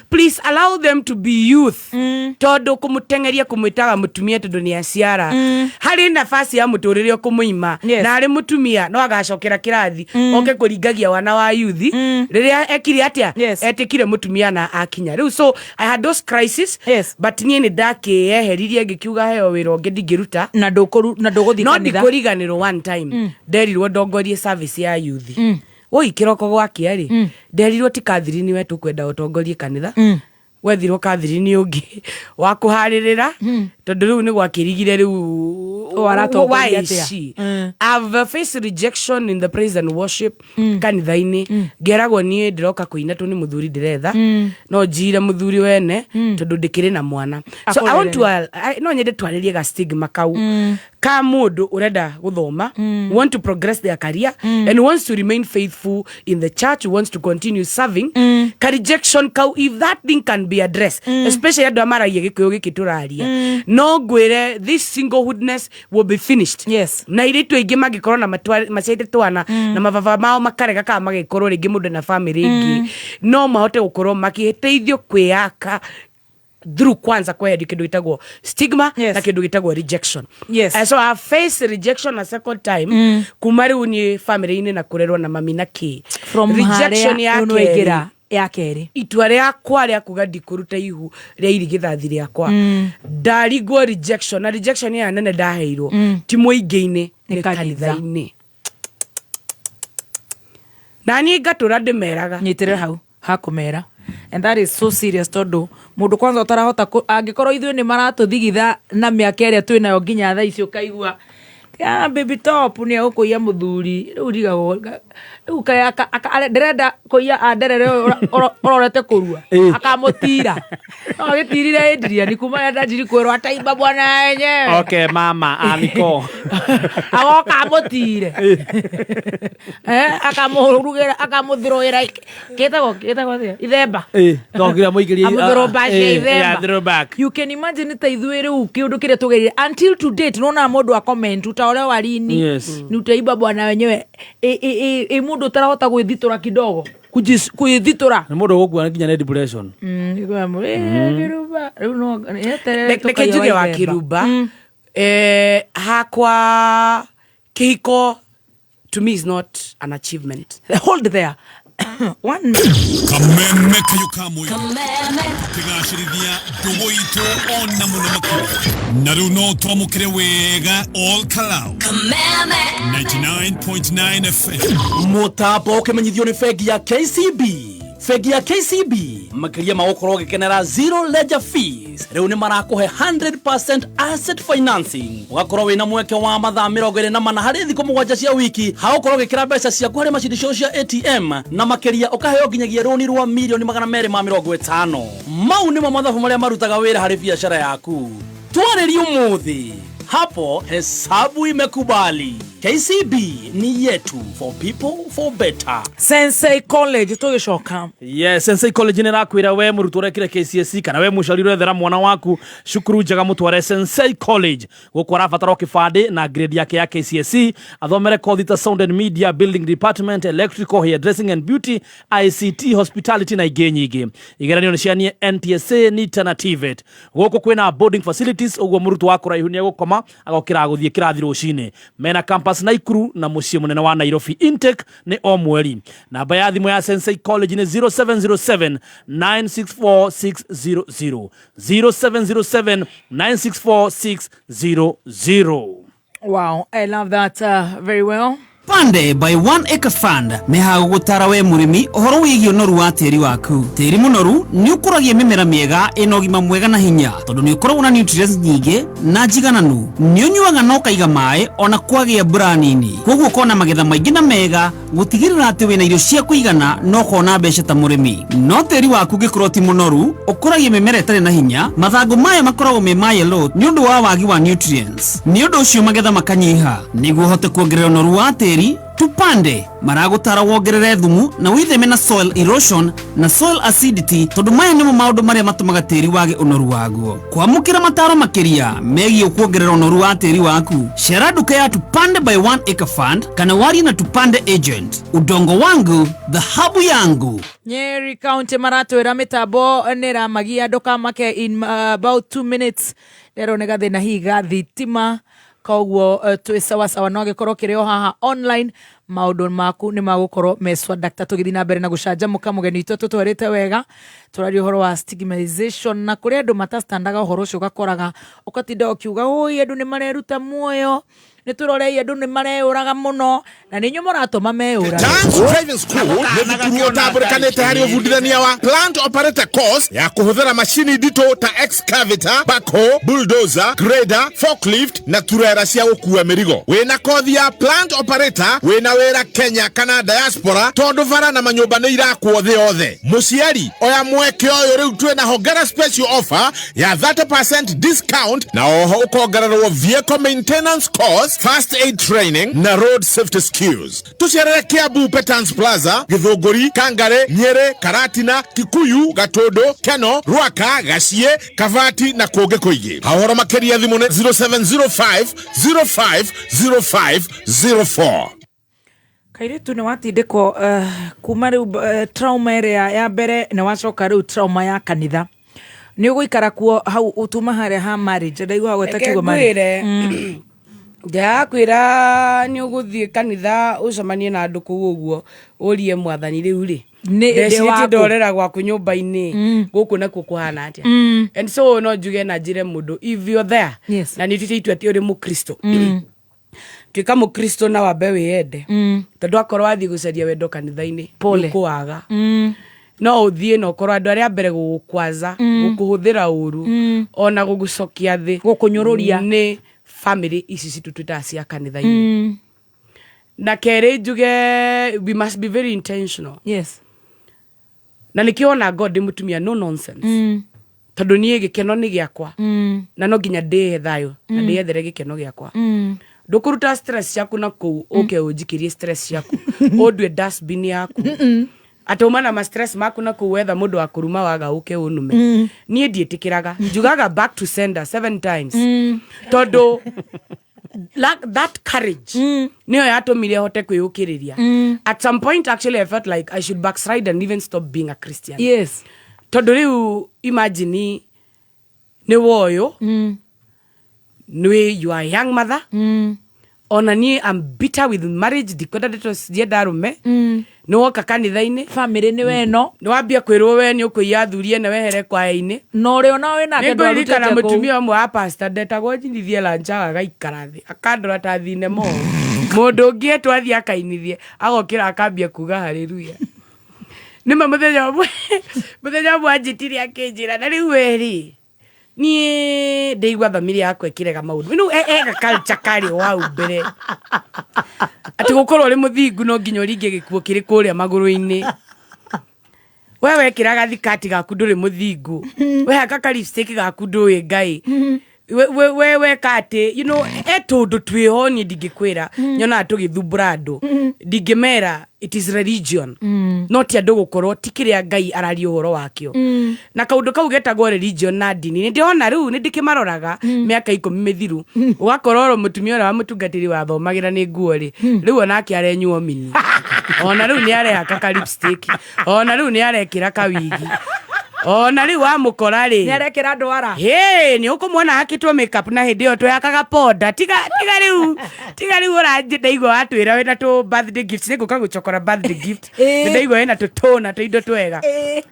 please allow them to be youth, tondũ kũmũteng'eria kũmwĩtaga mũtumia tondũ nĩ aciara, harĩ nafasi ya mũtũrĩre ũkũmũima. Na arĩ mũtumia no agacokera kĩrathi oke kũringagia wana wa yuthi rĩrĩa ekire atĩa, etĩkire mũtumia na akinya rĩu. So I had those crisis, but niĩ nĩ ndakĩeheririe ngĩkiuga heo wĩra ũngĩ ndingĩruta. Na ndũgũthiĩ No kanitha. ndikũriganĩrwo one time nderirwo ndongorie service ya yuthi woi kĩroko gwakĩa rĩ, nderirwo ti Catherine we tũkwenda ũtongorie kanitha, wethirwo Catherine ũngĩ wa kũharĩrĩra tondũ rĩu nĩ gwakĩrigire rĩu. Ũyũ aratongoria Why is atĩa? she? I've faced rejection in the praise and worship kanitha-inĩ, ngeragwo niĩ ndĩroka kũina tũ nĩ mũthuri ndĩretha, no njire mũthuri wene tondũ ndĩkĩrĩ na mwana. So I want to, no nyende twarĩrie ga stigma kau ka mũndũ ũrenda gũthoma, want to progress their career and wants to remain faithful in the church, wants to continue serving. Ka rejection kau, if that thing can be addressed, especially andũ arĩa maragia gĩkũyũ gĩkĩ tũraria, no ngwĩre this singlehoodness will be finished. Na airĩtu aingĩ mangĩkorwo na maciarĩte twana na mababa mao makarega kana magĩkorwo rĩngĩ mũndũ na family ĩngĩ, no mahote gũkorwo makĩteithio kwĩyaka through kwanza kweheria kindu gitagwo stigma na kindu gitagwo rejection. And so I faced rejection a second time kuma riu ni family-inĩ na kũrerwo na mami na kĩ. From Rejection harĩa ya rĩu nĩwaingĩra kerĩ, ya kerĩ, itua rĩakwa rĩa kuga ndikũruta ihu rĩa irigithathi rĩakwa, ndarigwo rejection, na rejection ya nene ndaheirwo ti mũingĩ-inĩ, nĩ Nĩ kanitha. Kanitha-inĩ, na niĩ ngatũra ndĩmeraga. Nyitĩrĩra hau hakũmera, and that is so serious, tondũ mũndũ kwanza ũtarahota angĩkorwo ithuĩ nĩ maratũthigitha na mĩaka ĩrĩa twĩ nayo nginya thaa ici, ũkaigua, "Ah, baby top nĩ egũkũiya mũthuri." Rĩu ndigagwo rĩu kaĩ ndĩrenda kũiya anderere ũyũ ũrorete kũrua akamũtira, no agĩtirire Adrian kuma rĩrĩa ndanjiri kwĩrwo ataimba bwana wenyewe. Okay, mama aniko. Agoka amũtire. Akamũrugĩra, akamũthroĩra, kĩtagwo atĩa, ithemba. Ndogira mũingĩrie. Amũthrobacia ithemba. Throwback. You can imagine ta ithuĩ rĩu kĩũndũ kĩrĩa tũgereire until to date, nona mũndũ akoment ta ũrĩa warini ni utaiba bwana wenyewe, ĩ mũndũ ũtarahota gwĩthitũra kidogo, kwĩthitũra. Nĩ mũndũ ũgũkua nginya nĩ depression. Kĩrumba rĩu no eterere Reke tũkaiya njuge wa ithemba. Kĩrumba, hakwa kĩhiko to me is not an achievement. Hold there one minute. Kameme kayo ka mũingĩ kĩgacĩrithia ndũgũ itũ ona mũno makĩria, na rĩu no twamũkĩre wega all Kalau 99.9 FM. Mũtambo ũkĩmenyithio nĩ bengi ya KCB. Bengi ya KCB makĩria ma gũkorwo ũgĩkenera zero ledger fees, rĩu nĩ marakũhe 100% asset financing, ũgakorwo wĩna mweke wa mathaa 24 harĩ thikũ 7 cia wiki ha gũkorwo ũgĩkĩra mbeca ciaku harĩ macini ciao cia ATM, na makĩria ũkaheo nginyagia rũni rwa 250,000,000. Mau nĩmo mathabu marĩa marutaga wĩra harĩ biacara yaku. Twarĩrie ũmũthĩ, hapo hesabu imekubali. KCB ni yetu, for people for better. Sensei College tũgĩcoka. Yes, Sensei College nä rakwä we må rutwo ũrekire KCSE kana we mũciari ũrethera mwana waku cukuru njega mũtware Sensei College. Gũkũ arabatara o kĩbandĩ na grade yake ya KCSE, athomere kothi ta sound and media, building department, electrical, hairdressing and beauty, ICT, hospitality na ingĩ nyingĩ. Igeranio nĩ cianie NTSA, NITA na TVET. Gũkũ kwĩna boarding facilities, ũguo mũrutwo wa kũraihu nĩ egũkoma agokĩra gũthiĩ kĩrathi rũcinĩ. Mena campus Naikuru na mũciĩ mũnene wa Nairobi. Intake nĩ o mweri. Namba ya thimũ ya Sensei College nĩ 0707 964 600, 0707 964 600. Wow, I love that very well. Pande by One Acre Fund mehaga gũgũtara we mũrĩmi ũhoro wĩgiĩ ũnoru wa tĩri waku. Tĩri mũnoru nĩ ũkũragia mĩmera mĩega ĩna ũgima mwega na hinya, tondũ nĩ ũkoragwo na nutrients nyingĩ na njigananu. Nĩ ũnyuaga na ũkaiga maĩ ona kwagĩa mbura nini, koguo ũkona magetha maingĩ na mega, gũtigĩrĩra atĩ wĩna irio cia kũigana na ũkona mbeca ta mũrĩmi. No tĩri waku ũngĩkorwo ti mũnoru, ũkũragia mĩmera ĩtarĩ na hinya, mathangũ mayo makoragwo me ma yellow nĩ ũndũ wa wagi wa nutrients. Nĩ ũndũ ũcio magetha makanyiha. Nĩguo ũhote kuongerera ũnoru wa tĩri, Tupande maragũtara wongerere thumu na wĩtheme na soil erosion na soil acidity, tondũ maya nĩmo maũndũ marĩa matũmaga tĩri wage ũnoru waguo. Kwamũkĩra mataro makĩria megiĩ kuongerera ũnoru wa tĩri waku, cera nduka ya Tupande by One Acre Fund kana warie na Tupande agent. Udongo wangu dhahabu yangu. Nyeri County maratwĩra mĩtambo nĩ ĩramagia, ndũkamake in about 2 minutes rero nĩ gathĩna hihi ga thitima, koguo twĩ sawasawa, no angĩkorwo kĩrĩ o haha online maũndũ maku nĩ magũkorwo meswa dakta. Tũgĩthiĩ na mbere na gũcanjamũka, mũgeni witũ tũtwarĩte wega, tũraria ũhoro wa stigmatization na kũrĩ andũ matastandaga ũhoro ũcio, ũgakoraga ũgatinda ũkiuga ũi andũ nĩ mareruta muoyo, nĩ tũrorei andũ nĩ mareũraga mũno, na nĩ inyuĩ mũratũma meũrage. Dance Driving School nĩ thukuru ũtambũrĩkanĩte harĩ ũbundithania wa plant operator course ya kũhũthĩra macini nditũ ta excavator, backhoe, bulldozer, grader, forklift na turera cia gũkua mĩrigo. Wĩna kothi ya plant operator, wĩna wĩra Kenya kana diaspora, tondũ bara na manyũmba nĩ irakwo thĩ yothe. Mũciari oya mweke ũyũ, rĩu twĩna hongera special offer ya 30% discount na oho ũkongererwo vehicle maintenance course, first aid training na road safety skills. Tucerere Kiambu Petans Plaza, Githunguri, Kangare, Nyeri, Karatina, Kikuyu, Gatundu, Keno, Ruaka, Gacie, Kavati na kũngĩ kũingĩ. Hahoro makĩria thimũ nĩ 0705 05 0504. Kairĩtu nĩ watindĩkwo kuma rĩu trauma ĩrĩa ya mbere, nĩ wacoka rĩu trauma ya kanitha, nĩ ũgũikara kuo hau ũtuma harĩa ha marriage, ndaigua gweta Reke kiugo marriage. ngwĩre, ndakwĩra nĩ ũgũthiĩ kanitha ũcemanie na andũ kũu ũguo ũrie mwathani rĩu rĩ, Nĩ- ndĩ ndecirĩtie waku. ndorera gwaku nyũmba-inĩ gũkũ nakuo kũhana atĩa. And so no njuge na njĩre mũndũ, if you're there Yes. na nĩ ũtuĩte itua atĩ ũrĩ mũkristo, tuĩka mũkristo na wambe wĩyende, tondũ akorwo wathiĩ gũcaria wendo kanitha-inĩ Pole. nĩũkũwaga. No ũthiĩ na ũkorwo andũ arĩa mbere gũgũkwaza, gũkũhũthĩra ũru, ona gũgũcokia thĩ, Gũkũnyũrũria. Nĩ family ici citũ twĩtaga cia kanitha-inĩ. Na kerĩ njuge we must be very intentional. Yes. Na nĩkĩo ona God ndĩ mũtumia no nonsense, tondũ niĩ gĩkeno nĩ gĩakwa na no nginya ndĩhe thayũ na ndĩyethere gĩkeno gĩakwa. Ndũkũruta stress ciaku na kũu ũke ũnjikĩrie stress ciaku, ũndue dustbin yaku atĩ uma na ma stress maku na kũu wetha mũndũ wa kũruma waga ũke ũnume. Niĩ ndiĩtĩkĩraga, njugaga back to sender seven times, tondũ that courage nĩyo yatũmire hote kwĩyũkĩrĩria. At some point actually I felt like I should backslide and even stop being a Christian. Yes. Tondũ rĩu imagine nĩ woyũ nĩ you are a young mother, ona niĩ am bitter with marriage, ndikwenda ndeto ndienda arũme, nĩ woka kanitha-inĩ, family nĩ weno, nĩ wambia kwĩrwo we nĩ ũkũiya athuri ene wehere kwaya-inĩ. Na ũrĩa ona wĩ nake nĩngũririkana ndwarutĩte kũu. Mũtumia ũmwe wa pastor ndetagwo njinithie lancha, agaikara thĩ akandora ta thinema ũũ, mũndũ ũngĩ etwo athiĩ akainithie agokĩra akambia kuga haleluya. Nĩma mũthenya ũmwe, mũthenya ũmwe anjĩtire akĩnjĩra, na rĩu we rĩ, niĩ ndĩigua thamiri yakwa ĩkĩrega maũndũ. Rĩu ega culture karĩ o hau mbere. Atĩ gũkorwo ũrĩ mũthingu no nginya ũringe gĩkuo kĩrĩ kũrĩa magũrũ-inĩ. We wekĩra gathikati gaku ndũrĩ mũthingu. Wehaka ka lipstick gaku ndũĩ Ngai. We weka atĩ, you know, e tũndũ twĩho niĩ ndingĩkwĩra, nyonaga tũgĩthumbũra andũ. Ndingĩmera it is religion. No ti andũ gũkorwo ti kĩrĩa Ngai araria ũhoro wakĩo. Na kaũndũ kau getagwo religion na ndini nĩ ndĩrona rĩu nĩ ndĩkĩmaroraga mĩaka 10 mĩthiru, ũgakora oro mũtumia ũrĩa wa mũtungatĩri wathomagĩra nĩ nguo rĩ, rĩu onake arenyua mini, ona rĩu nĩ arehaka ka lipstick, ona rĩu nĩ arekĩra kawigi, ona rĩu wamũkora rĩ, Nĩ arekĩra ndwara. Hĩ, nĩ ũkũmuona hakĩtwo makeup na hĩndĩ ĩyo twehakaga ponda. Tiga tiga rĩu, tiga rĩu ũranjĩ ndaigua watwĩra wĩna tũ birthday gifts, nĩ ngũka gũcokora birthday gift. Nĩ ndaigua wĩna tũtũna tũ indo twega.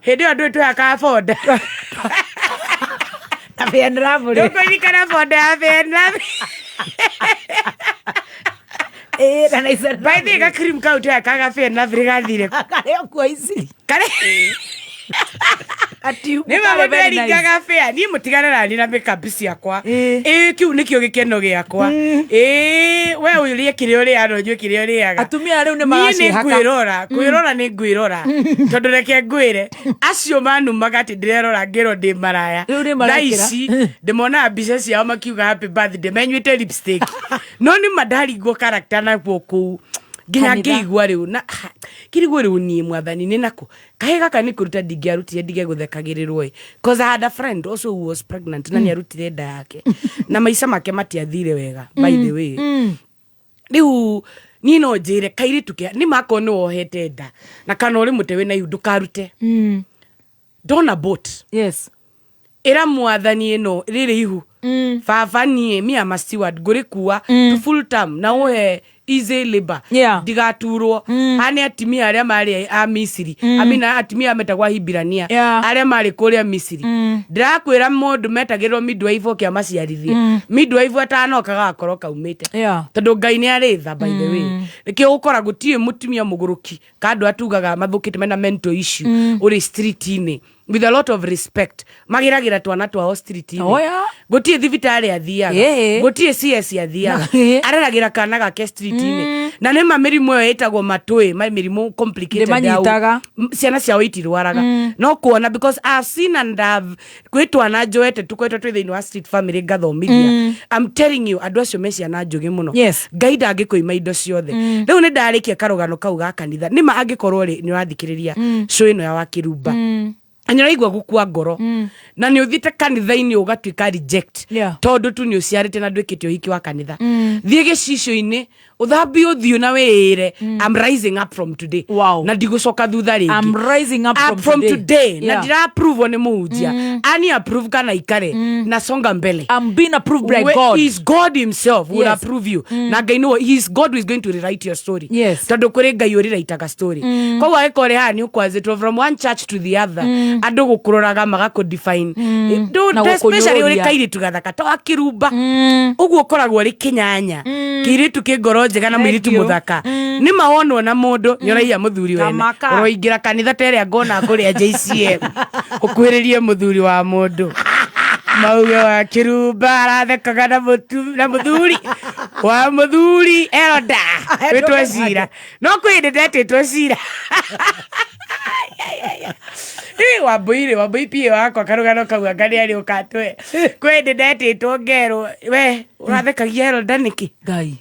Hĩndĩ ĩyo ndũĩ twehakaga ponda. Na Fair and Lovely. Ndũkũririkana ponda ya Fair and Lovely. Na Nice and By the way, ga cream kau twehakaga Fair and Lovely gathire. Karĩ o kuo ici. Karĩ. Ati Nĩ ma mũndũ eringaga fair. Niĩ mũtigane nani na makeup ciakwa. Ĩĩ, kĩu nĩkĩo gĩkeno gĩakwa. Ĩĩ, we ũrĩe kĩrĩa ũrĩaga na ũnyue kĩrĩa ũrĩaga. Atumia rĩu nĩ Niĩ nĩ maracĩhaka. ngwĩrora, kwĩrora nĩ ngwĩrora. Tondũ reke ngwĩre, acio manumaga atĩ ndĩrerora ngĩrwo ndĩ maraya. Rĩu nĩ Thaa marekĩra. ici ndĩmonaga mbica ciao makiuga happy birthday menyuĩte lipstick. No nĩ ma ndaringwo character nakuo kũu. Nginya Kanitha. ngĩigua rĩu na kĩrigwo rĩu niĩ mwathani nĩ nakũ. Kahĩ gaka nĩ kũruta ndingĩarutire ndige gũthekagĩrĩrwo ĩ. Cause I had a friend also who was pregnant na nĩ arutire nda yake. Na maica make matiathire wega by the way. Rĩu niĩ no njĩre kairĩtu ke nĩ makorwo nĩ wohete nda na kana ũrĩ mũte wĩna ihu ndũkarute. Don't abort. Yes. Ĩra mwathani ĩno rĩrĩ ihu. Baba niĩ me am a steward ngũrĩkua to full term na ũhe easy labor. Ndigaturwo. Hane atumia arĩa marĩ a Misiri. I mean atumia metagwo Ahibirania. Arĩa marĩ kũrĩa Misiri. Ndĩrakwĩra mũndũ metagĩrwo midwife oke amaciarithie. Midwife atanoka gagakorwo kaumĩte. Tondũ Ngai nĩ arĩ tha by the way. Nĩkĩo ũkora gũtirĩ mũtumia mũgũrũki ka andũ atugaga mathũkĩte mena mental issue ũrĩ street-inĩ. With a lot of respect magĩragĩra twana twao street-inĩ. Oh, yeah. Gũtirĩ thibitarĩ athiaga. Gũtirĩ CS athiaga. Areragĩra kana gake street-inĩ. Na nĩ ma mĩrimũ ĩyo ĩtagwo matũĩ, ma mĩrimũ complicated Ndĩmanyitaga. Ciana ciao itirwaraga. No kuona because I've seen and I've kwĩ twana njoete tũkoretwo twĩ thĩinĩ wa street family ngathomithia. I'm telling you andũ acio me ciana njũgĩ mũno. Ngai ndangĩkũima indo ciothe. Rĩu nĩ ndarĩkia karũgano kau ga kanitha. Nĩ ma angĩkorwo rĩ nĩ ũrathikĩrĩria show ĩno ya Wakĩrumba. Na nĩ ũraigua gũkua ngoro. Na nĩ ũthiĩte kanitha-inĩ ũgatuĩka reject. Tondũ tu nĩ ũciarĩte na ndwĩkĩte ũhiki wa kanitha. Thiĩ gĩcicio-inĩ, ũthambie ũthiũ na wĩĩre, I'm rising up from today. Na ndigũcoka thutha rĩngĩ. I'm rising up Up from from today. today. Na ndira approve nĩ mũhunjia. Ani approve kana ikare. Na songa mbele. I'm being approved by We- God. Is God himself will approve you. Na Ngai nĩwe, he is God who is going to rewrite your story. Tondũ kũrĩ Ngai ũrewritaga story. Koguo angĩkorwo ũrĩ haha nĩ ũkwanzĩtwo from one church to the other. Andũ gũkũroraga magakũ define. Na Especially ũrĩ gũkũnyũrũria. kairĩtu gathaka ta wa Kĩrumba. Ũguo ũkoragwo ũrĩ kĩnyanya. Kĩirĩtu kĩ ngoro njega na Thank mũirĩtu you. mũthaka. Nĩ ma wonwo na mũndũ nĩ ũraiya mũthuri wene. Kamaka. Ũroingĩra kanitha ta ĩrĩa ngona kũrĩa JCM. Ũkuhĩrĩrie mũthuri wa mũndũ. Mauge wa Kĩrumba arathekaga na na mũthuri wa mũthuri elda wĩtwo cira. No kwĩ hĩndĩ ndetĩtwo cira. Ĩ, Wambũi rĩ, Wambũi PA wakwa karũgano kau anga nĩ arĩ ũkatwe. Kwĩ hĩndĩ ndetĩtwo ngerwo, we ũrathekagia elda nĩkĩ? Ngai.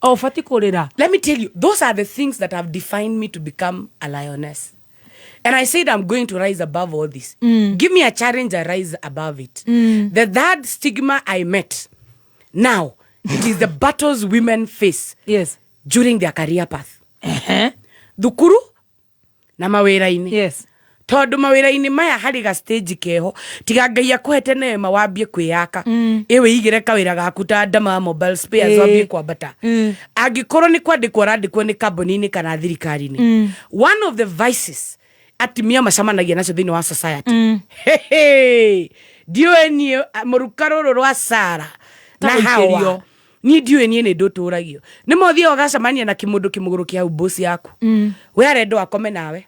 O ũbatiĩ kũrĩra. Let me tell you, those are the things that have defined me to become a lioness. And I said I'm going to rise above all this. Give me a challenge, I rise above it. The third stigma I met now, it is the battles women face during their career path. Thukuru na mawĩra-inĩ. Tondũ mawĩra-inĩ maya harĩ ga stage keho, tiga Ngai akũhete neema wambie kwĩyaka. Ĩ wĩigĩre kawĩra gaku ta Ndama Mobile Spares wambie kwambata. Angĩkorwo nĩ kwandĩkwo ũrandĩkwo nĩ kambuni-inĩ kana thirikari-inĩ. One of the vices atumia macemanagia nacio thĩinĩ wa society. Hey, ndiũĩ niĩ mũruka rũrũ rwa Sara na Ta Hawa. gũikĩrio. Niĩ ndiũĩ niĩ nĩ ndũtũragio. Nĩ mothiaga ũgacemania na kĩmũndũ kĩmũgũrũ kĩa hau boss yaku. We arenda akome nawe.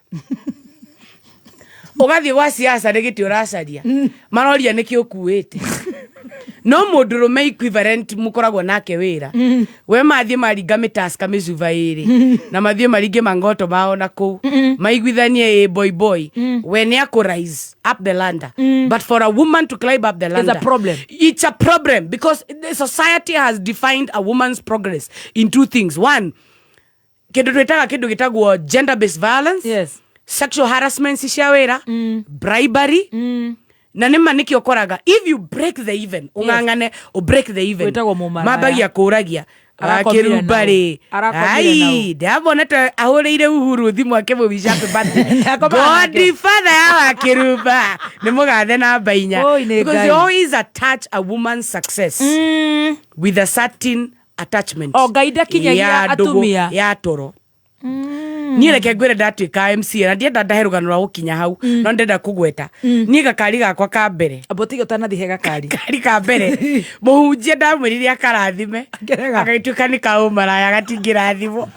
Ũgathiĩ gwa siasa nĩ gĩtĩ ũracaria, maroria nĩkĩ ũkuĩte. No mũndũrũme equivalent mũkoragwo nake wĩra, we mathiĩ maringa mĩtaska mĩcuba ĩrĩ na mathiĩ maringe mangoto mao na kũu maiguithanie, ĩ boy boy, we nĩ akũ rise up the ladder. But for a woman to climb up the ladder a problem. It's a problem because the society has defined a woman's progress in two things. One, kindu twitaga kindu gitagwo gender based violence, sexual harassment cia wira, bribery. Na nĩma nĩkĩo ũkoraga if you break the even, ũng'ang'ane ũ break the even, Wĩtagwo mũmaraya. Mambagia kũragia. Arakomire Akĩrumba nau. rĩ, Arakomire nau. ai ndamwonete ahũrĩire Uhuru thimũ akĩmũwish happy birthday. Akomaga nake. Godfather ya wakĩrumba nĩ mũgathe namba 4, Oi, nĩ because Ngai. you always attach a woman's success with a certain attachment. O Ngai ndakinyagia Ya ndũgũ, atumia. Ya toro. Niĩ reke ngwĩre, ndatuĩka MCA na ndienda ndahe rũgano rwa gũkinya hau, no ndĩrenda kũgweta niĩ gakari gakwa ka mbere. Amba ũtige ũtanathiĩ he gakari. Gakari ka mbere, mũhunjia ndamwĩrire akarathime, agagĩtuĩka nĩ kaũmaraya, gatingĩrathimwo.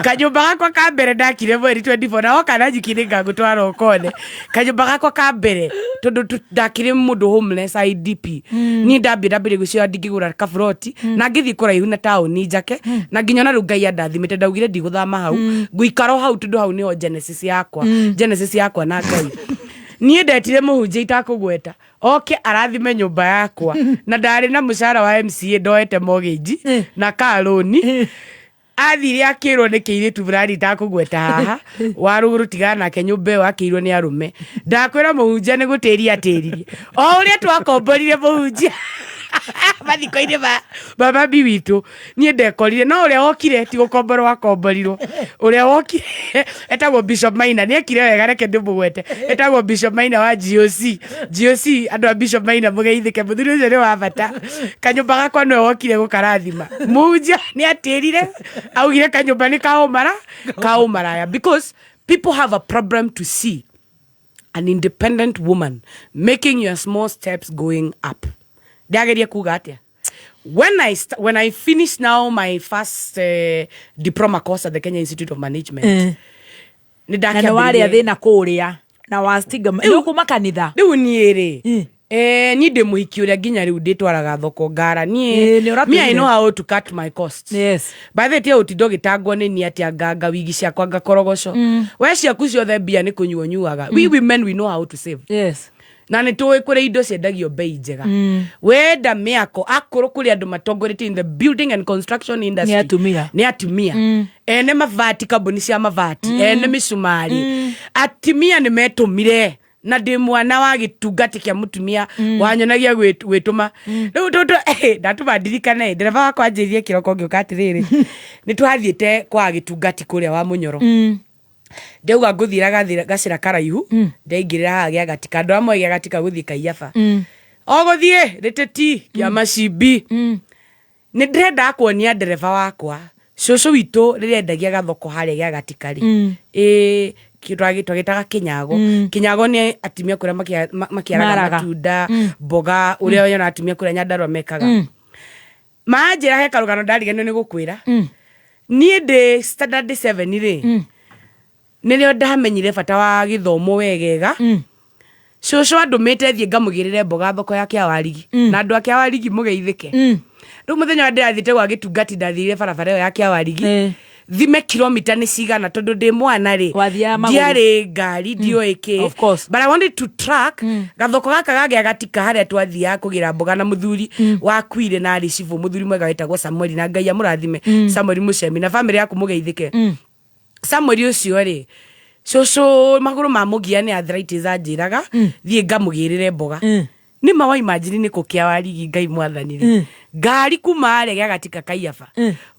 Kanyũmba gakwa ka mbere ndakire mweri 24, na woka na nyiki nĩ ngagũtwara ũkone kanyũmba gakwa ka mbere, tondũ ndakĩrĩ mũndũ homeless IDP. Niĩ ndambia ndambĩrĩria gwĩciria ndingĩgũra kaburoti na ngĩthiĩ kũraihu na taũni njake, na nginya ona rĩu Ngai andathimĩte, ndaugire ndigũthama hau, ngũikara o hau tondũ hau nĩho genesis yakwa, genesis yakwa na Ngai. Niĩ ndetire mũhunjia itakũgweta oke arathime nyũmba yakwa, na ndarĩ na mũcara wa MCA, ndoete mortgage na karũni. Athire akĩrwo nĩ kĩirĩtu burani itakũgweta haha wa rũgũrũ, tigana nake, nyũmba ĩyo akĩirwo nĩ arũme. Ndakwĩra mũhunjia nĩ gũtĩria atĩririe o ũrĩa twakomborire mũhunjia mathiko-inĩ ma mami witũ. Niĩ ndekorire no ũrĩa wokire ti gũkomborwo akomborirwo. Ũrĩa wokire etagwo Bishop Maina, nĩ ekire wega, reke ndĩmũgwete, etagwo Bishop Maina wa GOC. GOC, andũ a Bishop Maina mũgeithĩke, mũthuri ũcio nĩ wa bata. Kanyũmba gakwa nĩwe wokire gũkarathima. Mũhunjia nĩ atĩrire, augire kanyũmba nĩ kaũmara kaũmaraya, because people have a problem to see an independent woman making your small steps going up. Ndageria kuga atia? When I finished now my first diploma course at the Kenya Institute of Management, nĩ Na nĩ warĩa ndakĩambĩrĩirie- thĩna kũrĩa na wastiga nĩ ũkuma kanitha. Rĩu niĩ rĩ, niĩ ndĩ mũhiki ũrĩa nginya rĩu ndĩtwaraga thoko ngara. Ĩ, nĩ Niĩ ũratwĩrire. me, I know how to cut my costs. By the way, tia ũtinda ũgĩtangwo nĩ niĩ atĩ anganga wigi ciakwa ngakorogoco. We ciaku ciothe mbia nĩ kũnyua ũnyuaga. We women, we know how to save. Na nĩ tũĩ kũrĩ indo ciendagio bei njega. Wenda mĩako akorwo kũrĩ andũ matongoretie in the building and construction industry, Nĩ atumia. Nĩ atumia. Ene mabati, kambuni cia mabati, ene mĩcumarĩ, atumia nĩ metũmire. Na ndĩ mwana wa gĩtungati kĩa mũtumia wanyonagia gwĩtũma. Rĩu ndatũma ndirikane ndereba wakwa anjĩrire kĩroko ngĩũka atĩrĩrĩ, nĩ twathiĩte kwa gĩtungati kũrĩa wa Mũnyoro. Ndauga ngũthiĩra gacĩra karaihu, ndaingĩrĩra haha gĩa gatika, andũ amwe gĩa gatika gũthiĩ Kaiyaba, o gũthiĩ rĩtĩti kĩa macimbi. Nĩ ndĩrendaga kuonia ndereba wakwa cũcũ witũ rĩrĩa endagia gathoko harĩa gĩa gatika rĩ, ĩ twagĩtaga kĩnyago. Kĩnyago nĩ atumia kũrĩa makĩaraga Maraga. matunda, mboga, ũrĩa yona atumia kũrĩa Nyandarua mekaga. Manjĩra he karũgano ndariganĩrwo nĩ gũkwĩra. Niĩ ndĩ standard 7 rĩ, nĩrĩo ndamenyire bata wa gĩthomo wegega. Cũcũ andũmĩte thiĩ ngamũgĩrĩre mboga thoko ya Kĩawarigi, na andũ a Kĩawarigi mũgeithĩke. Rĩu mũthenya wa ndĩrathiĩte gwa gĩtungati, ndathire barabara ĩyo ya Kĩawarigi, thime kilomita nĩ cigana, tondũ ndĩ mwana rĩ, Wathiaga magũrũ. ndiarĩ ngari, ndioĩ kĩ. Of course. But I wanted to track gathoko gaka gagĩa gatika harĩa twathiaga kũgĩra mboga na mũthuri wakuire na arĩ cibũ, mũthuri mwega wetagwo Samueli, na Ngai amũrathime. Samueli Mũcemi na bamĩrĩ yaku mũgeithĩke. Samueli ũcio rĩ, cũcũ magũrũ ma mũgia nĩ arthritis, anjĩraga thiĩ ngamũgĩrĩre mboga. Nĩ ma wa imagine nĩ kũ Kĩawarigi, Ngai mwathani rĩ, ngari kuma harĩa gĩa gatika Kaiyaba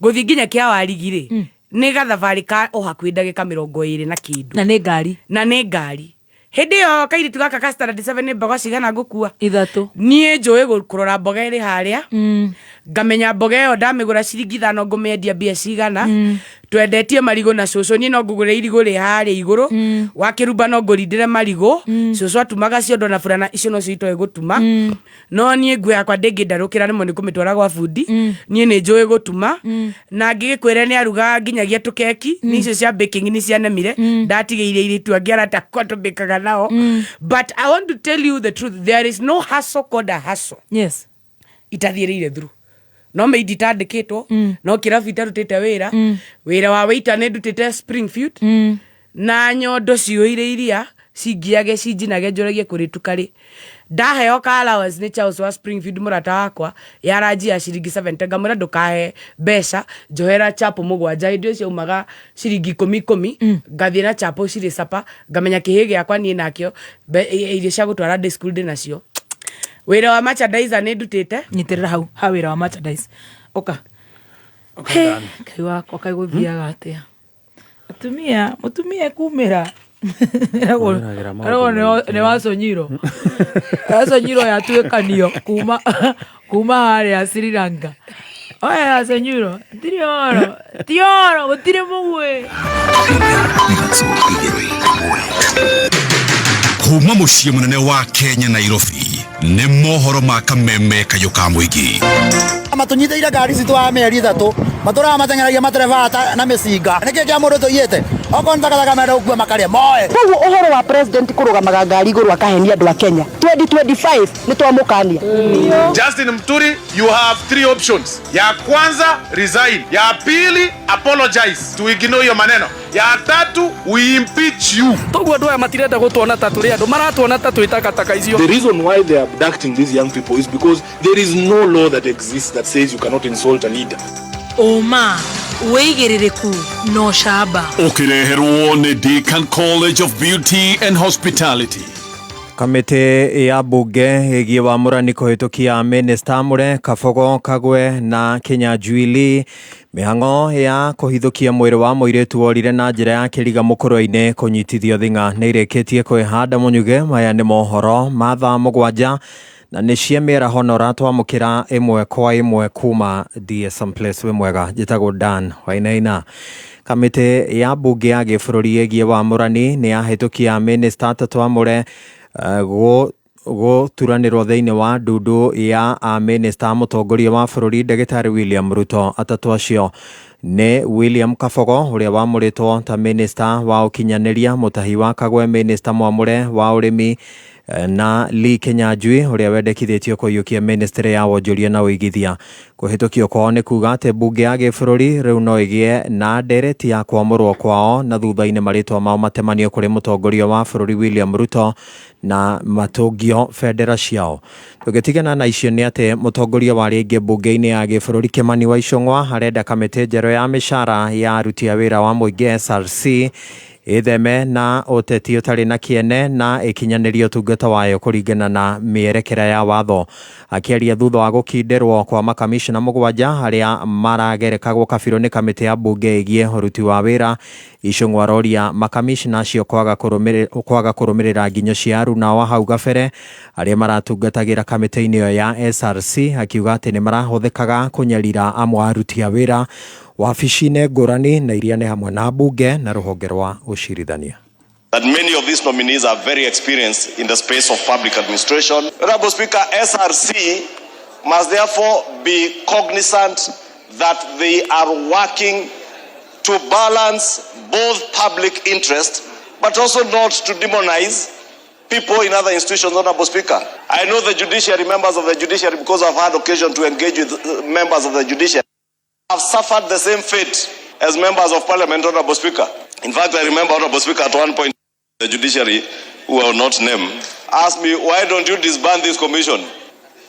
gũthiĩ nginya Kĩawarigi rĩ, nĩ gathabarĩ ka o hakuhĩ ndagĩka 20 na kĩndũ. Na nĩ ngari. Na nĩ ngari. Hĩndĩ ĩyo kairĩtu gaka ka standard 7 nĩ mboga cigana ngũkua? 3. Niĩ njũĩ kũrora mboga ĩrĩ harĩa, ngamenya mboga ĩyo ndamĩgũra ciringi 5 ngũmĩendia mbia cigana. Twendetie marigũ na cũcũ, niĩ no ngũgũre irigũ rĩ harĩa igũrũ wa kĩrumba, no ngũrindĩre marigũ. Cũcũ atumaga ciondo na burana, icio nocio itoĩ gũtuma. No niĩ nguo yakwa ndĩngĩndarũkĩra rĩmwe nĩ kũmĩtwara gwa bundi. Niĩ nĩ njũĩ gũtuma, na ngĩgĩkwĩre nĩ arugaga nginyagia tũkeki. Nĩ icio cia baking nĩ cianemire, ndatigĩire irĩtu angĩ arata akwa tũbĩkaga nao. But I want to tell you the truth, there is no hustle called a hustle itathiĩrĩire through. No maid itandĩkĩtwo, no kĩrabu itarutĩte wĩra, wĩra wa waiter nĩ ndutĩte Springfield, na nyondo ciũire iria cingiage cinjinage njũragie kũrĩ tukarĩ. Ndaheo ka allowance nĩ Charles wa Springfield, mũrata wakwa, ya ranji ya ciringi 70, ngamwĩra ndũkahe mbeca, njohera chapo 7. Hĩndĩ ĩyo ciaumaga ciringi 10 10. Ngathiĩ na chapo cirĩ sapa, ngamenya kĩhĩ gĩakwa niĩ nakĩo irio cia gũtwara day school ndĩ nacio. Wĩra wa merchandiser nĩ ndutĩte. Nyitĩrĩra hau ha wĩra wa merchandise, ũka. Hey, Ngai wakwa, kaĩ gũthiaga atĩa atumia? Mũtumia ekumĩra. Umĩragĩra maũndũ Eragwo maingĩ. nĩ waconyiro, waconyiro yatuĩkanio kuma harĩa Sri Lanka. Oya yaconyiro tirĩ oro, ti oro, gũtirĩ mũguĩ. Kuma mũciĩ mũnene wa Kenya, Nairobi, nĩ mohoro ma kameme kayũ ka mũingĩ. Matũnyitĩire ngari citũ wa mĩeri 3, matũraga mateng'eragia matereba na mĩcinga. Nĩkĩ kĩa mũndũ tũiyĩte? Okorwo nĩ takataka menda gũkua makarĩa moe. Koguo ũhoro wa president kũrũgamaga ngari igũrũ akahenia andũ a Kenya, 2025 nĩ twamũkania. Justin Muturi, you have three options. Ya kwanza, resign. Ya pili, apologize. Tuignore hiyo maneno. Ya tatu, we impeach you. Toguo andũ aya matirenda gũtuona ta tũrĩ andũ, maratuona ta twĩ takataka icio. The reason why they are abducting these young people is because there is no law that exists that says you cannot insult a leader. Ũma, wĩigĩrĩrĩku na ũcamba. Ũkĩreherwo nĩ Deakin College of Beauty and Hospitality. Kamĩtĩ ya mbunge ĩgiĩ wamũrani kũhĩtũkia mĩnĩsta amũre Kabogo Kagwe na Kinyanjui Lee. Mĩhang'o ya kũhithũkia mwĩrĩ wa mũirĩtu worire na njĩra ya kĩriga mũkũrwe-inĩ kũnyitithio thing'a nĩ irĩkĩtie kwĩhanda mũnyuge. Maya nĩ mohoro ma thaa 7 na nĩ cia mĩaraho na ũratwamũkĩra ĩmwe kwa ĩmwe kuma DSM Place. Wĩ mwega, njĩtagwo Dan Wainaina. Kamĩtĩ ya mbunge ya gĩbũrũri ĩgiĩ wamũrani nĩ yahĩtũkia mĩnĩsta atatũ amũre gũturanĩrwo thĩinĩ wa ndundu ya amĩnĩsta mũtongoria wa bũrũri ndagĩtarĩ William Ruto. Atatũ acio nĩ William Kabogo ũrĩa wamũrĩtwo ta mĩnĩsta wa ũkinyanĩria, Mũtahi wa Kagwe mĩnĩsta mwamũre wa ũrĩmi, na Lee Kinyanjui ũrĩa wendekithĩtio kũiyũkia mĩnĩstrĩ ya wonjoria na ũigithia. Kũhĩtũkio kwao nĩ kuga atĩ mbunge ya gĩbũrũri rĩu no ĩgĩe na ndereti ya kwamũrwo kwao na thutha-inĩ marĩtwa mao matemanio kũrĩ mũtongoria wa bũrũri William Ruto na matũngio bendera ciao. Tũgĩtigana na icio nĩ atĩ mũtongoria wa rĩngĩ mbunge-inĩ ya gĩbũrũri Kimani wa Ichung'wa arenda kamĩtĩ njerũ ya mĩcara ya aruti a wĩra wa mũingĩ SRC ĩtheme na ũteti ũtarĩ na kĩene na ĩkinyanĩrie ũtungata wayo kũringana na mĩerekera ya watho. Akĩaria thutha wa gũkindĩrwo kwa makamishna 7 arĩa maragerekagwo kabirũ nĩ kamĩtĩ ya mbunge ĩgiĩ ũruti wa wĩra, Ichung'wa aroria makamishna acio kwaga kũrũmĩrĩra nginyo cia aruna wa hau gabere arĩa maratungatagĩra kamĩtĩ-inĩ ĩyo ya SRC, akiuga atĩ nĩ marahũthĩkaga kũnyarira amwe a aruti a wĩra wabici-inĩ ngũrani na iria nĩ hamwe na mbunge na rũhonge rwa ũcirithania. That many of these nominees are very experienced in the space of public administration. Honorable Speaker, SRC must therefore be cognizant that they are working to balance both public interest, but also not to demonize people in other institutions, Honorable Speaker. I know the judiciary, members of the judiciary, because I've had occasion to engage with members of the judiciary, have suffered the same fate as members of parliament, Honorable Speaker. In fact, I remember, Honorable Speaker, at one point, the judiciary, who I will not name, asked me, "Why don't you disband this commission?"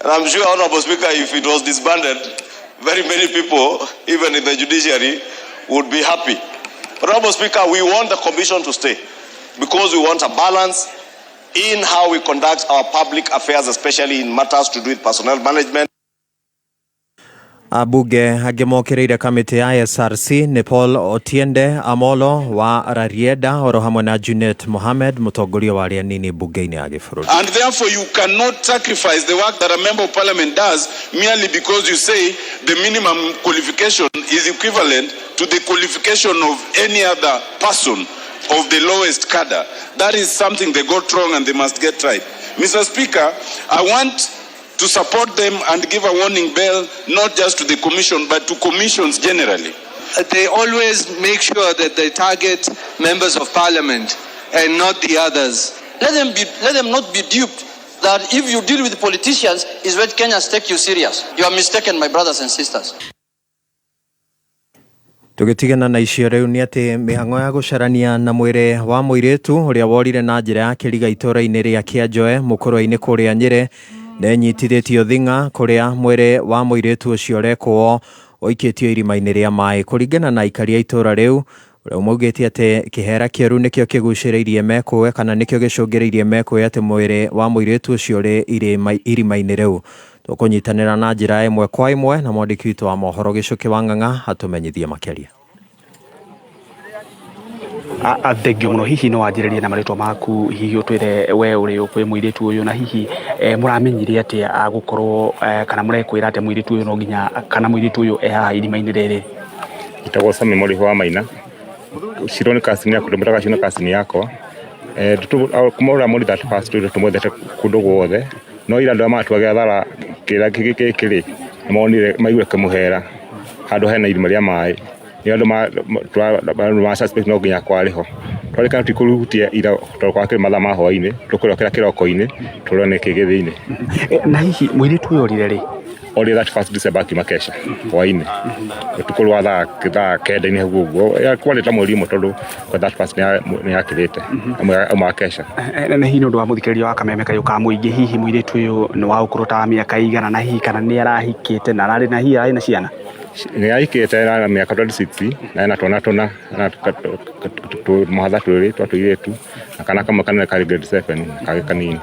And I'm sure, Honorable Speaker, if it was disbanded, very many people, even in the judiciary, would be happy. But, Honorable Speaker, we want the commission to stay because we want a balance in how we conduct our public affairs, especially in matters to do with personnel management. Ambunge angĩ mokĩrĩire kamĩtĩ ya SRC nĩ Paul Otiende Amolo wa Rarieda oro hamwe na Junet Mohamed, mũtongoria wa arĩa nini mbunge-inĩ ya gĩbũrũri. And therefore you cannot sacrifice the work that a member of parliament does merely because you say the minimum qualification is equivalent to the qualification of any other person of the lowest cadre. That is something they got wrong and they must get right. Mr. Speaker, I want to support them and give a warning bell, not just to the commission, but to commissions generally. They always make sure that they target members of parliament and not the others. Let them not be duped that if you deal with politicians is when Kenyans take you serious. You are mistaken, my brothers and sisters. Tũgĩtigana na icio rĩu nĩ atĩ mĩhang'o ya gũcarania na mwĩrĩ wa mũirĩtu ũrĩa worire na njĩra ya kĩriga itũũra-inĩ rĩa Kĩanjoe mũkũrwe-inĩ kũrĩa Nyĩrĩ nĩnyitithĩtio thing'a kũrĩa mwĩrĩ wa mũirĩtu ũcio ũrekwo ũikĩtio irima-inĩ rĩa maĩ. Kũringana na aikari a itũũra rĩu ũrĩa maugĩte atĩ kĩhera kĩũru nĩkĩo kĩgucĩrĩirie mekũe kana nĩkĩo gĩcũngĩrĩirie mekũe atĩ mwĩrĩ wa mũirĩtu ũcio ũrĩ irima-inĩ rĩu. Tũkũnyitanĩra na njĩra ĩmwe kwa ĩmwe na mwandĩki witũ wa mohoro Gĩcũkĩ wa Ng'ang'a atũmenyithie makĩria. Thengio mũno. Hihi no wanjĩrĩrie na marĩtwa maku, hihi ũtwĩre we ũrĩ kwĩ mũirĩtu ũyũ, na hihi mũramenyire atĩa agũkorwo kana mũrekwĩra atĩa mũirĩtu ũyũ no nginya kana mũirĩtu ũyũ e haha irima-inĩ rĩrĩ? Njĩtagwo Sami Mũrĩhi wa Maina. Ciro nĩ cousin yakwa, ndĩmwĩtaga Ciro nĩ cousin yakwa. Kuma ũrĩa mũrĩ 31st tũrĩ tũmwethete kũndũ guothe, no ira andũ arĩa maratuagĩra thara kĩrĩa gĩkĩ rĩ, nĩmonire maiguire kĩmũhera handũ hena irima rĩa maĩ. Nĩ andũ ma suspect no nginya kwarĩ ho. Twarĩkana tũtikũhutia ira tondũ kwakĩrĩ mathaa ma hwaĩ-inĩ, tũkũrokera kĩroko-inĩ tũrore nĩkĩ gĩ thĩinĩ. Na hihi mũirĩtu ũyũ orire rĩ? Orire 31st December akiuma Kesha hwaĩ-inĩ. Ũtukũ wa thaa kenda-inĩ hau ũguo, kwarĩ ta mweri ũmwe tondũ kwa 31st nĩ yakĩrĩte auma Kesha. Na hihi nĩ ũndũ wa mũthikĩrĩria wa Kameme Kayũ ka mũingĩ, hihi mũirĩtu ũyũ nĩ wa ũkũrũ ta wa mĩaka igana, na hihi kana nĩ arahikĩte na ararĩ na hihi ararĩ na ciana? Nĩ ahikĩte na mĩaka 26 na ena twana tũna, ena tũmũhatha twĩrĩ twa tũirĩtu na kana kamwe kanene karĩ grade 7 na kangĩ kanini.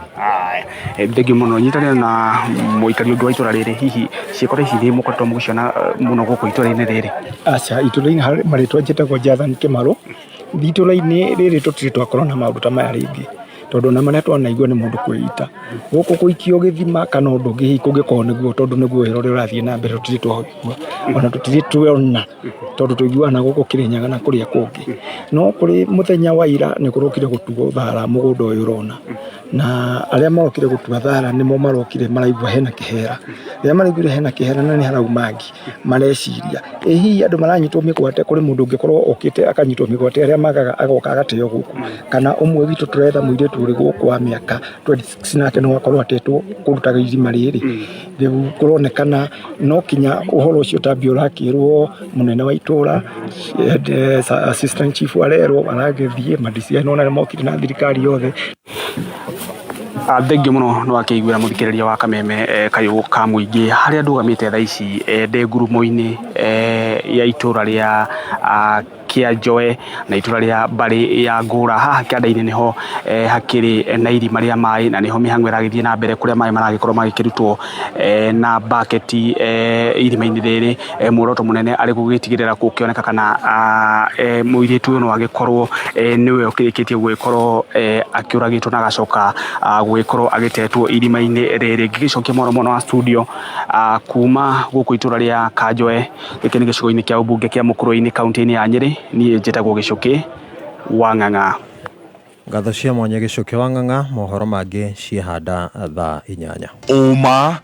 Thengio mũno. Nyitanĩra na mũikari ũngĩ wa itũra rĩrĩ, hihi ciĩko ta ici nĩ mũkoretwo mũgĩciona mũno gũkũ itũra-inĩ rĩrĩ? Aca, itũra-inĩ marĩtwa njĩtagwo Jathan Kĩmarũ. Itũra-inĩ rĩrĩ tũtirĩ twakorwo na maũndũ ta maya rĩngĩ, tondũ ona marĩa twanaigua nĩ mũndũ kwĩita gũkũ gũikio gĩthima kana ũndũ ũngĩ hihi kũngĩkorwo nĩguo, tondũ nĩguo wĩra ũrĩa ũrathiĩ na mbere tũtirĩ twaigua ona tũtirĩ tuona, tondũ tũiguaga na gũkũ Kĩrĩnyaga na kũrĩa kũngĩ. No kũrĩ mũthenya wa ira nĩ kũrokire gũtuo thara mũgũnda ũyũ ũrona, na arĩa marokire gũtua thara nĩmo marokire maraigua hena kĩhera. Rĩrĩa maraiguire hena kĩhera na nĩ harauma ngi, mareciria ĩ hihi andũ maranyitwo mĩgwate, kũrĩ mũndũ ũngĩkorwo okĩte akanyitwo mĩgwate, arĩa magaga agoka agateo gũkũ, kana ũmwe witũ tũretha mũirĩtu ũrĩ gũkũ wa mĩaka 26 nake no akorwo atetwo kũrutaga irima rĩrĩ. Rĩu kũronekana no kinya ũhoro ũcio ũtambia ũrakĩrwo mũnene wa itũra, assistant chief arerwo aragĩthiĩ, ma DCI nona nĩmokire na thirikari yothe. Thengio mũno nĩ wakĩiguĩra mũthikĩrĩria wa Kameme Kayũ ka mũingĩ harĩa ndũgamĩte thaa ici ndĩ ngurumo-inĩ ya itũra rĩa Kĩanjoe na itũra rĩa mbarĩ ya Ngũra. Haha kĩanda-inĩ nĩho hakĩrĩ na irima rĩa maĩ, na nĩho mĩhang'o ĩragĩthiĩ na mbere kũrĩa maĩ maragĩkorwo magĩkĩrutwo na baketi irima-inĩ rĩrĩ. Muoroto mũnene arĩ gũgĩtigĩrĩra gũkĩoneka kana mũirĩtu ũyũ no agĩkorwo nĩwe ũkĩrĩkĩtie gũgĩkorwo akĩũragĩtwo na agacoka gũgĩkorwo agĩtetwo irima-inĩ rĩrĩ. Ngĩgĩcokia mohoro mũno wa studio kuma gũkũ itũra rĩa Kanjoe, gĩkĩ nĩ gĩcigo-inĩ kĩa ũmbunge kĩa Mũkũrwe-inĩ kaunti-inĩ ya Nyĩrĩ. Niĩ njĩtagwo Gĩcũkĩ wa Ng'ang'a. Ngatho cia mwanya Gĩcũkĩ wa Ng'ang'a. Mohoro mangĩ ciehanda thaa 8. Ũma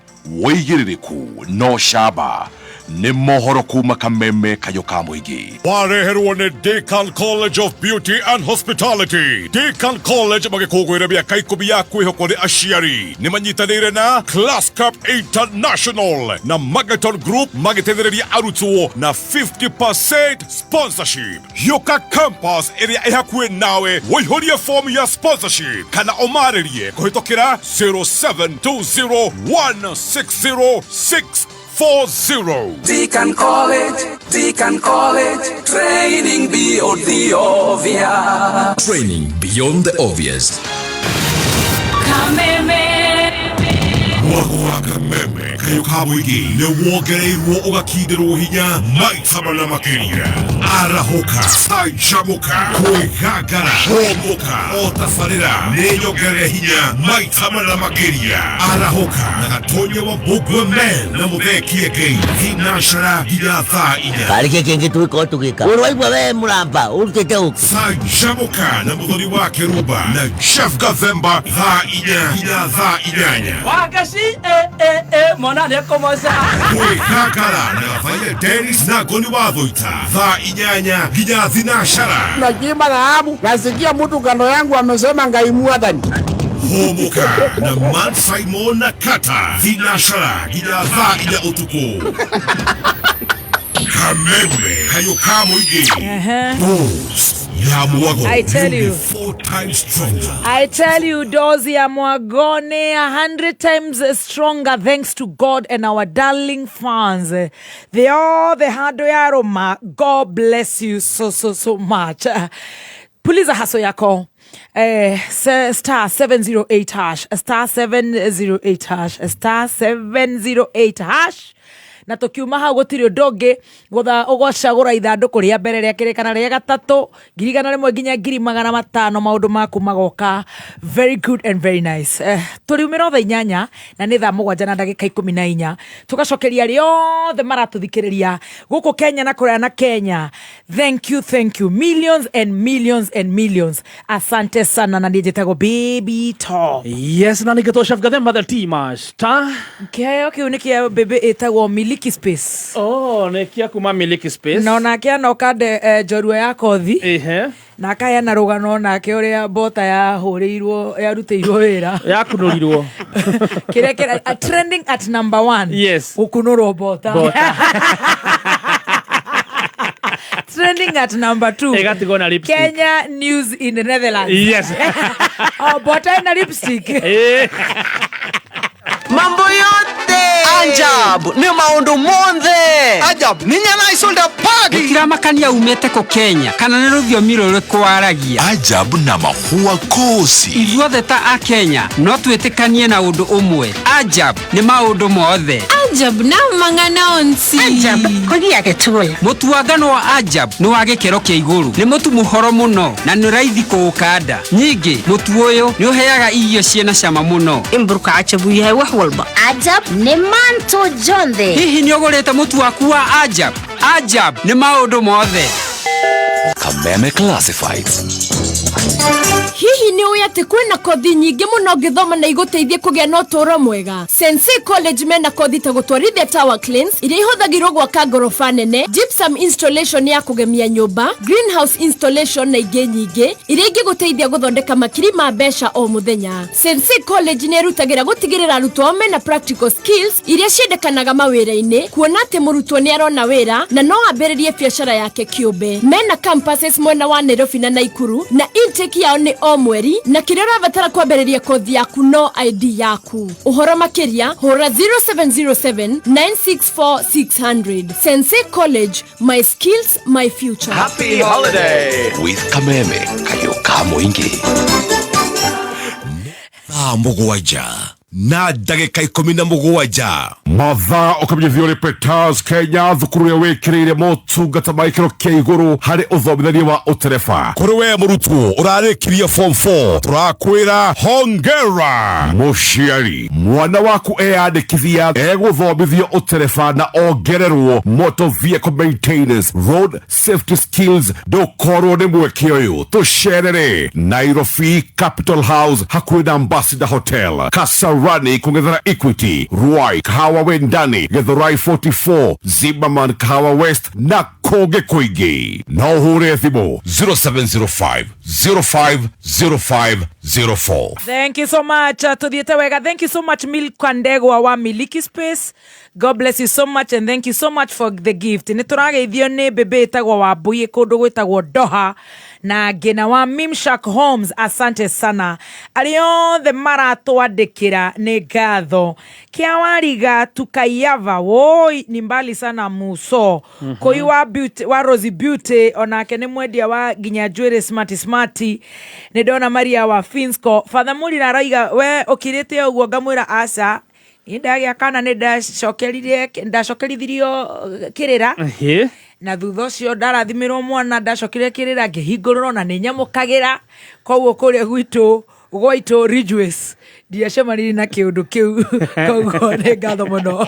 wĩigĩrĩrĩku no camba nĩ mohoro kuma Kameme Kayũ ka mũingĩ. Wareherwo nĩ Decan College of Beauty and Hospitality. Decan College magĩkũngũĩra mĩaka 10 ya kwĩhokwo nĩ aciari. Nĩ manyitanĩire na Class Cup International na Magaton Group magĩteithĩrĩria arutwo na 50% sponsorship. Hiũka campus ĩrĩa ĩ hakuhĩ nawe ũihũrie fomu ya sponsorship kana ũmarĩrie kũhĩtũkĩra 0720160640. Deacon College, Deacon College, training beyond the obvious. Training beyond the obvious. Kameme. Mwago wa Kameme. kayũ ka mũingĩ nĩ wongereirwo ũgakindĩrwo hinya maita mana makĩria. Arahũka, canjamũka, kwĩgangara, hũmũka, o tabarĩra nĩ nyongerere hinya maita mana makĩria. Arahũka na Gatonya wa Mbũngwe Men na Mũthee Kĩengei thinacara nginya thaa 4. Karä kä kä ngä twä korwo tå gä ka å rwaigua we må ramba å rutä te å Canjamũka na Mũthoni wa Kĩrumba na Jeff Gathemba thaa 4 nginya thaa 8. Wagaci eh eh eh mwana nĩ ekũmoca. Kwĩgangara na Gabaia Dennis na Ngoni wa Thũita thaa 8 nginya thinacara. Nachimba dhahabu, nasikia mtu kando yangu amesema Ngai mwathani. Hũmũka na Man Simon na Kata thinacara nginya thaa 4 ũtukũ. Kameme kayũ ka mũingĩ. Dose ya Mwago I tell you. 4 times stronger. I tell you, Dozi ya Mwagone, 100 times stronger thanks to God and our darling fans. They all the hard yaroma. God bless you so, so, so much. Puliza haso yako. Star 708 hash, star 708 hash, star 708 hash. Na tũkiuma hau gũtirĩ ũndũ ũngĩ ũgũcagũra ithandũkũ rĩa mbere rĩa kerĩ kana rĩa gatatũ, 100,000 nginya 500,000, maũndũ maku magoka very good and very nice. Tũriumĩra o thaa 8 na nĩ thaa 7:14, tũgacokeria arĩa othe maratũthikĩrĩria gũkũ Kenya na kũraya na Kenya. Thank you, thank you, millions and millions and millions, asante sana. Na niĩ njĩtagwo Baby Top. Yes, na nĩngĩtwo Chef Gathemba the Tea Master. Kĩheo kĩu nĩ kĩa bebe ĩtagwo Miliki Space. Oh, nĩ kĩa kuma Miliki Space. Na onake anoka njorua ya kothi. Na akaheana rũgano nake ũrĩa mbota yahũrĩirwo, yarutĩirwo wĩra. Yakunũrirwo. Kĩrĩa kĩra trending at number 1. Yes. Gũkunũrwo mbota. Mbota. Trending at number 2. Ĩgatigwo na lipstick. Kenya news in the Netherlands. Yes. Oh, mbota ina lipstick. Mambo yote Ajab nĩ maũndũ monthe. Ajab nĩ nyana isolda pagi. Gũtiramakania umĩte kũ Kenya kana nĩ rũthiomi rũrĩkũ waragia. Ajab na mahua kosi. Ithuothe ta a Kenya no twĩtĩkanie na ũndũ ũmwe. Ajab nĩ maũndũ mothe. Ajab na mang'ana onsi. Ajab kũgia gĩtũla. Mũtu wa ngano wa Ajab nĩ wa gĩkĩro kĩa igũrũ. Nĩ mũtu mũhoro mũno na nĩ raithi kũũkanda. Ningĩ mũtu ũyũ nĩ ũheaga irio ciĩna cama mũno. Imburuka ajabu yahe wax walba. Ajab nĩ manto jonthe. Hihi nĩ ũgũrĩte mũtu waku wa Ajab? Ajab nĩ maũndũ mothe. Kameme Classifieds. Hihi nĩ ũĩ atĩ kwĩna kothi nyingĩ mũno ũngĩthoma na igũteithie kũgĩa na ũtũũro mwega? Sensei College mena kothi ta gũtwarithia tower cranes iria ihũthagĩrwo gwaka ngoroba nene, gypsum installation ya kũgemia nyũmba, greenhouse installation na ingĩ nyingĩ iria ingĩgũteithia gũthondeka makiri ma mbeca o mũthenya. Sensei College nĩ ĩrutagĩra gũtigĩrĩra arutwo ao mena practical skills iria ciendekanaga mawĩra-inĩ, kuona atĩ mũrutwo nĩ arona wĩra na no ambĩrĩrie biacara yake kĩũmbe. Mena campuses mwena wa Nairobi na Nakuru, na intake yao nĩ o mweri, na kĩrĩa ũrabatara kwambĩrĩria kothi yaku no ID yaku. Ũhoro makĩria hũra 0707 964 600. Sensei College, my skills, my future. Happy holiday with Kameme kayũ ka mũingĩ. Thaa 7 na ndagĩka 17. Mathaa ũkamenyithio nĩ Peters Kenya, thukuru ĩrĩa wĩkĩrĩire motungata ma gĩkĩro kĩa igũrũ harĩ ũthomithania wa ũtereba. Kũrĩ we mũrutwo ũrarĩkirie form 4, tũrakwĩra hongera. Mũciari, mwana waku eyandĩkithia egũthomithio ũtereba na ongererwo motor vehicle maintenance, road safety skills. Ndũkorwo nĩ mweke ũyũ. Tũcerere Nairobi Capital House hakuhĩ na Ambassador Hotel, Kasarani kũng'ethera Equity, Ruai, Kahawa Wendani, Githurai 44, Zimmerman, Kahawa West na kũngĩ kũingĩ. No ũhũre thimũ 0705 050504. Thank you so much. Tuthiĩte wega. Thank you so much Milka Ndegwa wa Miliki Space. God bless you so much and thank you so much for the gift. Nĩ tũrageithio nĩ bebe ĩtagwo Wambui kũndũ gwĩtagwo Doha na ngina wa Mimshak Homes. Asante sana. Arĩa othe maratwandĩkĩra nĩ ngatho. Kĩa Tukayava, woi ni mbali sana muso. Koi wa beauty, wa Rosie Beauty onake nĩ mwendia wa nginya njuĩrĩ smart smart. Nĩ ndona Maria wa Finsco. Father Murira arauga we ũkirĩte ũguo, ngamwĩra aca. Niĩ ndagĩa kana nĩ ndacokerire ndacokerithirio kĩrĩra. Na thutha ũcio ndarathimirwo mwana, ndacokire kĩrĩra ngĩhingũrĩrwo na nĩ nyamũkagĩra. Koguo kũrĩa gwitũ gwaitũ Ridgeways ndiacemanirie na kĩũndũ kĩu, koguo nĩ ngatho mũno.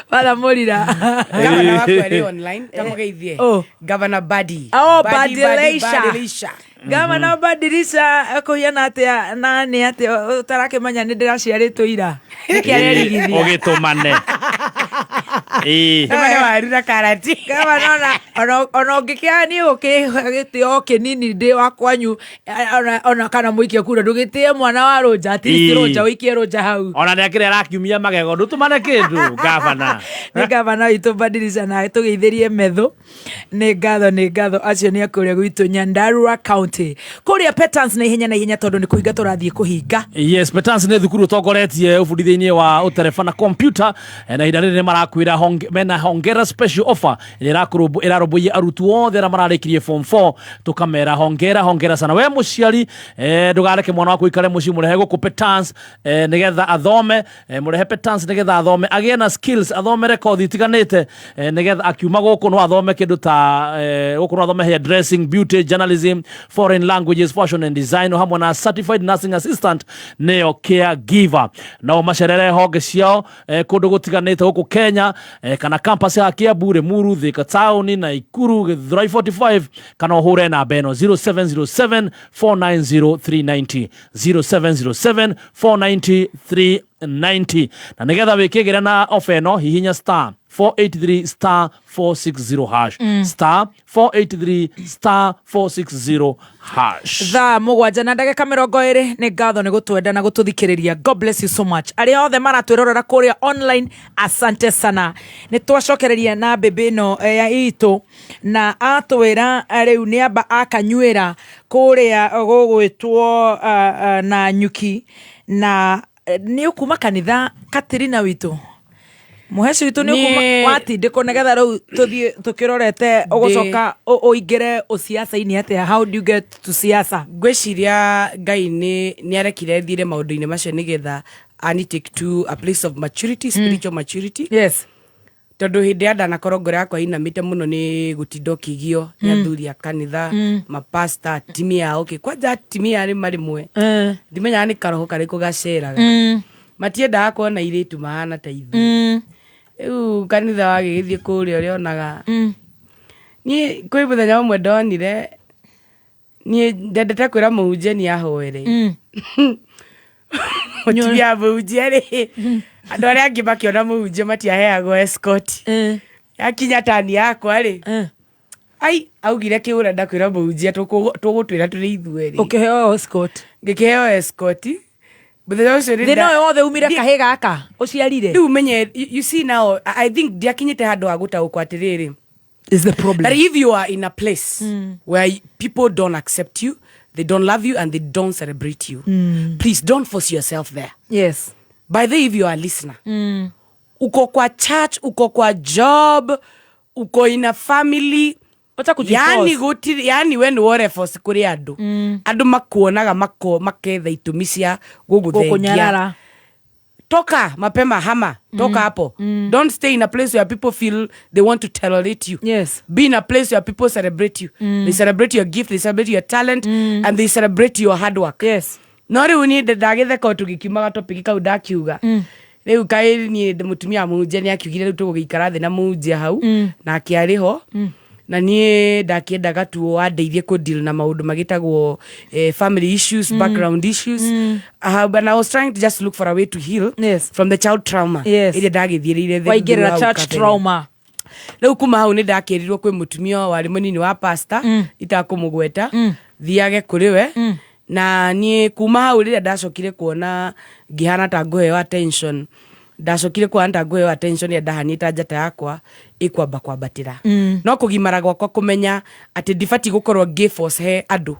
Father Mũrira. Gavana wakwa arĩ online, tamũgeithie. Oh. Gavana Badi. Oh, Badi, Badi, Badilisha. Badilisha. Gavana Badilisha ekũhiana atĩa na nĩ atĩa ũtarakĩmenya nĩ ndĩraciarĩtwo ira? Nĩkĩ arerigithia? Ũgĩtũmane. Ĩĩ. Tũmane waru na karati. Gavana ona ũngĩkĩaga niĩ gũkĩhe gĩtĩo kĩnini ndĩ wa kwanyu, ona kana mũikie kura ndũgĩtĩe mwana wa rũnja, at least rũnja ũikie rũnja hau. Ona nĩ akĩrĩ arakiumia magego, ndũtũmane kĩndũ gavana. Nĩ gavana witũ Badilisha na tũgeithĩrie metho. Nĩ ngatho, nĩ ngatho. Acio nĩ akũrĩa gwitũ Nyandarua County. Kũrĩa Petans na ihenya na ihenya tondũ nĩ kũhinga tũrathiĩ kũhinga. Yes, Petans nĩ thukuru ũtongoretie ũbundithia-inĩ wa ũtereba na kompiuta, na ihinda rĩrĩ nĩ marakwĩra mena hongera special offer ĩrĩa ĩrarũmbũiya arutwo othe arĩa mararĩkirie form 4, tũkamera hongera, hongera sana. We mũciari, ndũgareke mwana waku aikare mũciĩ, mũrehe gũkũ Petans, nĩgetha athome, mũrehe Petans nĩgetha athome, agĩe na skills, athomere kothi itiganĩte, nĩgetha akiuma gũkũ no athome kĩndũ ta, gũkũ no athome hair dressing, beauty, journalism, foreign languages, fashion and design, o hamwe na certified nursing assistant nĩyo caregiver. No macerere honge ciao, kũndũ gũtiganĩte gũkũ Kenya, kana campus ya Kiambu, Limuru, Thika town, Nakuru, Githurai 45, kana ũhũre namba ĩno 0707 490 390, 0707 490 390. Na nĩgetha wĩkĩgĩre na ofa ĩno, hihinya star 483 star 460 hash. Star 483 star 460 hash. Thaa 7 na ndagĩka 20. Nĩ ngatho nĩ gũtwenda na gũtũthikĩrĩria. God bless you so much. Arĩa othe maratwĩrorera kũrĩa online, asante sana. Nĩ twacokereria na mbĩmbĩ ĩno ya itũ na atwĩra rĩu nĩ amba akanyuĩra kũrĩa gũgwĩtwo na nyuki na nĩ ũkuma kanitha. Katirina witũ, mũheci witũ, nĩ ũkuma watindĩkwo nĩgetha rĩu tũthiĩ tũkĩrorete ũgũcoka ũingĩre ũciaca-inĩ atĩa? How do you get to siasa? Ngwĩciria Ngai nĩ arekire thire maũndũ-inĩ macio nĩgetha ani take to a place of maturity, spiritual maturity. Tondũ hĩndĩ ya ndanakorwo ngoro yakwa inamĩte mũno nĩ gũtinda ũkĩgio nĩ athuri a kanitha, mapasta, atimia ao kĩ kwanja atimia rĩma rĩmwe ndimenyaga nĩ karoho karĩkũ gaceraga, matiendaga kuona irĩtu mahana ta ithuĩ. Rĩu kanitha wagĩgĩthiĩ kũrĩa ũrĩonaga niĩ kwĩ mũthenya ũmwe ndonire niĩ ndendete kwĩra mũhunjia nĩ ahoere mũtumia wa mũhunjia rĩ, andũ arĩa angĩ makĩona mũhunjia matiaheagwo escort, yakinya tani yakwa rĩ, ai augire kĩ ũrenda kwĩra mũhunjia, tũgũtwĩra tũrĩ ithuerĩ. Ũkĩheo escort? Ngĩkĩheo escort mũthenya ũcio nĩ Thĩna ũyũ wothe umire kahĩ gaka ũciarire. Rĩu menye, you see now, I think ndiakinyĩte handũ ha gũtaũkwo atĩrĩrĩ is the problem that if you are in a place where people don't accept you, they don't love you and they don't celebrate you, please don't force yourself there. By the way, if you are a listener, uko kwa church, uko kwa job, uko in a family, Wacha kujiforce. Yani gutiri, yani we nĩ wore force kũrĩ andũ, andũ makuonaga maketha itũmi cia gũgũthengia. Gũkũnyarara. Toka mapema, hama, toka hapo. Don't stay in a place where people feel they want to tolerate you. Be in a place where people celebrate you. They celebrate your gift, they celebrate your talent and they celebrate your hard work. No rĩu niĩ ndagĩtheka o tũgĩkiumaga topic kau, ndakiuga rĩu kaĩ niĩ ndĩ mũtumia wa mũhunjia nĩ akiugire rĩu tũgũgĩikara thĩ na mũhunjia hau nake arĩ ho, na niĩ ndakĩendaga tu andeithie kũ deal na maũndũ magĩtagwo family issues, background issues, and I was trying to just look for a way to heal from the child trauma ĩrĩa ndagĩthiĩrĩire Waingĩrĩra hau church kabere. Trauma. Rĩu kuma hau nĩ ndakĩrirwo kwĩ mũtumia warĩ mũnini wa pasta, itakũmũgweta, thiage kũrĩ we. Na niĩ kuma hau rĩrĩa ndacokire kuona ngĩhana ta ngũheo attention, ndacokire kuona ta ngũheo attention ĩrĩa ndahanĩte njata yakwa. Ĩkwamba kwambatĩra no kũgimara gwakwa kũmenya atĩ ndibatiĩ gũkorwo ngĩ force he andũ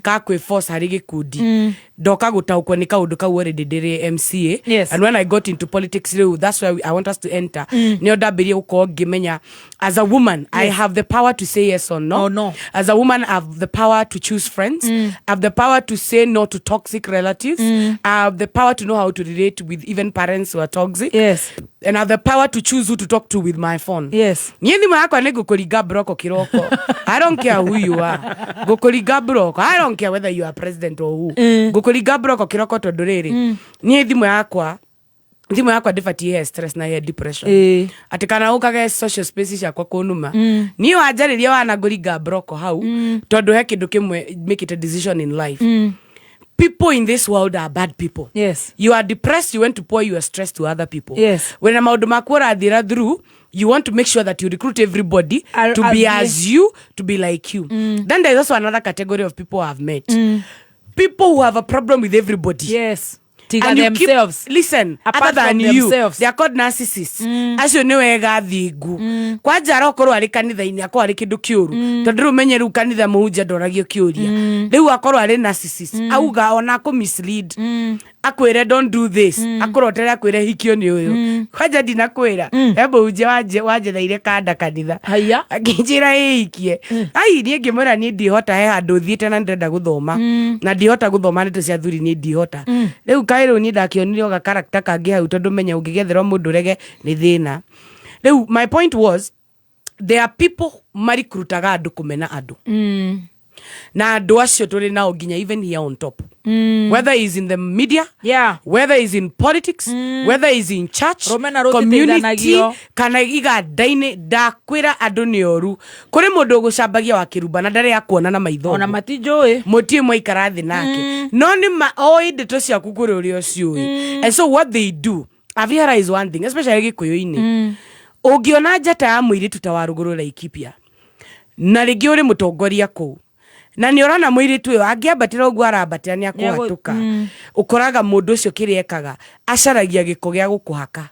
ka kwĩ force harĩ gĩkundi. Ndoka gũtaũkwo nĩ kaũndũ kau already ndĩrĩ MCA. And when I got into politics rĩu, that's where I want us to enter, nĩo ndambĩrĩrie gũkorwo ngĩmenya as a woman I have the power to say yes or no. Or no. As a woman, I have the power to choose friends. I have the power to say no to toxic relatives. I have the power to know how to relate with even parents who are toxic. And I have the power to choose who to talk to with my phone. Niĩ thimũ yakwa nĩ ngũkũringa block kĩroko. I don't care who you are, ngũkũringa block. I don't care whether you are president or who. Ngũkũringa block kĩroko tondũ rĩrĩ, niĩ thimũ yakwa ndĩbatiĩ he stress na he depression, atĩ kana ũkage social spaces ciakwa kũnuma. Niĩ wanjarĩria wana ngũringa block hau tondũ he kĩndũ kĩmwe make it a decision in life. People in this world are bad people. You are depressed, you want to pour your stress to other people. Wena maũndũ maku ũrathira through, you want to make sure that you recruit everybody to be as you, to be like you. Then there's also another category of people I've met, people who have a problem with everybody. Tiga And you themselves. keep, listen, Apart other than from you, themselves. they are called narcissists. Acio nĩ wega thingu kwanja arokorwo arĩ kanitha-inĩ, akorwo arĩ kĩndũ kĩũru, tondũ rĩu menye rĩu kanitha mũhunjia ndoragio kĩũria. Rĩu akorwo arĩ narcissist, auga ona akũ mislead, akwĩre don't do this, akũrotere, akwĩre hikio nĩ ũyũ. Kwanja ndinakwĩra he mũhunjia wanjetheire kanda kanitha. Haya. Akĩnjĩra ĩhikie. Ai, niĩ ngĩmwĩra niĩ ndihota, he handũ thiĩte na ndĩrenda gũthoma na ndihota gũthoma ndeto cia thuri, niĩ ndihota. Rĩu kaĩ rĩu niĩ ndakĩonire o gakarakta kangĩ hau, tondũ menya ũngĩgetherwo mũndũ rege nĩ thĩna. Rĩu my point was, there are people marikrutaga andũ kũmena andũ, na andũ acio tũrĩ nao nginya even here on top, whether is in the media, whether is in politics, whether is in church, Rũmena community, rũtiteithanagia. kana iganda-inĩ. Ndakwĩra andũ nĩ oru. Kũrĩ mũndũ ũgũcambagia wa kĩrumba na ndarĩ akuona na maitho. Ona matinjũĩ. Mũtiĩ mwaikara thĩ nake, no nĩ ma oĩ ndeto ciaku kũrĩ ũrĩa ũciũĩ. And so what they do, I've realized one thing, especially gĩkũyũ-inĩ, ũngĩona njata ya mũirĩtu ta wa rũgũrũ Laikipia, na rĩngĩ ũrĩ mũtongoria kũu, na nĩ ũrona mũirĩtu ũyũ angĩambatĩra ũguo arambatĩra nĩ akũhatũka, ũkoraga mũndũ ũcio kĩrĩa ekaga, acaragia gĩko gĩa gũkũhaka,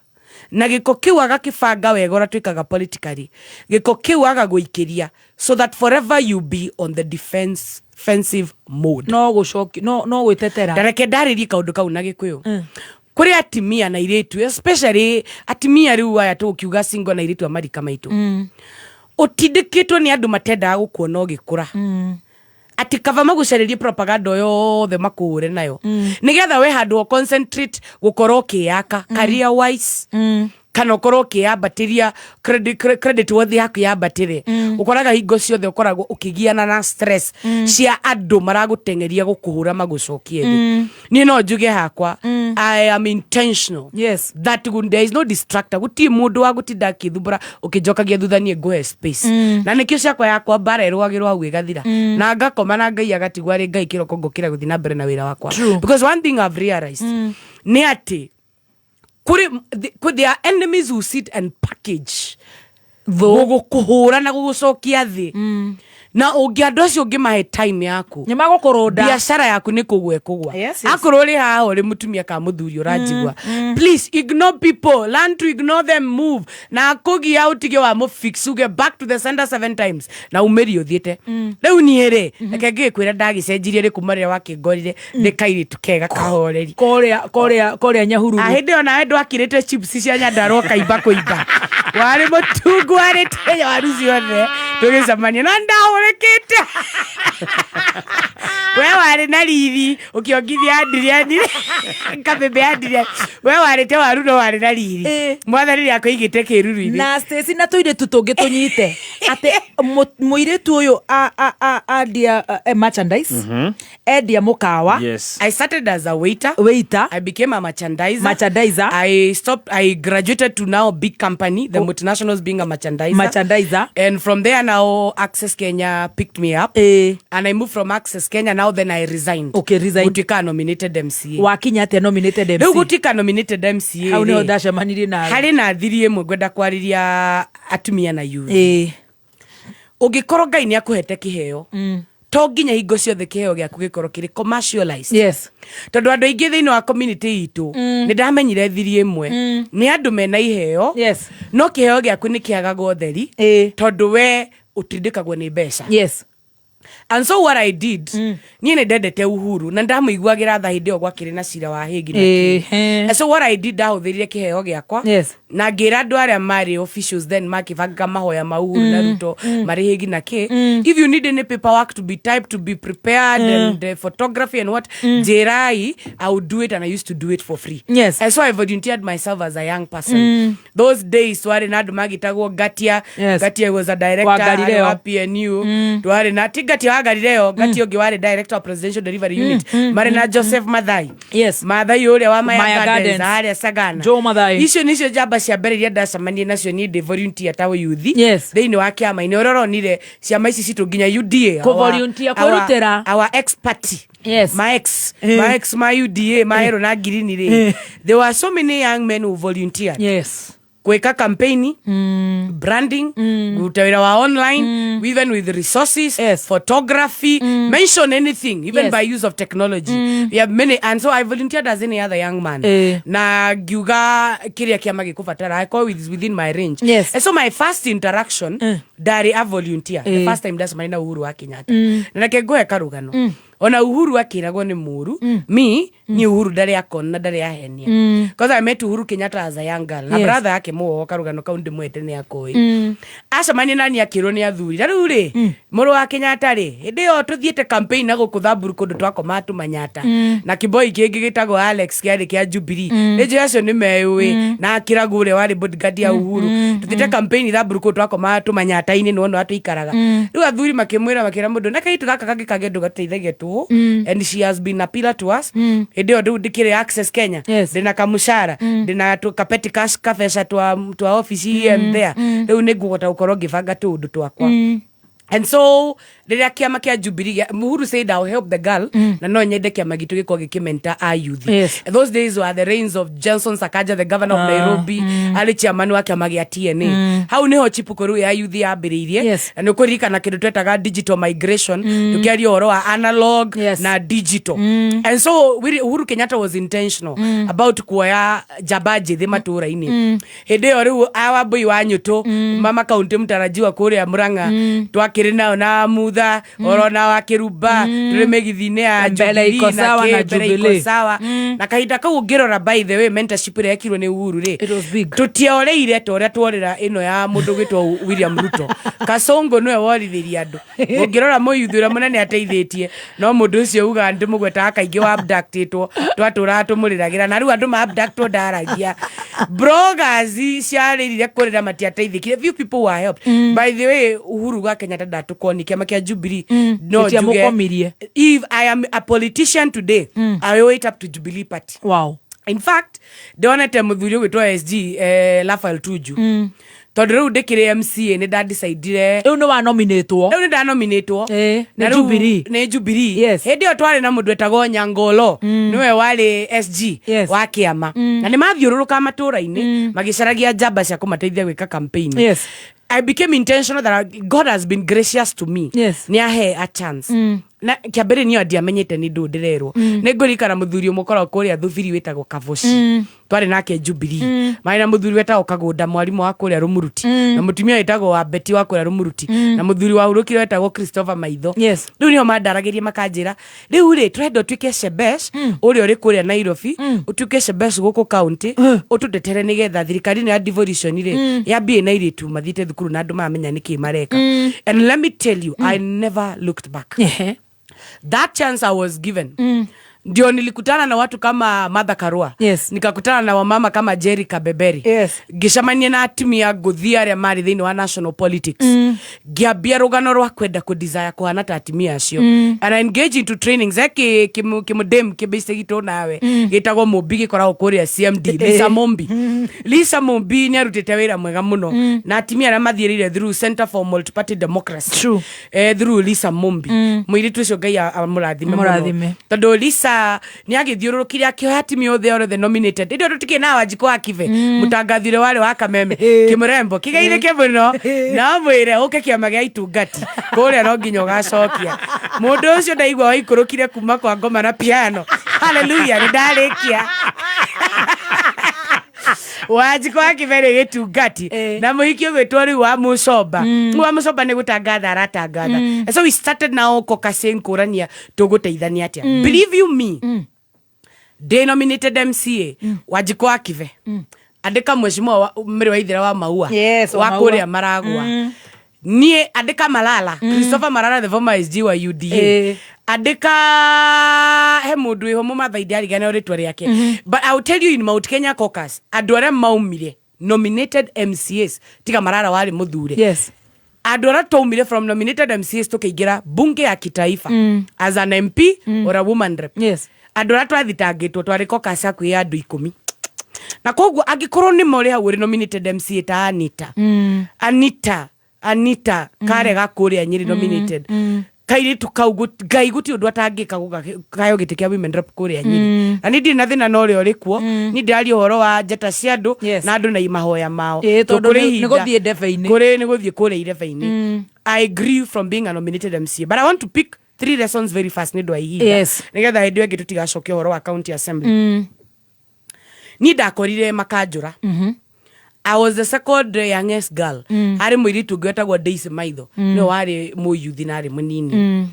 na gĩko kĩu agakĩbanga wega ũrĩa twĩkaga politically, gĩko kĩu agagũikĩria so that forever you be on the defense defensive mode. No gũcoki no gwĩtetera. Ndareke ndarĩrie kaũndũ kau na gĩkũyũ. Kũrĩ atimia na irĩtu, especially atimia rĩu aya tũgũkiuga single, na irĩtu a marika maitũ, ũtindĩkĩtwo nĩ andũ matendaga gũkuona ũgĩkũra, atĩ kaba magũcarĩrie propaganda o yothe makũhũre nayo nĩgetha we handũ o concentrate gũkorwo ũkĩyaka career wise, kana ũkorwo ũkĩyambatĩria credit worth yaku yambatĩre. Ũkoraga hingo ciothe ũkoragwo ũkĩgiana na stress cia andũ maragũteng'eria gũkũhũra magũcokie thĩ. Niĩ no njuge hakwa, I am intentional that there is no distractor. Gũtirĩ mũndũ wa gũtinda akĩthumbũra ũkĩnjokagia thutha. Niĩ ngũhe space, na nĩkĩo ciakwa yakwa mbara ĩrũagĩrwo hau ĩgathira, na ngakoma na Ngai agatigwo arĩ Ngai. Kĩroko ngũkĩra gũthiĩ na mbere na wĩra wakwa. Because one thing I've realized nĩ atĩ kũrĩ there are enemies who sit and package gũkũhũra na gũgũcokia thĩ, na ũngĩ andũ acio ũngĩmahe time yaku, nĩ magũkũrũnda. Biacara yaku nĩ kũgwa ĩkũgwa. Akorwo ũrĩ haha ũrĩ mũtumia kana mũthuri ũranjigua, please ignore people, learn to ignore them, move na kũgia ũtige wa mũfix, uge back to the sender seven times na umĩrie ũthiĩte. Rĩu niĩ rĩ, reke ngĩkwĩra ndagĩcenjirie rĩ kuma rĩrĩa wakĩngorire ndĩ kairĩtu kega kahoreri. Kũrĩa Nyahururu. Ah, hĩndĩ ĩyo nawe ndwakĩrĩte chips cia Nyandarua ũkaimba kũimba, warĩ mũtungu warĩte waru ciothe tũgĩcemania, no ndahũrĩkĩte. We warĩ na riri ũkĩongithia Adriani kabebe. Adriani, we warĩte waru no warĩ na riri. Mwathani nĩ akũigĩte kĩruru-inĩ. Na Stacy na tũirĩtu tũngĩ tũnyite atĩ mũirĩtu ũyũ andia merchandise, endia mũkawa. I started as a waiter. Waiter. I became a merchandiser. Merchandiser. I stopped. I graduated to now big company, the multinationals, being a merchandiser. Merchandiser. And from there now, Access Kenya picked me up. And I moved from Access Kenya. Now then I resigned. Okay, resigned. Gutuika nominated MCA. Wakinya atĩa nominated MC? Rĩu gutuika nominated MCA Hau nĩho rĩ, ndacemanirie nawe. Harĩ na thiri ĩmwe ngwenda kwarĩria atumia na youth. Ũngĩkorwo Ngai nĩ akũhete kĩheo, To nginya hingo ciothe kĩheo gĩaku gĩkorwo kĩrĩ commercialized. Tondũ andũ aingĩ thĩinĩ wa community itũ, nĩ ndamenyire thiri ĩmwe, nĩ andũ mena iheo, no kĩheo gĩaku nĩ kĩagaga ũtheri tondũ we ũtindĩkagwo nĩ mbeca. And so what I did, niĩ nĩ ndendete Uhuru na ndamũiguagĩra tha hĩndĩ ĩyo gwakĩrĩ na cira wa Hague na kĩ. And so what I did, ndahũthĩrire kĩheo gĩakwa na ngĩra andũ arĩa marĩ officials then makĩbanga mahoya ma Uhuru na Ruto marĩ Hague na kĩ, if you need any paperwork to be typed, to be prepared, and photography and what, njĩrai, I would do it, and I used to do it for free. And so I volunteered myself as a young person. Those days twarĩ na andũ magĩtagwo Ngatia. Ngatia was a director Wa Galileo. arĩ wa PNU. Twarĩ na ti Ngatia wa Galileo, Ngatia ũngĩ warĩ director wa Presidential Delivery Unit, marĩ na Joseph Mathai. Mathai ũrĩa wa Maya Maya Gardens Gardens. harĩa Sagana. Joe Mathai. Icio nicio njamba cia mbere iria ndacemanirie nacio niĩ ndĩ volunteer ta youth thĩinĩ wa kĩama-inĩ ũrĩa ũronire ciama ici citũ nginya UDA, Kũ-volunteer, kwĩrutĩra. Our ex party, my ex, my ex, my UDA, my yellow na green rĩ, there were so many young men who volunteered gwĩka campaign, branding, kũruta wĩra wa online, even with resources, photography, mention anything, even by use of technology. We have many, and so I volunteered as any other young man na ngiuga kĩrĩa kĩama gĩkũbatara, I call it within my range. And so my first interaction, ndarĩ a volunteer, the first time ndacemania na Uhuru wa Kenyatta, na reke ngũhe karũgano, ona Uhuru akĩragwo nĩ mũru mi ni Uhuru ndarĩ akona na ndarĩ ahenia, because I met Uhuru Kenyatta as a young girl na brother yake mũo karũgano kau ndĩmwete nĩ akoĩ. Acemania nani akĩrwo nĩ athuri na rĩu rĩ mũrũ wa Kenyatta rĩ, hĩndĩ ĩyo tũthiĩte campaign na gũkũ Thamburu kũndũ twakomaga tũmanyata na kĩboi kĩngĩ gĩtagwo Alex kĩarĩ kĩa Jubilee, nĩ njũĩ acio nĩ meyũĩ, na akĩragwo ũrĩa warĩ bodyguard ya Uhuru. Tũthiĩte campaign Thamburu kũndũ twakomaga tũmanyata-inĩ, nĩwona tũikaraga. Rĩu athuri makĩmwĩra, makĩra mũndũ na kairĩtu gaka kangĩ kangĩ gateithagia tũhũ, and she has been a pillar to us. Hĩndĩ ĩyo rĩu ndĩkĩrĩ Access Kenya, ndĩna kamucara, ndĩna kapeti cash, kabeca twa office here and there, rĩu nĩ ngũhota gũkorwo ngĩbanga tũũndũ twakwa. And so rĩrĩa kĩama kĩa Jubilee Uhuru said, "I'll help the girl," na no nyende kĩama gitũ gĩkorwo gĩkĩmenta a youth. Those days were the reigns of Johnson Sakaja, the governor of Nairobi, arĩ chairman wa kĩama gĩa TNA. Hau nĩho chipuko rĩu ya youth yambĩrĩirie. Na nĩ ũkũririkana kĩndũ twetaga digital migration, tũkĩaria ũhoro wa analog na digital. And so Uhuru Kenyatta was intentional about kuoya njamba njĩthĩ matũũra-inĩ. Hĩndĩ ĩyo rĩu Awambui wa Nyũtũ, mama kaunti mtarajiwa kũrĩa Murang'a, twakĩrĩ nao na Mutha oro na wa Kĩrumba, tũrĩ mĩgithi-inĩ ya Mbele Jubilee iko na sawa kĩ, na mbere iko Jubilee. sawa. Na kahinda kau ũngĩrora, by the way, mentorship ĩrĩa yekirwo nĩ Uhuru rĩ, tũtioreire ta ũrĩa tworĩra ĩno ya mũndũ gwĩtwo William Ruto. Kasongo nĩwe worithirie andũ. Ũngĩrora mũyuthi ũrĩa mũnene ateithĩtie no mũndũ ũcio ugaga ndĩmũgwetaga kaingĩ wa abductĩtwo, twatũraga tũmũrĩragĩra, na rĩu andũ ma abductwo ndaragia. Bloggers ciarĩrire kũrĩra matiateithĩkire, few people were helped. By the way, Uhuru wa Kenyatta ndatũkoni kĩama kĩa Jubilee no njuge, Gĩtiamũkomirie. if I am a politician today, I owe it up to Jubilee Party. In fact, ndonete mũthuri ũgwĩtwo SG, Raphael Tuju, tondũ rĩu ndĩkĩrĩ MCA, nĩ ndadecidire Rĩu nĩ wanominĩtwo. Rĩu nĩ ndanominĩtwo. Na Nĩ rĩu Jubilee. Nĩ Jubilee. Hĩndĩ ĩyo twarĩ na mũndũ wetagwo Nyangolo, nĩwe warĩ SG wa kĩama, na nĩ mathiũrũrũka matũũra-inĩ magĩcaragia njamba cia kũmateithia gwĩka campaign. I became intentional that God has been gracious to me. Nĩ ahe a chance. Na kĩambĩrĩria niyo ndiamenyete nĩ ndũ ndĩrerwo. Nĩ ngũririkana mũthuri ũmwe ũkoragwo kũrĩa Thubiri wĩtagwo Kavoci. Twarĩ nake Jubilee. Marĩ na mũthuri wetagwo Kagũnda, mwarimũ wa kũrĩa Rũmuruti. Na mũtumia wĩtagwo wa Betty wa kũrĩa Rũmuruti. Na mũthuri wa hurũkire wetagwo Christopher Maitho. Rĩu nĩo mandaragĩria makanjĩra, rĩu rĩ tũrenda ũtuĩke Shebesh ũrĩa ũrĩ kũrĩa Nairobi, ũtuĩke Shebesh gũkũ county, ũtũtetere nĩgetha thirikari ĩno ya devolution rĩ yambie na airĩtu mathiĩte thukuru na andũ mamenya nĩkĩ mareka. And let me tell you, I never looked back. That chance I was given, ndio nilikutana na watu kama Martha Karua. Nikakutana na wamama kama Jerry Kabeberi. Ngĩcemania na atumia ngũthi arĩa marĩ thĩinĩ wa national politics. Ngĩambia rũgano rwa kwenda kũ desire kũhana ta atumia acio. And I engage into trainings, kĩmũdem kĩmbĩce gitũ nawe gĩtagwo Mũmbi, gĩkoragwo kũrĩa CMD, Lisa Mumbi. Lisa Mumbi nĩ arutĩte wĩra mwega mũno na atumia arĩa mathiĩrĩire through Center for Multiparty Democracy. Through Lisa Mumbi, mũirĩtu ũcio Ngai amũrathime mũno. Amũrathime. Tondũ Lisa Anita nĩ agĩthiũrũrũkire akĩoya atumia othe othe nominated. Hĩndĩ ĩyo tũtikĩrĩ na Wanjikũ wa Kibe, mũtangathi ũrĩa warĩ wa Kameme, kĩmũrembo kĩgeithĩke mũno, na ũmwĩre ũke kĩama gĩa itungati kũrĩa no nginya ũgacokia. Mũndũ ũcio ndaigua waikũrũkire kuma kwa ngoma na piano. Hallelujah, nĩ ndarĩkia. Wanjikũ wa Kibe nĩ gĩtungati na mũhiki ũgwĩtwo rĩu wa Mũcomba. Wa Mũcomba nĩ gũtangatha aratangatha. And so we started now caucusing kũrania tũgũteithania atĩa. Believe you me, ndĩ nominated MCA, Wanjikũ wa Kibe, andĩka mheshimiwa Mary Waithera wa Maua, Yes, wa wa Maua. kũrĩa Maragwa. Niĩ andĩka Malala, Christopher Malala, the former SG wa UDA. Andĩka he mũndũ wĩho mũmathai, ndiarigana rĩtwa rĩake, but I will tell you, in Mount Kenya caucus andũ arĩa maumire nominated MCAs, tiga Marara warĩ mũthure, andũ arĩa twaumire from nominated MCAs tũkĩingĩra bunge ya kitaifa as an MP or a woman rep, andũ arĩa twathitangĩtwo twarĩ caucus hakuhĩ ya andũ 10. Na koguo angĩkorwo nĩ morĩ hau ũrĩ nominated MCA ta Anita, Anita, Anita karega kũrĩa Nyĩrĩ nominated, kairĩtu kau Ngai gũtirĩ ũndũ atangĩka kayo gĩtĩ kĩa women rep kũrĩa Nyĩrĩ. Na niĩ ndirĩ na thĩna na ũrĩa ũrĩ kuo. Niĩ ndĩraria ũhoro wa njata cia andũ na andũ na mahoya mao. Ĩĩ, tondũ Kũrĩ nĩ gũthiĩ ndebe-inĩ. Kũrĩ nĩ gũthiĩ kũrĩa irebe-inĩ. I agree from being a nominated MCA, but I want to pick three lessons very fast nĩ ũndũ wa ihinda, nĩgetha hĩndĩ ĩyo ĩngĩ tũtigacoke ũhoro wa county assembly. Niĩ ndakorire makanjũra. I was the second youngest girl. Harĩ mũirĩtu ũngĩ wetagwo Daisy Maitho, nĩwe warĩ mũyuthi na arĩ mũnini.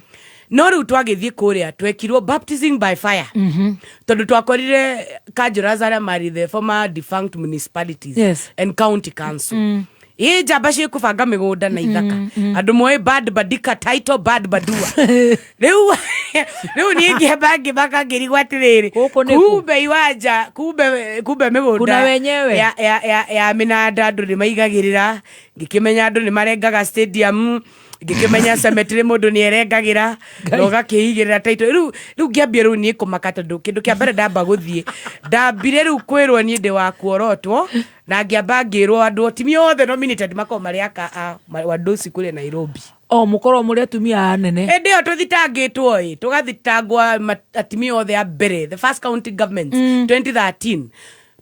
No rĩu twagĩthiĩ kũrĩa twekirwo baptism by fire, tondũ twakorire kanjũra arĩa marĩ the former defunct municipalities and county council, ĩ njamba ciĩkũbanga mĩgũnda na ithaka, andũ moĩ bad badika title bad badua. Rĩu niĩ ngĩhamba ngĩmaka ngĩrigwo atĩrĩrĩ, kumbe iwanja, kumbe mĩgũnda Kuna wenyewe. ya mĩnanda andũ nĩ maigagĩrĩra. Ngĩkĩmenya andũ nĩ marengaga stadium, ngĩkĩmenya cemetery mũndũ nĩ erengagĩra na ũgakĩigĩrĩra title. Rĩu ngĩambia rĩu niĩ kũmaka, tondũ kĩndũ kĩa mbere ndamba gũthiĩ ndambire rĩu kwĩrwo niĩ ndĩ wa kuorotwo, na ngĩamba ngĩrwo andũ atumia othe nominated makorwo marĩ aka a wandoci kũrĩa Nairobi. O mũkorwo mũrĩ atumia anene. Hĩndĩ ĩyo tũthitangĩtwo ĩ tũgathitangwo atumia othe a mbere, the first county government, 2013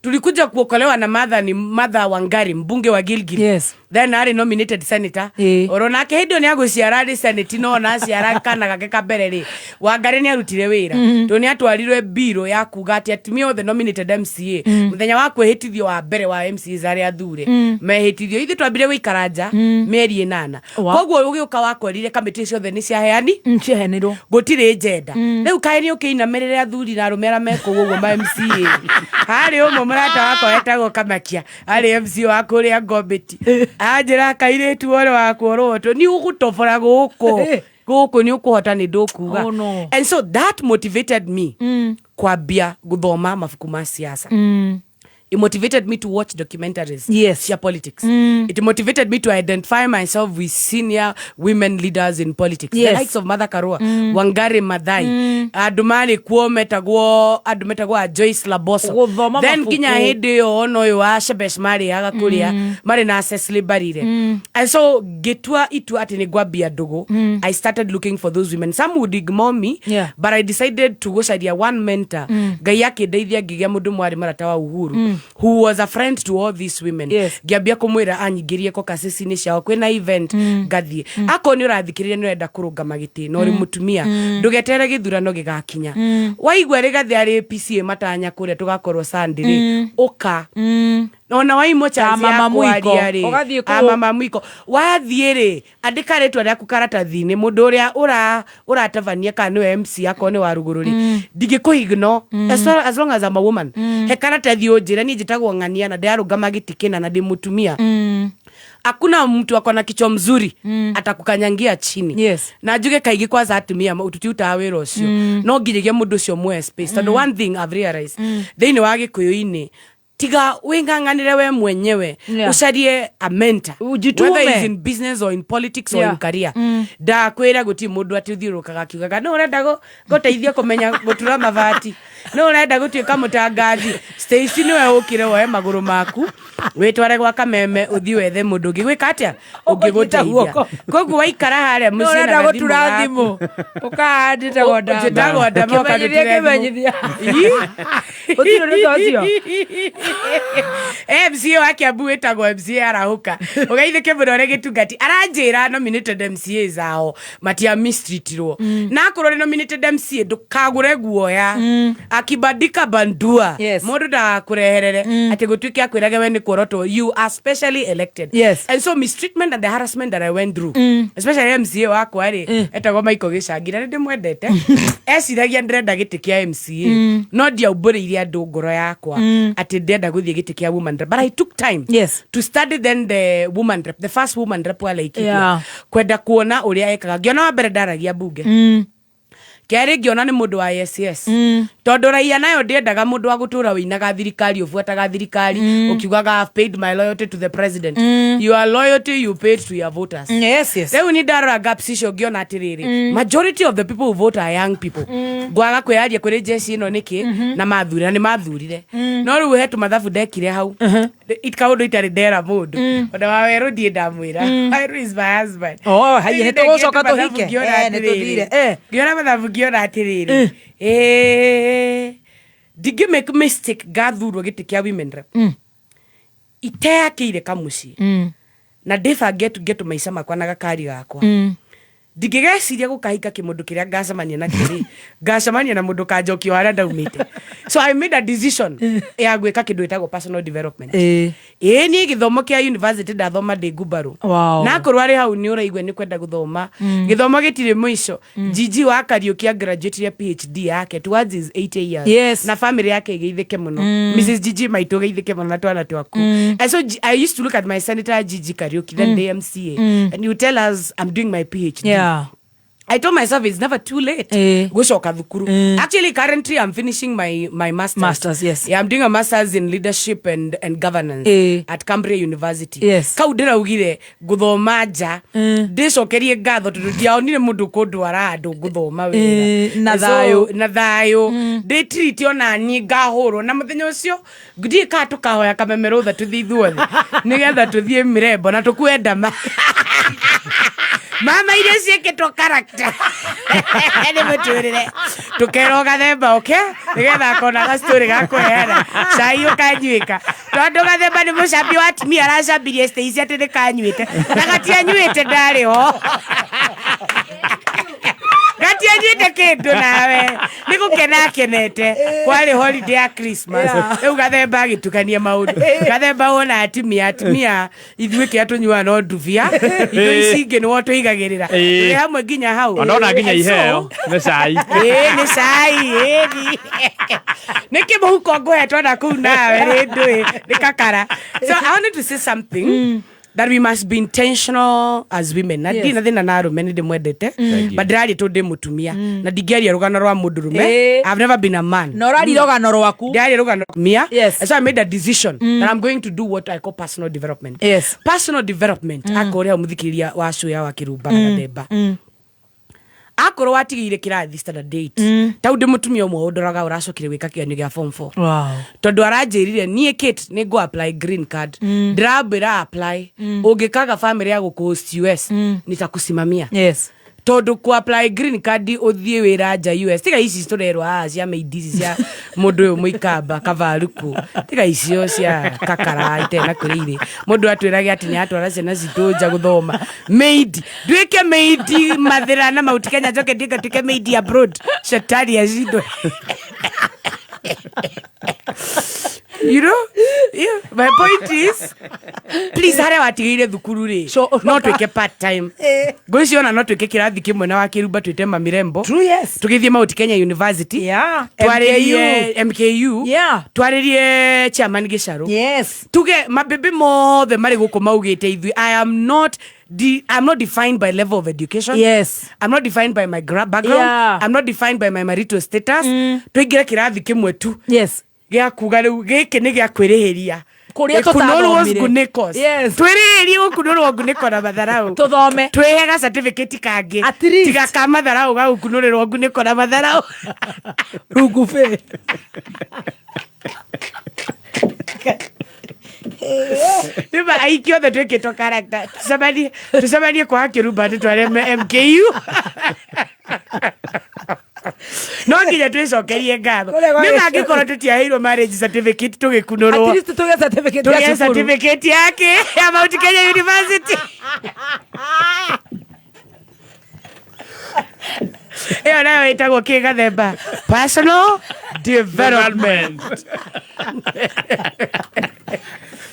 tulikuja kuokolewa na Martha, ni Martha Wangari, mbunge wa Gilgil. Then arĩ nominated senator oro nake hĩndĩ ĩyo nĩ agũciara arĩ senate, no ona aciara kana gake ka mbere rĩ, Wangari nĩ arutire wĩra, tondũ nĩ atwarirwe mbirũ ya kuga atĩ atumia othe nominated MCA, mũthenya wa kwĩhĩtithio wa mbere wa MCAs arĩa athure, mehĩtithio, ithuĩ twambire gũikara nja mĩeri 8. Koguo ũgĩũka wakorire kamĩtĩ ciothe nĩ ciaheani, ciaheanirwo, gũtirĩ njenda. Rĩu kaĩ nĩ ũkĩinamĩrĩre athuri na arũme arĩa mekũu ũguo ma MCA. Harĩ ũmwe mũrata wakwa wetagwo Kamakia, arĩ MCA wa kũrĩa Ngombĩti, anjĩra, "Kairĩtu ũrĩ wa kuorotwo nĩ ũgũtobora gũkũ gũkũ nĩ ũkũhota nĩ ndũkuga." Oh, no. And so that motivated me kwambia gũthoma mabuku ma siasa. It motivated me to watch documentaries cia politics. It motivated me to identify myself with senior women leaders in politics, the likes of Martha Karua, Wangari Maathai, andũ marĩ kuo metagwo, andũ metagwo a Joyce Laboso. Gũthoma Then mabuku. nginya hĩndĩ ĩyo ona ũyũ wa Shebesh marĩaga kũrĩa marĩ na Cecily Mbarire. And so ngĩtua itua atĩ nĩ ngwambia ndũgũ. I started looking for those women. Some would ignore me, but I decided to gũcaria one mentor. Ngai akĩndeithia ngĩgĩa mũndũ mwarĩ marata wa Uhuru, who was a friend to all these women. Ngĩambia kũmwĩra anyingĩrie caucuses-inĩ ciao, kwĩna event ngathiĩ. Akorwo nĩ ũrathikĩrĩria, nĩ ũrenda kũrũngama gĩtĩ na ũrĩ mũtumia, ndũgeterere gĩthurano gĩgakinya. Waigua rĩgathĩ arĩ PCA matanya kũrĩa tũgakorwo Sunday rĩ, ũka ona waimwo chance mama ya mwiko. kwaria rĩ. Ũgathiĩ A mama mwiko wathiĩ rĩ, andĩka rĩtwa rĩaku karatathi-inĩ, mũndũ ũrĩa ũratabania kana nĩwe MC, akorwo nĩ wa rugũrũ rĩ, ndingĩkũigno as long as I'm a woman. He karatathi ũnjĩre niĩ njĩtagwo ng'ania na ndĩrarũgama gĩtĩ kĩna na ndĩ mũtumia. Hakuna mtu ako na kichwa mzuri atakukanyangia chini. Na njuge kaingĩ kwanza atumia tũtiutaga wĩra ũcio, no nginyagia mũndũ ũcio muoe space, tondũ one thing I've realized thĩinĩ wa gĩkũyũ-inĩ Tiga wing'ang'anire we mwenyewe. Ucarie a mentor. Ujitume. Whether it's in business or in politics or in career. Ndakwĩra gũtirĩ mũndũ atĩ ũthiũrũrũkaga akiugaga no ũrenda gũteithio kũmenya gũtura mabati, no ũrenda gũtuĩka mũtangathi. Stacy, nĩwe ũkĩre woe magũrũ maku wĩtware gwa Kameme, ũthiĩ wethe mũndũ ũngĩ gwĩka atĩa, ũngĩgũteithia. Guoko. Koguo waikara harĩa No mũciĩ na ũrenda gathimũ gũtura gaku. thimũ ũkahandĩtagwo. Njĩtagwo ndama, Kĩmenyithia, ũkandutura kĩmenyithia. Ii. Gũtirĩ ũndũ ta ũcio. MCA wa Kiambu wĩtagwo MCA Arahũka, ũgeithĩke mũno ũrĩ gĩtungati. Aranjĩra nominated MCAs ao matia mistreatirwo. Na akorwo ũrĩ nominated MCA, ndũkagũre guoya akibandika bandua. Mũndũ ndagakũreherere atĩ gũtuĩke akwĩrage we nĩ kuorotwo. You are specially elected. And so mistreatment and the harassment that I went through, especially MCA wakwa rĩ, etagwo Michael Gĩcangi, na nĩ ndĩmwendete. Eciragia ndĩrenda gĩtĩ kĩa MCA, no ndiaumbũrĩire andũ ngoro yakwa atĩ ndĩrenda gũthiĩ gĩtĩ kĩa woman rep, but I took time to study then the woman rep, the first woman rep wa Laikipia, kwenda kuona ũrĩa ekaga. Ngĩona wa mbere ndaragia mbunge, kerĩ ngĩona nĩ mũndũ wa SS, tondũ raia nayo ndĩendaga mũndũ wa gũtũra wĩinaga thirikari, ũbuataga thirikari, ũkiugaga, "I've paid my loyalty to the president." Your loyalty you paid to your voters. Rĩu ni ndarora gaps icio, ngĩona atĩrĩrĩ, majority of the people who vote are young people. Ngwaga kwĩyaria kũrĩ jeshi ĩno nĩkĩ na mathurire na nĩ mathurire. No rĩu he tũmathabu ndekire hau, kaũndũ itarĩ ndera mũndũ, ona wa Werũ ndiĩ ndamwĩra. Waweru is my husband. Oh, haya, Rĩu nĩ tũgũcoka ndekire tũmathabu tũhike. ngĩona Eh, nĩ tũthire. atĩrĩrĩ, ngĩona mathabu ngĩona atĩrĩrĩ, ndingĩ make mistake ngathurwo gĩtĩ kĩa women rep iteyakĩire kamuciĩ na ndĩbange tunge tũmaica makwa na gakari gakwa. Ndingĩgeciria gũkahika kĩmũndũ kĩrĩa ngacemania nakĩo rĩ, ngacemania na mũndũ kanjokio harĩa ndaumĩte. So I made a decision ya gwĩka kĩndũ gĩtagwo personal development. Ĩĩ, niĩ gĩthomo kĩa university ndathoma ndĩ ngumbarũ. Na akorwo arĩ hau nĩ ũraigua nĩ kwenda gũthoma, gĩthomo gĩtirĩ mũico. Gigi wa Kariũki agraduatire PhD yake towards his 80 years. Na family yake ĩgeithĩke mũno. Mrs Gigi maitũ, geithĩke mũno na twana twaku. And so I used to look at my senator Gigi Kariuki, then the MCA, and he would tell us, "I'm doing my PhD." I told myself it's never too late gucoka thukuru. Actually, currently I'm finishing my masters. Masters, yes. Yeah, I'm doing a masters in leadership and governance at Cambria University. Kau ndĩraugire nguthoma nja, ndĩcokerie ngatho tondũ ndiaonire mũndũ kũndwara handũ nguthoma wĩra. Na And so, thayũ. Na thayũ ndĩtiriti ona niĩ ngahũrwo na mũthenya ũcio ndiĩ kana tũkahoya Kameme rũtha tũthiĩ ithuothe nĩgetha tũthiĩ Mirembo na tũkue ndama mama iria ciĩkĩtwo character nĩ mũtũrĩre, tũkerwo Gathemba oke nĩgetha akona gastory ga kũheana cai ũkanyuĩka, tondũ Gathemba nĩ mũcambi wa atumia. Aracambirie Stacy atĩ nĩ kanyuĩte na gatianyuĩte, ndarĩ ho, gatianyuĩte kĩndũ, nawe nĩ gũkena akenete, kwarĩ holiday ya Christmas. Rĩu Gathemba agĩtukania maũndũ. Gathemba wona atumia, atumia ithuĩ kĩrĩa tũnyuaga no ndubia, indo ici ingĩ nĩwo tũigagĩrĩra. Tũrĩ hamwe nginya hau. Onona nginya And so, iheo nĩ cai. Ĩĩ, nĩ cai ĩni nĩ kĩmũhuko ngũhetwo na kũu nawe rĩ ndũĩ nĩ kakara. So I wanted to say something, that we must be intentional as women. Na ndirĩ na thĩna na arũme, nĩ ndĩmwendete. Thank you. But ndĩraria tondũ ndĩ mũtumia na ndingĩaria rũgano rwa mũndũrũme. I've never been a man. Na ũraria rũgano rwaku. Ndĩraria rũgano rwa mia. And so I made a decision that I'm going to do what I call personal development. Personal development, akorwo hau mũthikĩrĩria wa cuya wa Kĩrumba na Gathemba, akorwo watigĩire kĩrathi standard 8, tau ndĩ mũtumia ũmwe ũndoraga ũracokire gwĩka kĩgeranio gĩa form 4, tondũ aranjĩrire niĩ Kate nĩ ngũ apply green card. Ndĩrambĩra apply, ũngĩkaga family ya gũkũ host US, nitakusimamia. Tondũ ku apply green card ũthiĩ wĩra nja US, tiga ici tũrerwo haha cia maid, ici cia mũndũ ũyũ mũikamba kavaruku, tiga icio cia kakara itarĩ na kũrĩa irĩ. Mũndũ atwĩrage atĩ nĩ atwara ciana citũ nja gũthoma maid, nduĩke maid Mathĩra na Mount Kenya, njoke ndiĩ ngatuĩke maid abroad. Shetani acindwe. Yeah. My point is, please, harĩa watigĩire thukuru rĩ, no twĩke part time. Ngwĩciria ona no twĩke kĩrathi kĩmwe na wa Kĩrumba, twĩte Mamirembo. Tũgĩthiĩ Mount Kenya University, twarĩrie MKU, twarĩrie chairman Gĩcarũ, tuge mabebe mothe marĩ gũkũ maugĩte ithuĩ I'm not defined by level of education. I'm not defined by my background. I'm not defined by my marital status. Tũingĩre kĩrathi kĩmwe tu. Gĩa kuga rĩu gĩkĩ nĩ gĩa kwĩrĩhĩria. Kũrĩa Gĩkunũrwo tũtathomire. ngunĩko. Yes. Twĩrĩhĩrie gũkunũrwo ngunĩko na matharau. Tũthome. Twĩhega certificate kangĩ. At least. Tiga ka matharau ga gũkunũrĩrwo ngunĩko na matharau. Rungu bĩ. Nĩma aiki othe twĩkĩtwo character. Tucemanie tucemanie kwa Kĩrumba tũtware MKU. No nginya twĩcokerie ngatho. Kũrĩa gwa Nĩ gĩcũrũ. mangĩkorwo tũtiaheirwo marriage certificate tũgĩkunũrwo. At least tũgĩe certificate ya Tũgĩe cukuru. certificate yake ya Mount Kenya University. Ĩyo nayo ĩtagwo kĩ gathemba? Personal development.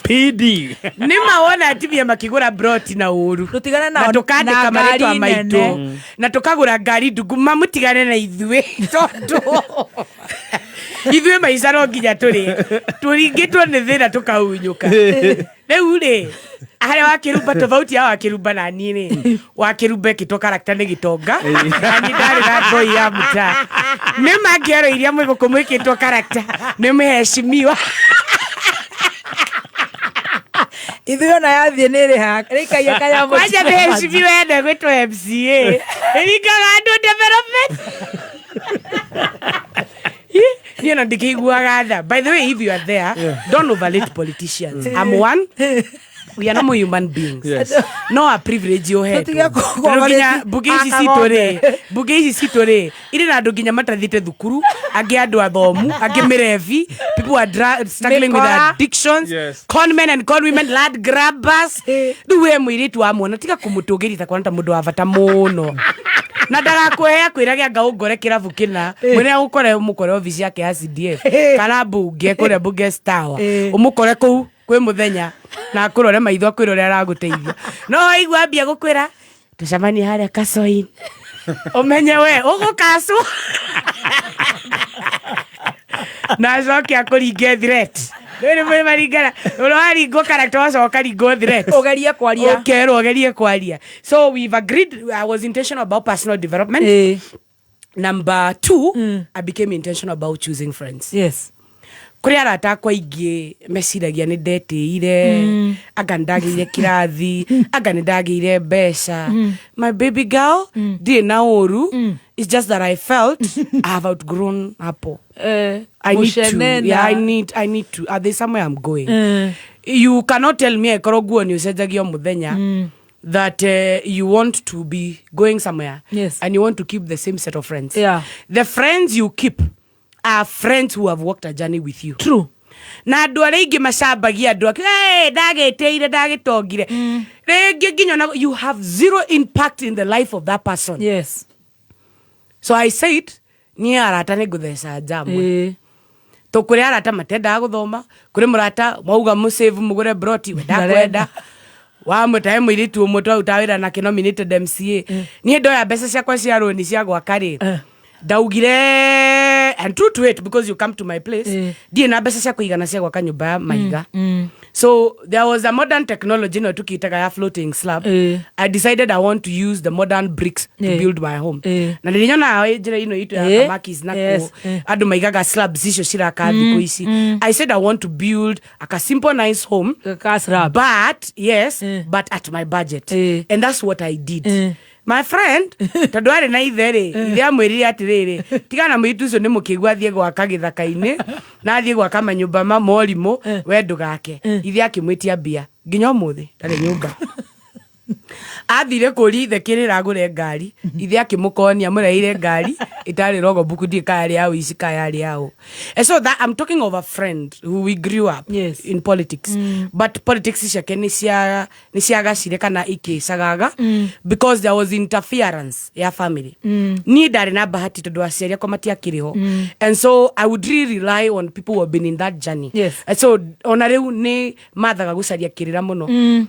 PD. Nĩ mawona atumia makĩgũra broti na ũru. Tũtigane nao Na tũkandĩka na marĩtwa ngari maitũ. nene. Na tũkagũra ngari ndungu mamũtigane na ithuĩ tondũ ithuĩ maica no nginya tũrĩe tũringĩtwo nĩ thĩna tũkahunyũka. Rĩu rĩ harĩa wakĩrumba tofauti ya wakĩrumba na niĩ rĩ wakĩrumba ĩkĩtwo karakta nĩ gĩtonga na niĩ ndarĩ na ngoi ya mũtaa. Nĩ mangĩero iria mwĩ gũkũ mwĩkĩtwo karakta nĩ mheshimiwa. Ithuĩ ona yathiĩ nĩ ĩrĩhaga rĩikagia kanyamũ. Kwanja mheshimiwa ene gwĩtwo MCA ĩringaga andũ development. Niĩ ona ndikĩiguaga tha. By the way, if you are there, don't overrate politicians. I'm one. We are normal human beings. Yes. No a privilege ũhetwo. Tũtige Tondũ nginya kũ- mbunge ici aka citũ rĩ, ng'ombe. mbunge ici citũ rĩ, irĩ na andũ nginya matathiĩte thukuru, angĩ andũ athomu, angĩ mĩrebi, people are struggling with Mĩkora. addictions, Yes. con men and con women, land grabbers. Rĩu we mũirĩtu wa mwana tiga kũmũtũgĩria ta kuona ta mũndũ wa bata mũno. Na ndagakũhe akwĩrage anga ũngore kĩrabu kĩna mwene agũkore ũmũkore obici yake ya CDF kana mbunge kũrĩa mbunge Tower ũmũkore kũu kwĩ mũthenya na akũrore maitho akwĩre ũrĩa aragũteithia no waigua ambia gũkwĩra tũcemanie harĩa kacoin ũmenye we ũgũkacwo na acoke akũringe threat. Rĩu nĩ maringana ũrĩa waringwo character wacoka ũkaringwo threat. Ũgerie kwaria. Ũkerwo ũgerie kwaria. So we've agreed. I was intentional about personal development. Number two, I became intentional about choosing friends. Yes. Kũrĩ arata akwa aingĩ meciragia nĩ ndetĩire, anga nĩ ndagĩire kĩrathi, anga nĩ ndagĩire mbeca. My baby girl, ndirĩ na ũru. It's just that I felt I have outgrown hapo. I need to, Mũcenena. yeah, I need to. There's somewhere I'm going. You cannot tell me angĩkorwo nguo nĩ ũcenjagia o mũthenya that you want to be going somewhere Yes. and you want to keep the same set of friends. Yeah. The friends you keep are friends who have walked a journey with you. True. Na andũ arĩa aingĩ macambagia andũ ake, "Hey, ndagĩtĩire ndagĩtongire." Rĩngĩ nginya ona you have zero impact in the life of that person. Yes. So I said, niĩ arata nĩ ngũtheca njamwe. Tũ kũrĩ arata matendaga gũthoma, kũrĩ mũrata mwauga mũsave mũgũre broti, we ndakwenda. Wamwĩta he mũirĩtu ũmwe twarutaga wĩra nake nominated MCA. Niĩ ndoya mbeca ciakwa cia rũni cia gwaka rĩ, ndaugire and true to it because you come to my place, ndirĩ na mbeca cia kũigana cia gwaka nyũmba ya mahiga. So there was a modern technology ĩno tũkĩtaga ya floating slab. I decided I want to use the modern bricks to build my home. Na nĩ nyonaga njĩra ĩno itũ ya Kamakis na Yes. kũ andũ maigaga slabs icio ciraka thikũ ici. I said I want to build like a simple nice home. Ka slab. But yes, but at my budget. And that's what I did. My friend, tondũ arĩ na ithe rĩ, ithe amwĩrire atĩrĩrĩ, tigana na mũirĩtu ũcio nĩ mũkĩgu athiĩ gwaka gĩthaka-inĩ, na athiĩ gwaka manyũmba ma morimũ, we ndũgake. Ithe akĩmwĩtia mbia, nginya ũmũthĩ, ndarĩ nyũmba. Athire kũria ithe kĩrĩra agũre ngari, ithe akĩmũkonia amũreheire ngari ĩtarĩ logbook ndiĩ kana yarĩ ya ũici kana yarĩ ya ũ. And so that I'm talking of a friend who we grew up Yes. in politics. But politics ciake nĩ cia nĩ ciagacire kana ikĩcagaga because there was interference ya family. Niĩ ndarĩ na bahati tondũ aciari akwa matiakĩrĩ ho. And so I would really rely on people who have been in that journey. Yes. And so ona rĩu nĩ mathaga gũcaria kĩrĩra mũno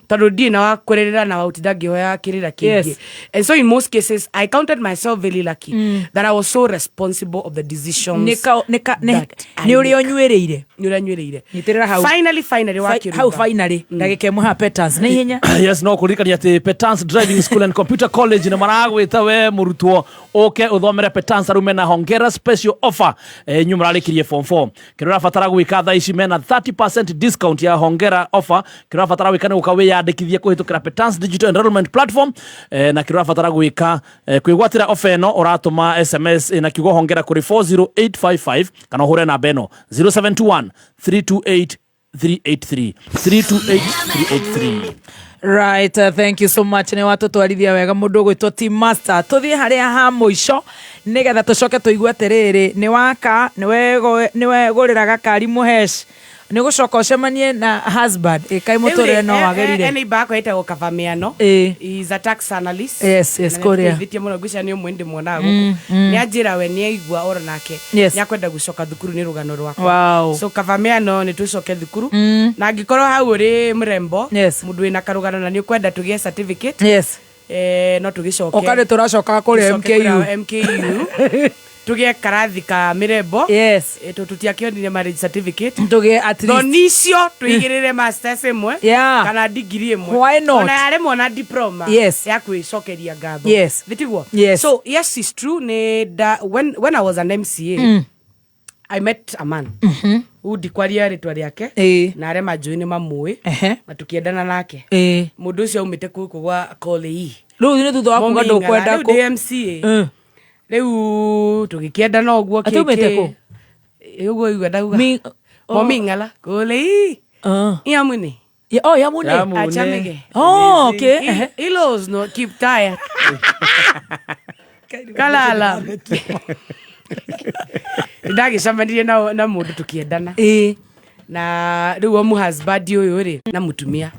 tondũ ndirĩ na wa kũrĩrĩra na wa gũtinda ngĩhoya kĩrĩra kĩingĩ. Yes. And so in most cases I counted myself very lucky that I was also responsible of the decisions Nĩ ka- nĩ ka- nĩ- that I nĩ ũrĩa make. ũnyuĩrĩire. Nĩ ũrĩa nyuĩrĩire. Nyitĩrĩra hau. Finally wakĩruga. Hau finally ndagĩka ĩmwe haha Peters nĩ ihenya. Yes, no kũririkania atĩ Petans Driving School and Computer College nĩ maragwĩta we mũrutwo ũke ũthomere Petans arĩa mena hongera special offer. Inyuĩ mũrarĩkirie form 4, kĩrĩa ũrabatara gwĩka thaa ici, mena 30% discount ya hongera offer. Kĩrĩa ũrabatara gwĩka nĩ gũka wĩyandĩkithie kũhĩtũkĩra Petans digital enrollment platform, na kĩrĩa ũrabatara gwĩka kwĩgwatĩra offer ĩno, ũratũma SMS na kiugo hongera kũrĩ 40855 kana ũhũre namba ĩno 0721 328 383 328 383. Right, thank you so much. Nä watåtwarithia wega må ndå å gwä two team master. Tå thiä harä a ha må ico nä getha tå coke tå igue atä rä rä nä waka nä wegå rä ra gakari må hesh nä gå coka å cemanie na husband ä kaä må tå rä no wagärire. Ene ibako ĩtagwo Kavamiano. Ĩĩ. He is a tax analyst. Yes, Na kũrĩa. nĩatũteithĩtie mũno, ngwĩciria nĩ ũmwe ndĩmuonaga gũkũ. Nĩ anjĩra we nĩ aigua oro nake Yes. nĩ akwenda gũcoka thukuru nĩ rũgano rwakwa. So Kavamiano, nĩ tũcoke thukuru na angĩkorwo hau ũrĩ mrembo, mũndũ wĩna karũgano na nĩ ũkwenda tũgĩe certificate, no tũgĩcoke. Oka nä tå racokaga kå rä a. Tũcoke kũrĩa MKU. MKU tũgĩe karathi ka mĩrembo. Tũtiakĩonire marriage certificate. Tũgĩe at least. Thoni icio tũigĩrĩre masters ĩmwe kana degree ĩmwe. Why not? Ona yaremwo na diploma ya kwĩcokeria ngatho. Thĩtiguo? Yes. So yes, it's true, nĩ da, when I was an MCA, I met a man u ndikwaria rĩtwa rĩake na arĩa manjũĩ nĩ mamũĩ, na tũkĩendana nake. Mũndũ ũcio aumĩte gũkũ gwa Kolei. Rä u nä thutha wa kuga ndå kwenda Rĩu ndĩ MCA. Rĩu tũgĩkĩendana ũguo. Atĩ umĩte kũ? Ũguo igua ndauga Moming'ala Kolei Yamune. Oh, Yamune. Yamune. Achamege. Oh, okay. Ilos no keep tired. Kalala. Ndagĩcemanirie na mũndũ tũkĩendana. Na rĩu o mũhusband ũyũ rĩ na mũtumia.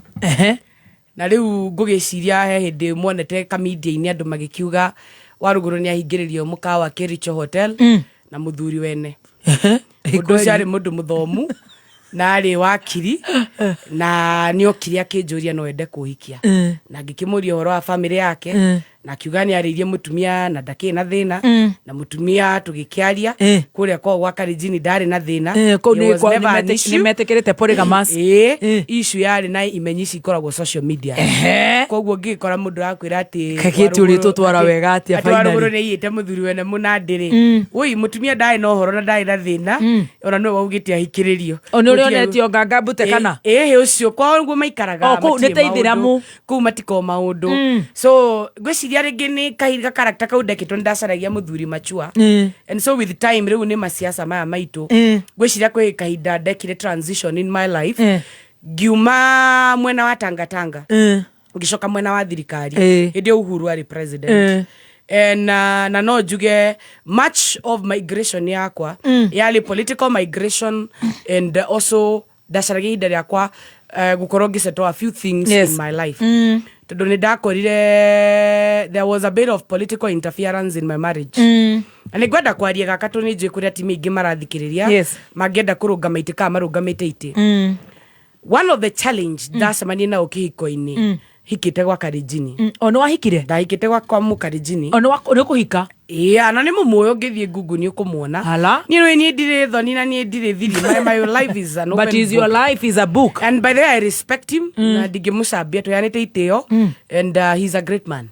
Na rĩu ngũgĩciria he hĩndĩ muonete kamidia-inĩ andũ magĩkiuga Warũgũrũ nĩ ahingĩrĩrio mũkawa Kericho Hotel na mũthuri wene. Mũndũ ũcio arĩ mũndũ mũthomu na arĩ wakiri na nĩ okire akĩnjũria no ende kũhikia, na ngĩkĩmũria ũhoro wa bamĩrĩ yake, na akiuga nĩ arĩirie mũtumia na ndakĩrĩ na thĩna, na mũtumia tũgĩkĩaria kũrĩa kwao gwa Karenjini ndarĩ na thĩna. Kũu There was never an issue. nä metä kä rä te polygamous. Ĩĩ, issue yarĩ na imenyi ici ikoragwo social media, koguo ngĩgĩkora mũndũ arakwĩra atĩ Kakĩti ũrĩtũtwara wega atĩa atĩ Warũgũrũ finally? nĩ aiyĩte mũthuri wene mũnandĩ rĩ, wũi mũtumia ndarĩ na ũhoro na ndarĩ na thĩna, ona nĩwe waugĩte ahikĩrĩrio. O nĩ ũrĩa onetio nganga mbute kana? Ĩhĩ, ũcio kwao nĩguo maikaraga. O, kũu nĩ matirĩ ta ithĩramu. maũndũ. Kũu matiko maũndũ, so ngwĩciria rĩngĩ nĩ kahinda karakta kau ndekĩtwo nĩ ndacaragia mũthuri machua, and so with time rĩu nĩ masiasa maya maitũ, ngwĩciria kwĩ kahinda ndekire transition in my life, ngiuma mwena wa tangatanga, ngĩcoka mwena wa thirikari hĩndĩ ĩyo Uhuru arĩ president. And, na no njuge much of migration yakwa yarĩ political migration, and also ndacaragia ihinda rĩakwa gũkorwo ngĩsettle a few things in my life, tondũ nĩ ndakorire there was a bit of political interference in my marriage, na nĩ ngwenda kwaria gaka tondũ nĩ njũĩ kũrĩa atumia aingĩ marathikĩrĩria mangĩenda kũrũngama itĩ kana marũngamĩte itĩ. One of the challenge ndacemania nao kĩhiko-inĩ, hikĩte gwa Karenjini. O nĩ wahikire? Ndahikĩte gwa kwa mũkarenjini. O nĩ ũkũhika? Ĩĩ, na nĩ mũmũĩ, ũngĩthiĩ Google nĩ ũkũmuona. Hala. Niĩ nĩ niĩ ndirĩ thoni na niĩ ndirĩ thiri. My life is an open But is your book. life is a book. And by the way, I respect him, na ndingĩmũcambia, tũheanĩte itĩo, and he's a great man.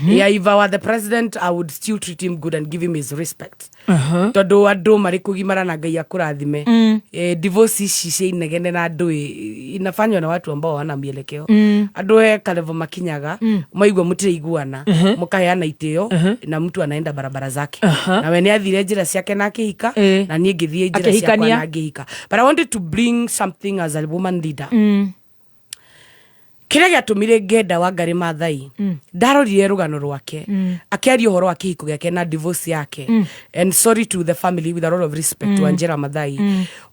Yeah, if I were the president, I would still treat him good and give him his respect, tondũ andũ marĩ kũgimara na Ngai akũrathime. Divorce ici cia inegene na andũ inafanywa na watu ambao hawana mielekeo. Andũ he kalevo makinyaga maigua mũtiraiguana, mũkaheana itĩo na mtu anaenda barabara zake. Na we nĩ athire njĩra ciake na akĩhika, na niĩ ngĩthiĩ njĩra ciakwa Akĩhikania. na ngĩhika. But I wanted to bring something as a woman leader. Kĩrĩa gĩatũmire ngenda Wangari Maathai, ndarorire rũgano rwake akĩaria ũhoro wa kĩhiko gĩake na divorce yake, and sorry to the family, with a lot of respect, Wanjera Maathai,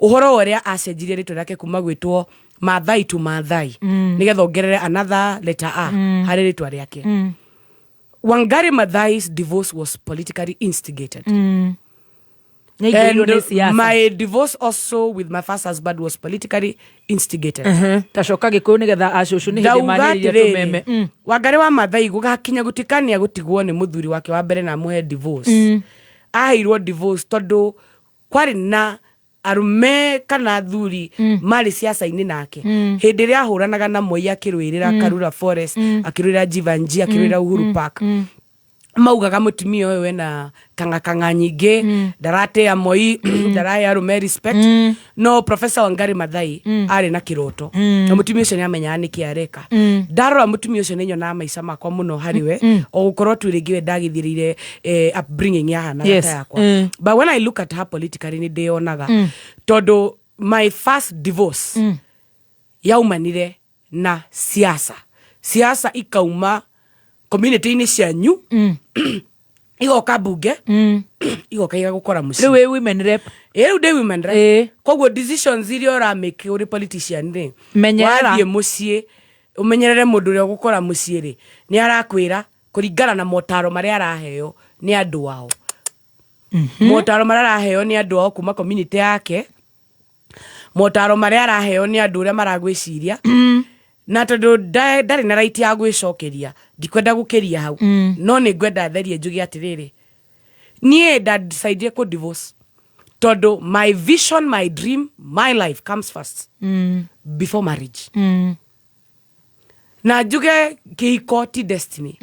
ũhoro wa ũrĩa acenjirie rĩtwa rĩake kuma gwĩtwo Maathai to Maathai, nĩgetha ongerere another letter A harĩ rĩtwa rĩake. Wangari Maathai's divorce was politically instigated. Nĩaingĩrĩirwo nĩ And siasa. my divorce also with my first husband was politically instigated. Tacoka gĩkũyũ nĩgetha acũcũ nĩ hĩndĩ Ndauga manĩrĩria atĩrĩrĩ, tũmeme. Wangari wa Maathai gũgakinya gũtikania gũtigwo nĩ mũthuri wake wa mbere na amũhe divorce. Aheirwo divorce tondũ kwarĩ na arũme kana athuri marĩ ciaca-inĩ nake hĩndĩ ĩrĩa ahũranaga na Moi akĩrũĩrĩra Karura Forest, akĩrũĩrĩra Jeevanjee, akĩrũĩrĩra Uhuru Park. Maugaga mũtumia ũyũ ena kang'akang'a nyingĩ, ndaratĩa Moi, ndarahe arũme respect. No Professor Wangari Maathai arĩ na kĩroto na mũtumia ũcio nĩ amenyaga nĩkĩ areka. Ndarora mũtumia ũcio nĩ nyonaga maica makwa mũno harĩ we, o gũkorwo tu rĩngĩ we ndagĩthirĩire upbringing yahanaga ta yakwa. But when I look at her politically, nĩ ndĩyonaga, tondũ my first divorce yaumanire na siasa. Siasa ikauma community-inĩ cianyu, igoka bunge, igoka igagũkora mũciĩ. Rĩu wĩ women rep. Ĩ, rĩu ndĩ women rep. Koguo decisions iria ũramake ũrĩ politician rĩ, Menyerera. wathiĩ mũciĩ ũmenyerere mũndũ ũrĩa ũgũkora mũciĩ rĩ, nĩ arakwĩra kũringana na motaro marĩa araheo nĩ andũ ao, motaro marĩa araheo nĩ andũ ao kuma community yake, motaro marĩa araheo nĩ andũ ũrĩa maragwĩciria. Na tondũ ndarĩ na right ya gwĩcokeria, ndikwenda gũkĩria hau, no nĩ ngwenda therie njuge atĩrĩrĩ, niĩ ndadecidire kũ divorce tondũ my vision, my dream, my life comes first before marriage. Na njuge kĩhiko ti destiny.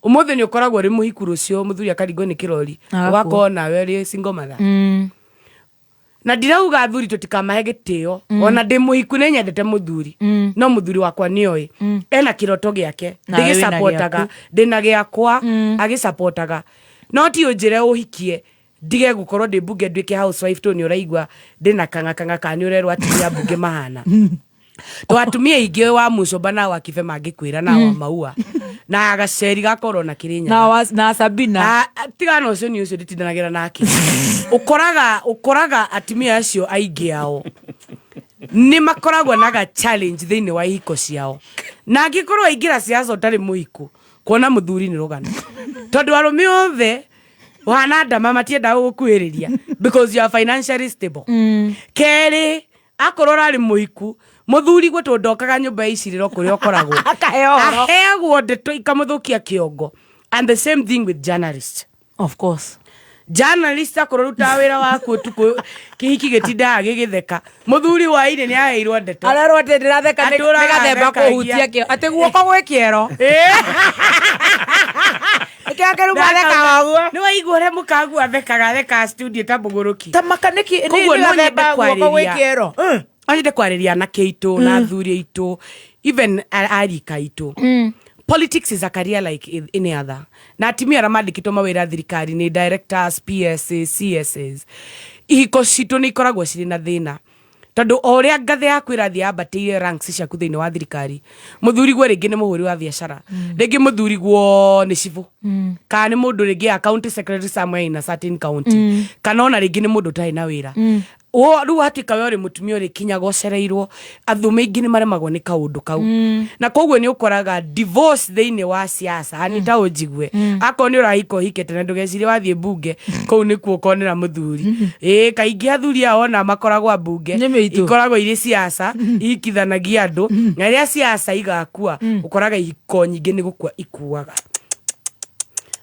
Ũmũthĩ nĩ ũkoragwo ũrĩ mũhiku, rũciũ mũthuri akaringwo nĩ kĩrori. Agakua. Ũgakorwo nawe ũrĩ single mother. Na ndirauga athuri tũtikamahe gĩtĩo. Ona ndĩ mũhiku nĩ nyendete mũthuri, no mũthuri wakwa nĩoĩ ena kĩroto gĩake. Nawe wĩna Ndĩgĩcapotaga. gĩaku. Ndĩna gĩakwa agĩcapotaga, no ti ũnjĩre ũhikie ndige gũkorwo ndĩ mbunge nduĩke housewife, tondũ nĩ ũraigua ndĩna kang'akang'a kana nĩ ũrerwo atumia mbunge mahana to atumia aingĩ wa mũcomba na wa kibe mangĩkwĩra na wa maua na gaceri gakorwo na kĩrĩ na, wa, na Sabina. Ah, ah, tigana ũcio, nĩ ũcio nditindanagĩra nake. Ũkoraga atumia acio aingĩ ao nĩ makoragwo na ga challenge thĩinĩ wa ihiko ciao. Na angĩkorwo waingĩra siasa ũtarĩ mũhiku, kuona mũthuri nĩ rũgano, tondũ arũme othe ũhana ndama matiendaga gũgũkuhĩrĩria because you are financially stable. Kerĩ, akorwo ũrarĩ mũhiku, mũthuri gwe tondũ ndokaga nyũmba ya icirĩro kũrĩa ũkoragwo. Akaheo ũhoro. Aheagwo ndeto ikamũthũkia kĩongo. And the same thing with journalist. Of course. Journalist akorwo rutaga wĩra waku ũtukũ, kĩhiki gĩtindaga gĩgĩtheka, mũthuri wa inĩ nĩ aheirwo ndeto. Arerwo atĩ ndĩratheka nĩ Atũraga nĩ gathemba athekagia. kũhutia kĩo atĩ guoko gwĩ kĩero nĩkĩo akĩruma thekaga ũguo. Nĩ waigua ũrĩa mũkagu athekaga, athekaga studio ta mũgũrũki. Ta maka nĩkĩ Koguo nĩ no nyende gathemba guoko gwĩ kwarĩria. kĩero. No nyende kwarĩria anake aitũ na athuri aitũ, even arika aitũ. Politics is a career like any other. Na atumia arĩa mandĩkĩtwo mawĩra thirikari nĩ directors, PSA, CSs, ihiko citũ nĩ ikoragwo cirĩ na thĩna, tondũ o ũrĩa ngathĩ yaku ĩrathiĩ yambatĩire ranks ciaku thĩinĩ wa thirikari, mũthuri guo rĩngĩ nĩ mũhũri wa biacara, rĩngĩ mũthuri guo nĩ cibũ, kana nĩ mũndũ rĩngĩ ya county secretary somewhere in a certain county, kana ona rĩngĩ nĩ mũndũ ũtarĩ na wĩra. Rĩu watuĩka we ũrĩ mũtumia ũrĩkinyaga ũcereirwo, athume aingĩ nĩ maremagwo nĩ kaũndũ kau. Na koguo nĩ ũkoraga divorce thĩinĩ wa siasa. Anita, ũnjigue, akorwo nĩ ũrahika ũhike tene, ndũgecirie wathiĩ mbunge kũu nĩkuo ũkonera mũthuri. Ĩĩ, kaingĩ athuri ao ona makoragwo a mbunge. Nĩ mĩitũ. Ikoragwo irĩ siasa ihikithanagia andũ, na rĩrĩa siasa igakua, ũkoraga ihiko nyingĩ nĩ gũkua ikuaga.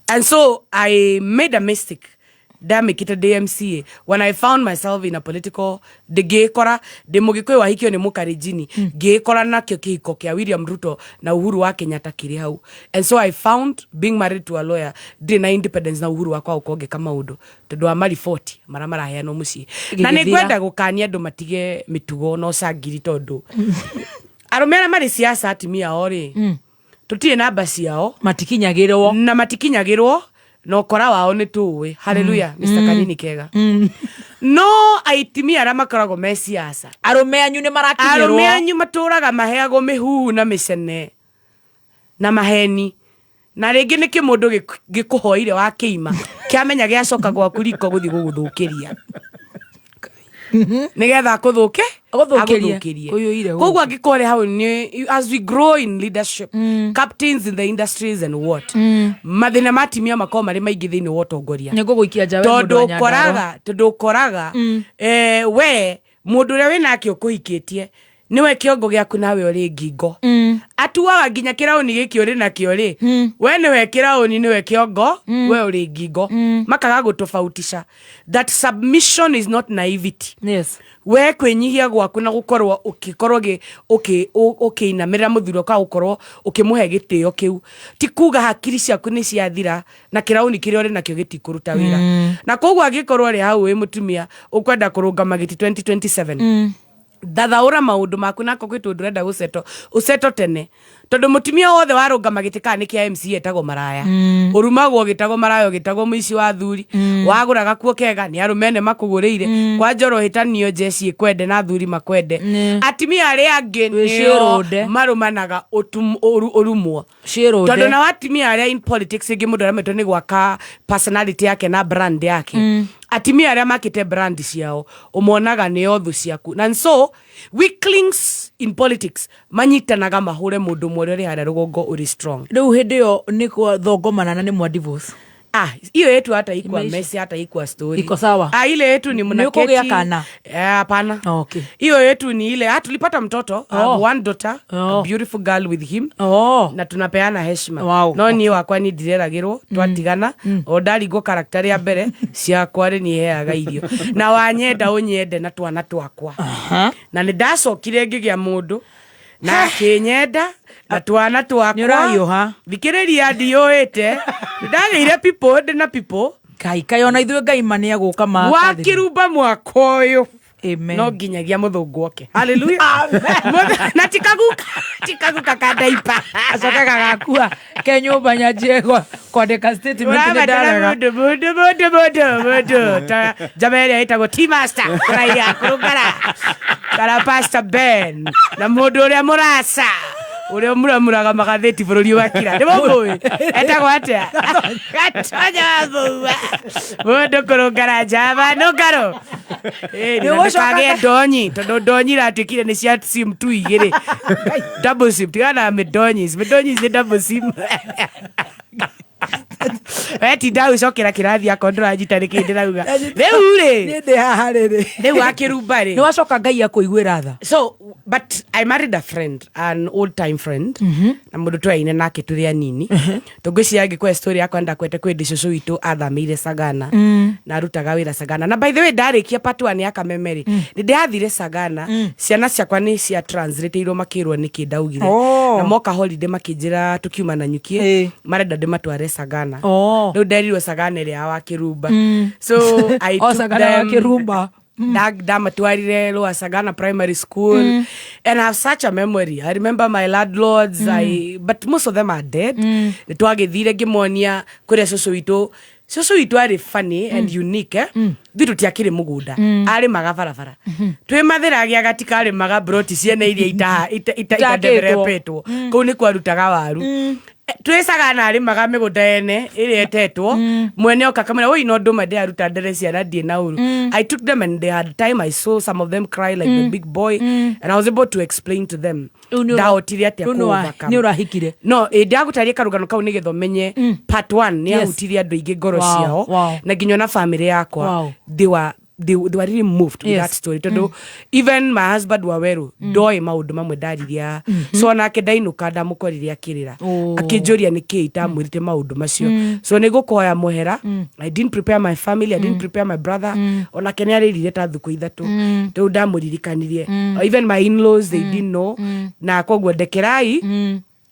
And so I made a mistake ndamĩkĩte ndĩ MCA when I found myself in a political. Ngĩkora ndĩ mũgĩkũyũ wahikio nĩ mũkarenjini, ngĩkora nakĩo kĩhiko kĩa William Ruto na Uhuru wa Kenyatta kĩrĩ hau. And so I found being married to a lawyer, ndirĩ na independence na uhuru wakwa gũkorwo ngĩka maũndũ tondũ wa mariboti marĩa maraheanwo mũciĩ. Na nĩ Gĩgĩthira. ngwenda gũkania andũ matige mĩtugo na ũcangiri, tondũ arũme arĩa marĩ siasa, atumia ao rĩ, tũtirĩ namba ciao. Matikinyagĩrwo. Na matikinyagĩrwo, na ũkora wao nĩ tũĩ. Haleluya. Mr Kanini kega, no aitimia arĩa makoragwo me siasa, arũme anyu nĩ marakinyĩrwo. Arũme anyu matũraga maheagwo mĩhuhu na mĩcene na maheni, na rĩngĩ nĩ kĩmũndũ gĩkũhoire wa kĩima kĩamenya gĩacoka gwaku riko gũthiĩ gũgũthũkĩria nĩgetha akũthũke. Agũthũkĩrie. Agũthũkĩrie. Kũiyũire gũkũ. Koguo angĩkorwo rĩ hau nĩ as we grow in leadership, captains in the industries and what, mathĩna ma atumia makorwo marĩ maingĩ thĩinĩ wa ũtongoria. Nĩ ngũgũikia nja we mũndũ Tondũ wa Nyandarua. ũkoraga, tondũ ũkoraga we mũndũ ũrĩa wĩnake ũkũhikĩtie Nĩwe kĩongo gĩaku nawe ũrĩ ngingo. Atuaga nginya kĩraũni gĩkĩ ũrĩ nakĩo rĩ, we nĩwe kĩraũni, nĩwe kĩongo, we ũrĩ ngingo. Makaga gũtofautisha that submission is not naivety. We kwĩnyihia gwaku na gũkorwo ũkĩkorwo ũkĩinamĩrĩra mũthuri ũkaga gũkorwo ũkĩmũhe gĩtĩo kĩu ti kuga hakiri ciaku nĩ ciathira na kĩraũni kĩrĩa ũrĩ nakĩo gĩtikũruta wĩra. Na koguo angĩkorwo ũrĩ hau wĩ mũtumia ũkwenda kũrũngama gĩti 2027, thathaũra maũndũ maku nako kwĩ tũndũ ũrenda gũceto ũceto tene, tondũ mũtumia wothe warũngama gĩtĩ kana nĩ kĩa MCA etagwo maraya. Ũrumagwo ũgĩtagwo maraya, ũgĩtagwo mũici wa thuri. Wagũra gakuo kega nĩ arũme ene makũgũrĩire. Kwanja ũrohĩtanio njeci ĩkwende na athuri makwende. Atumia arĩa angĩ nĩo Wĩciĩrũnde. marũmanaga ũrumwo. Ciĩrũnde. Tondũ nao atumia arĩa in politics ĩngĩ mũndũ aremetwo nĩ gwaka personality yake na brand yake. Atumia arĩa makĩte brand ciao ũmonaga nĩo thũ ciaku, na so weaklings in politics manyitanaga mahũre mũndũ ũmwe ũrĩa ũrĩ harĩa rũgongo ũrĩ strong. Rĩu hĩndĩ ĩyo nĩ thongomana na nĩ mwa divorce? Ah, hiyo yetu hata ikuwa Imeisha. mesi, hata ikuwa story. Iko sawa. Ah, ile yetu ni Nĩ mnaketi. ũkũgĩa kana? Eh, hapana. Okay. Hiyo yetu ni ile, ah, tulipata mtoto. I have one daughter, a beautiful girl with him. Na tunapeana heshima. No niĩ wakwa ni ndireragĩrwo twatigana o ndaringwo karakta rĩa mbere ciakwa rĩ niheaga irio na wanyenda ũnyende na twana twakwa. Na nĩ ndacokire ngĩgĩa mũndũ na akĩnyenda na twana twakwa. Nĩ ũrahiũha. Thikĩrĩria, ndiũĩte ndagĩire people ndĩ na people. Ngai kaĩ ona ithuĩ Ngai ma nĩ agũka ma Wakĩrumba mwaka ũyũ. Amen. No nginyagia mũthũngũ oke, haleluya. Na tikaguka, tikaguka kandaipa. Acoke gagakua ke nyũmba nyanjie kwandĩka statement nĩ Ũrabatara ndarega. mũndũ mũndũ mũndũ mũndũ mũndũ ta njama ĩrĩa ĩtagwo T-Master kũraiha kũrũngara kana Pastor Ben na mũndũ ũrĩa mũraca ũrĩa mũramũraga magathĩti bũrũri wa kira nĩ mũmũĩ etagwo atĩa, Gatonya wa Mũua, mũndũ kũrũngara njama nũngarũ. Nĩ ũgũcoka Ndũkagĩe ndonyi tondũ ndonyi iratuĩkire nĩ cia sim tu igĩrĩ, double sim. Tigana na mĩndonyis, mĩndonyis nĩ double sim. We tinda gũcokera kĩrathi akorwo ndũranyita nĩkĩ ndĩrauga rĩu rĩ. Niĩ ndĩ haha rĩrĩ. Rĩu wakĩrumba rĩ. Nĩ wacoka Ngai akũiguĩra tha. So but I married a friend, an old time friend, na mũndũ twaine nake tũrĩ anini. Tũngwĩciria angĩkũhe story yakwa ndakwete kwĩ ndĩ cũcũ witũ athamĩire Sagana na arutaga wĩra Sagana. Na by the way, ndarĩkia part 1 ya Kameme rĩ, nĩ ndĩrathire Sagana. Ciana ciakwa nĩ cia translateirwo makĩrwo nĩkĩ ndaugire. Na moka holiday makĩnjĩra tũkiuma na nyukie marenda ndĩmatware Sagana. Rĩu nderirwo Sagana ĩrĩa ya Wakĩrumba. So I O took Sagana wa them. Kĩrumba. Ndamatwarire Lower Sagana Primary School. And I have such a memory. I remember my landlords. But most of them are dead. Nĩ twagĩthire ngĩmonia kũrĩa cũcũ witũ. Cũcũ witũ arĩ funny and unique, eh? Ithuĩ tũtiakĩrĩ mũgũnda. Arĩmaga barabara twĩ mathĩra agĩa gatikarĩmaga broti ciene iria Itakĩtwo. itadevelopetwo kũu nĩ kwarutaga waru. Twĩ Sagana arĩmaga mĩgũnda ene ĩrĩa ĩtetwo mwene oka kamwĩra woi no ndũma ndĩraruta ndere ciana ndiĩ na ũru. I took them and they had time. I saw some of them cry like the big boy and I was able to explain to them Rĩu nĩ ndahotire atĩa rĩu nĩ wa- kũ-overcome. nĩ ũrahikire? No ndagũtaria karũgano kau nĩgetha ũmenye part 1 nĩ yahutirie andũ aingĩ ngoro ciao na nginya ona family yakwa. They were really moved with that story tondũ even my husband Waweru ndoĩ maũndũ mamwe ndariria. So onake ndainũka ndamũkorire akĩrĩra. Akĩnjũria nĩkĩ itamwĩrĩte maũndũ macio. So nĩ ngũkũhoya mũhera. I didn't prepare my family, I didn't prepare my brother. Onake nĩ arĩrire ta thukũ 3 rĩu ndamũririkanirie. Even my in-laws, they didn't know. Na koguo ndekerai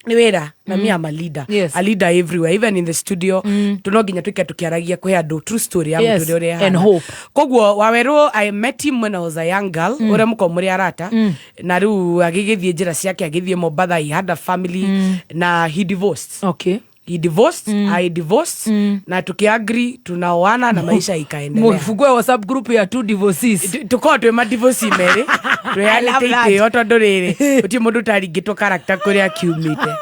nĩ wĩra na me am a leader. A leader everywhere, even in the studio. No nginya tuike tukiaragia kũhe andũ true story ya mũtũrĩre ũrĩa And ĩhana. hope. Koguo Wawerũ, I met him when I was a young girl, ũrĩa mũkorwo mũrĩ arata. Na rĩu agĩgĩthiĩ njĩra ciake, agĩthiĩ Mombatha. He had a family na he divorced. He divorced, I divorced, na tukiagree tunaoana na maisha ikaendelea. Mũfungue WhatsApp group ya two divorcees. Tukorwo twĩ madivosi merĩ I love twĩhanĩte that. itĩo tondũ rĩrĩ gũtirĩ mũndũ ũtaringĩtwo karakta kũrĩa akiumĩte.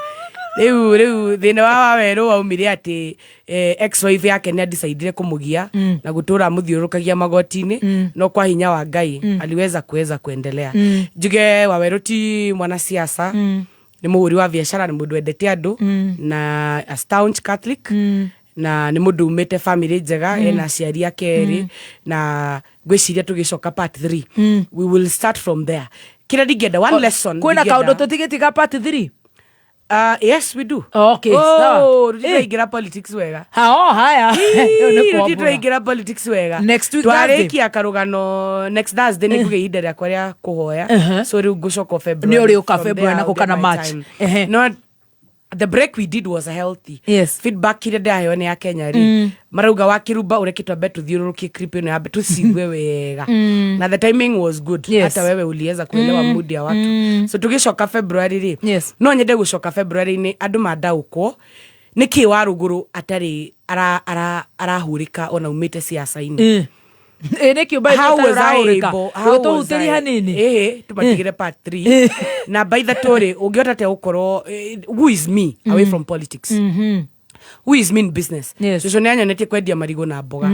Rĩu thĩna wa Wawerũ waumire atĩ ex wife yake nĩ adecidire kũmũgia na gũtũra amũthiũrũrũkagia magoti-inĩ, no kwa hinya wa Ngai aliweza kuweza kuendelea. Njuge Wawerũ ti mwanasiasa, nĩ mũhũri wa biacara, nĩ mũndũ wendete andũ na a staunch Catholic na nĩ mũndũ umĩte family njega. Ena aciari ake erĩ na ngwĩciria tũgĩcoka part 3 we will start from there. Kĩrĩa ndingĩenda, one lesson Kwĩna ndingĩenda. Kaũndũ tũtigĩtiga part 3. Yes, we do. Okay, sawa. Oh, tũtiraingĩra politics wega. Ha, oh, haya. Ĩyo nĩ kwambũra. Tũtiraingĩra politics wega. Next week Thursday. Twarĩkia karũgano next Thursday nĩ ngũgĩa ihinda rĩakwa rĩa kũhoya. So rĩu ngũcoka February. Nĩ ũrĩũka From February there, na I'll gũka get na my March. time. Ehe. No, the break we did was healthy. Yes. Feedback iria ndaheo nĩ ya Kenya rĩ, marauga wa Kĩrumba ũreke twambe tũthiũrũrũkie clip ĩno yambe tũcigue wega. Na the timing was good. Hata wewe uliweza kuelewa mood ya watu. So tũgĩcoka February rĩ, no nyende gũcoka February-inĩ andũ mandaũkwo nĩkĩ wa rũgũrũ atarĩ arahũrĩka ona umĩte siasa-inĩ. Ĩ nĩ kĩũmba How was I ũrahũrĩka. able- how was Tũhutĩrie hanini. Ĩhĩ, tũmatigĩre part 3. Namba 3 rĩ, ũngĩhota atĩa gũkorwo who is me away from politics? Who is me in business? Cũcũ nĩ anyonetie kwendia marigũ na mboga.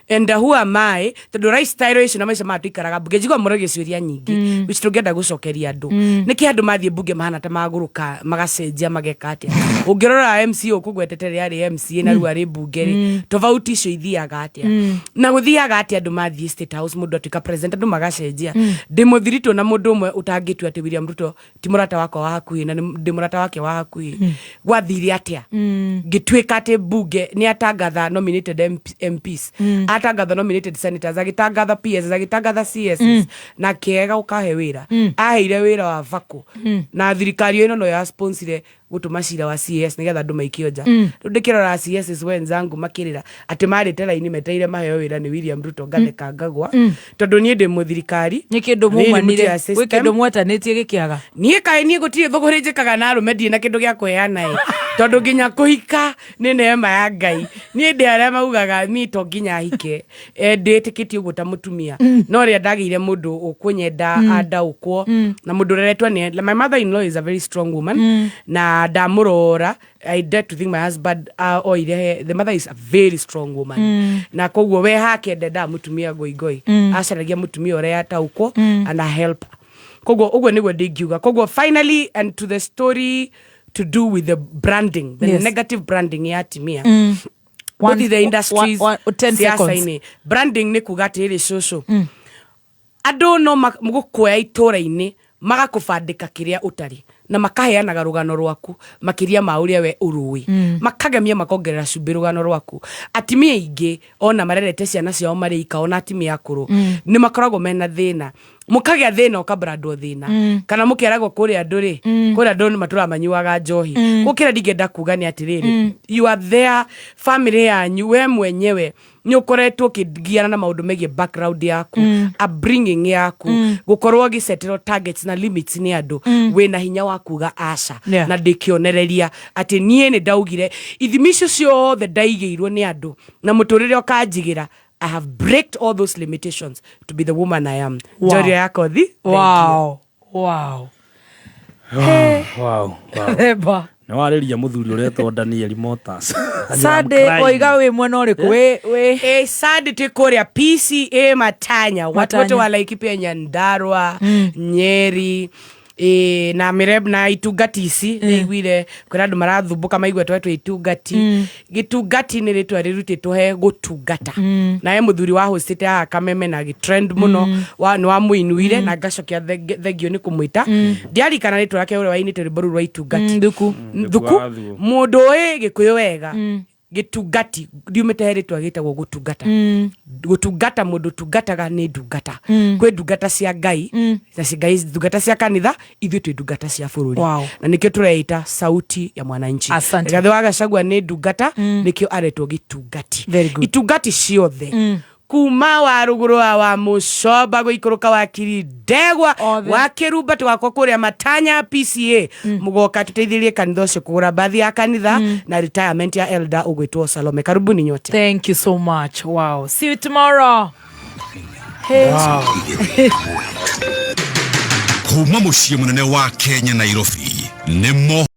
And who am I? Tondũ lifestyle icio na maica maya tũikaraga mbunge, njigua mũragia ciũria nyingĩ which tũngĩenda gũcokeria andũ. Nĩkĩ andũ mathiĩ mbunge mahana ta magũrũka, magacenjia, mageka atĩa? Ũngĩrora MC ũkũgwetete rĩ arĩ MCA na rĩu arĩ mbunge rĩ, tofauti icio ithiaga atĩa? Na gũthiaga atĩa andũ mathiĩ State House, mũndũ atuĩka president, andũ magacenjia? Ndĩ mũthiritũ na mũndũ ũmwe ũtangĩtua atĩ William Ruto ti mũrata wakwa wa hakuhĩ, na ndĩ mũrata wake wa hakuhĩ. Gwathire atĩa ngĩtuĩka atĩ mbunge nĩ atangatha nominated MPs, atangatha nominated senators, agĩtangatha PS, agĩtangatha CSs, na kĩega ũkahe wĩra? Aheire wĩra wa vako na thirikari ĩno no yasponsire gũtũma cira wa CS nĩgetha andũ maikio nja. Rĩu ndĩkĩrora CSs wenzangu makĩrĩra atĩ marĩte raini metereire maheo wĩra nĩ William Ruto, ngatheka ngagwa, tondũ niĩ ndĩ mũthirikari. Nĩ kĩndũ Niĩ nĩ mumanire mũtu ya gwĩ system. Kĩndũ mwetanĩtie gĩkĩaga. Niĩ kaĩ niĩ gũtirĩ thũgũrĩ njĩkaga na arũme, ndirĩ na kĩndũ gĩa kũheana ĩ, tondũ nginya kũhika nĩ neema ya Ngai. Niĩ ndĩ arĩa maugaga niĩ to nginya hike. Ndĩtĩkĩtie ũguo ta mũtumia, no rĩrĩa ndagĩire mũndũ ũkũnyenda, andaũkwo, na mũndũ ũreretwo nĩ my mother in law is a very strong woman, na ndamũrora, I dare to think my husband oire the mother is a very strong woman. Na koguo we hake ndendaga mũtumia goigoi, acaragia mũtumia ũrĩa ataũkwo and a helper. Koguo ũguo nĩguo ndingiuga. Koguo finally, and to the story to do with the branding, the negative branding ya atimia, both in the industries, 10 seconds. siasa-inĩ. Branding nĩ kuga atĩrĩrĩ, cũcũ, andũ no gũkuoya itũra-inĩ magakũbandĩka kĩrĩa ũtarĩ, na makaheanaga rũgano rwaku makĩria ma ũrĩa we ũrũĩ, makagemia, makongerera cumbĩ rũgano rwaku. Atimia aingĩ ona marerete ciana ciao marĩ ika, ona atimia akũrũ nĩ makoragwo mena thĩna, mũkagĩa thĩna, ũkabrandwo thĩna, kana mũkeragwo kũrĩa andũ rĩ, kũrĩa andũ nĩ matũraga manyuaga njohi. Gũkĩra ndingĩenda kuga nĩ atĩrĩrĩ, you are there, family yanyu, we mwenyewe nĩ ũkoretwo ũkĩgiana na maũndũ megiĩ background yaku, upbringing yaku, gũkorwo ũgĩseterwo targets na limits nĩ andũ. Wĩna hinya wa kuga aca. Na ndĩkĩonereria atĩ niĩ nĩ ndaugire ithimi icio ciothe ndaigĩirwo nĩ andũ na mũtũrĩre ũkanjigĩra, I have breaked all those limitations to be the woman I am. Njoria ya kothi, thank you. Wow. Wow. Themba. Nĩ warĩria mũthuri ũretwo Daniel Motors. Sunday oiga wĩ mwena ũrĩkũ wĩ? Sunday twĩ kũrĩa PCA Matanya, watu Matanya. wote wa Laikipia, Nyandarua, Nyeri na Mireb na itungati ici. Nĩiguire kwĩna andũ marathumbũka maigua twetwo itungati. Gĩtungati nĩ rĩtwa rĩrutĩtwo he gũtungata, na he mũthuri wahũcĩte haha Kameme na gĩtrend mũno, wa nĩ wamũinuire, na ngacokia thengio nĩ kũmwĩta. Ndiarikana rĩtwa rĩake, ũrĩa wainĩte rwĩmbo rũu rwa itungati. Thuku. Thuku. Wa Thuku. Mũndũ ũĩ gĩkũyũ wega, gĩtungati ndiumĩte he rĩtwa gĩtagwo gũtungata. Gũtungata, mũndũ tungataga nĩ ndungata. Kwĩ ndungata cia Ngai na cia Ngai, ndungata cia kanitha, ithuĩ twĩ ndungata cia bũrũri. Na nĩkĩo tũreita Sauti ya Mwananchi. Asante. Rigathĩ wa Gachagua nĩ ndungata, nĩkĩo aretwo gĩtungati. Very good. Itungati ciothe kuma wa rũgũrũ wa mũcoba gũikũrũka wa kiri ndegwa Othe. wa kĩrumba tũgakwo kũrĩa Matanya PCA, mũgoka tũteithĩrĩrie kanitha ũcio kũgũra bathi ya kanitha na retirement ya elder ũgwĩtwo Salome. Karibuni nyote. Thank you so much. Wow, see you tomorrow. Hey. Kuma mũciĩ mũnene wa Kenya, Nairobi, nĩ mo.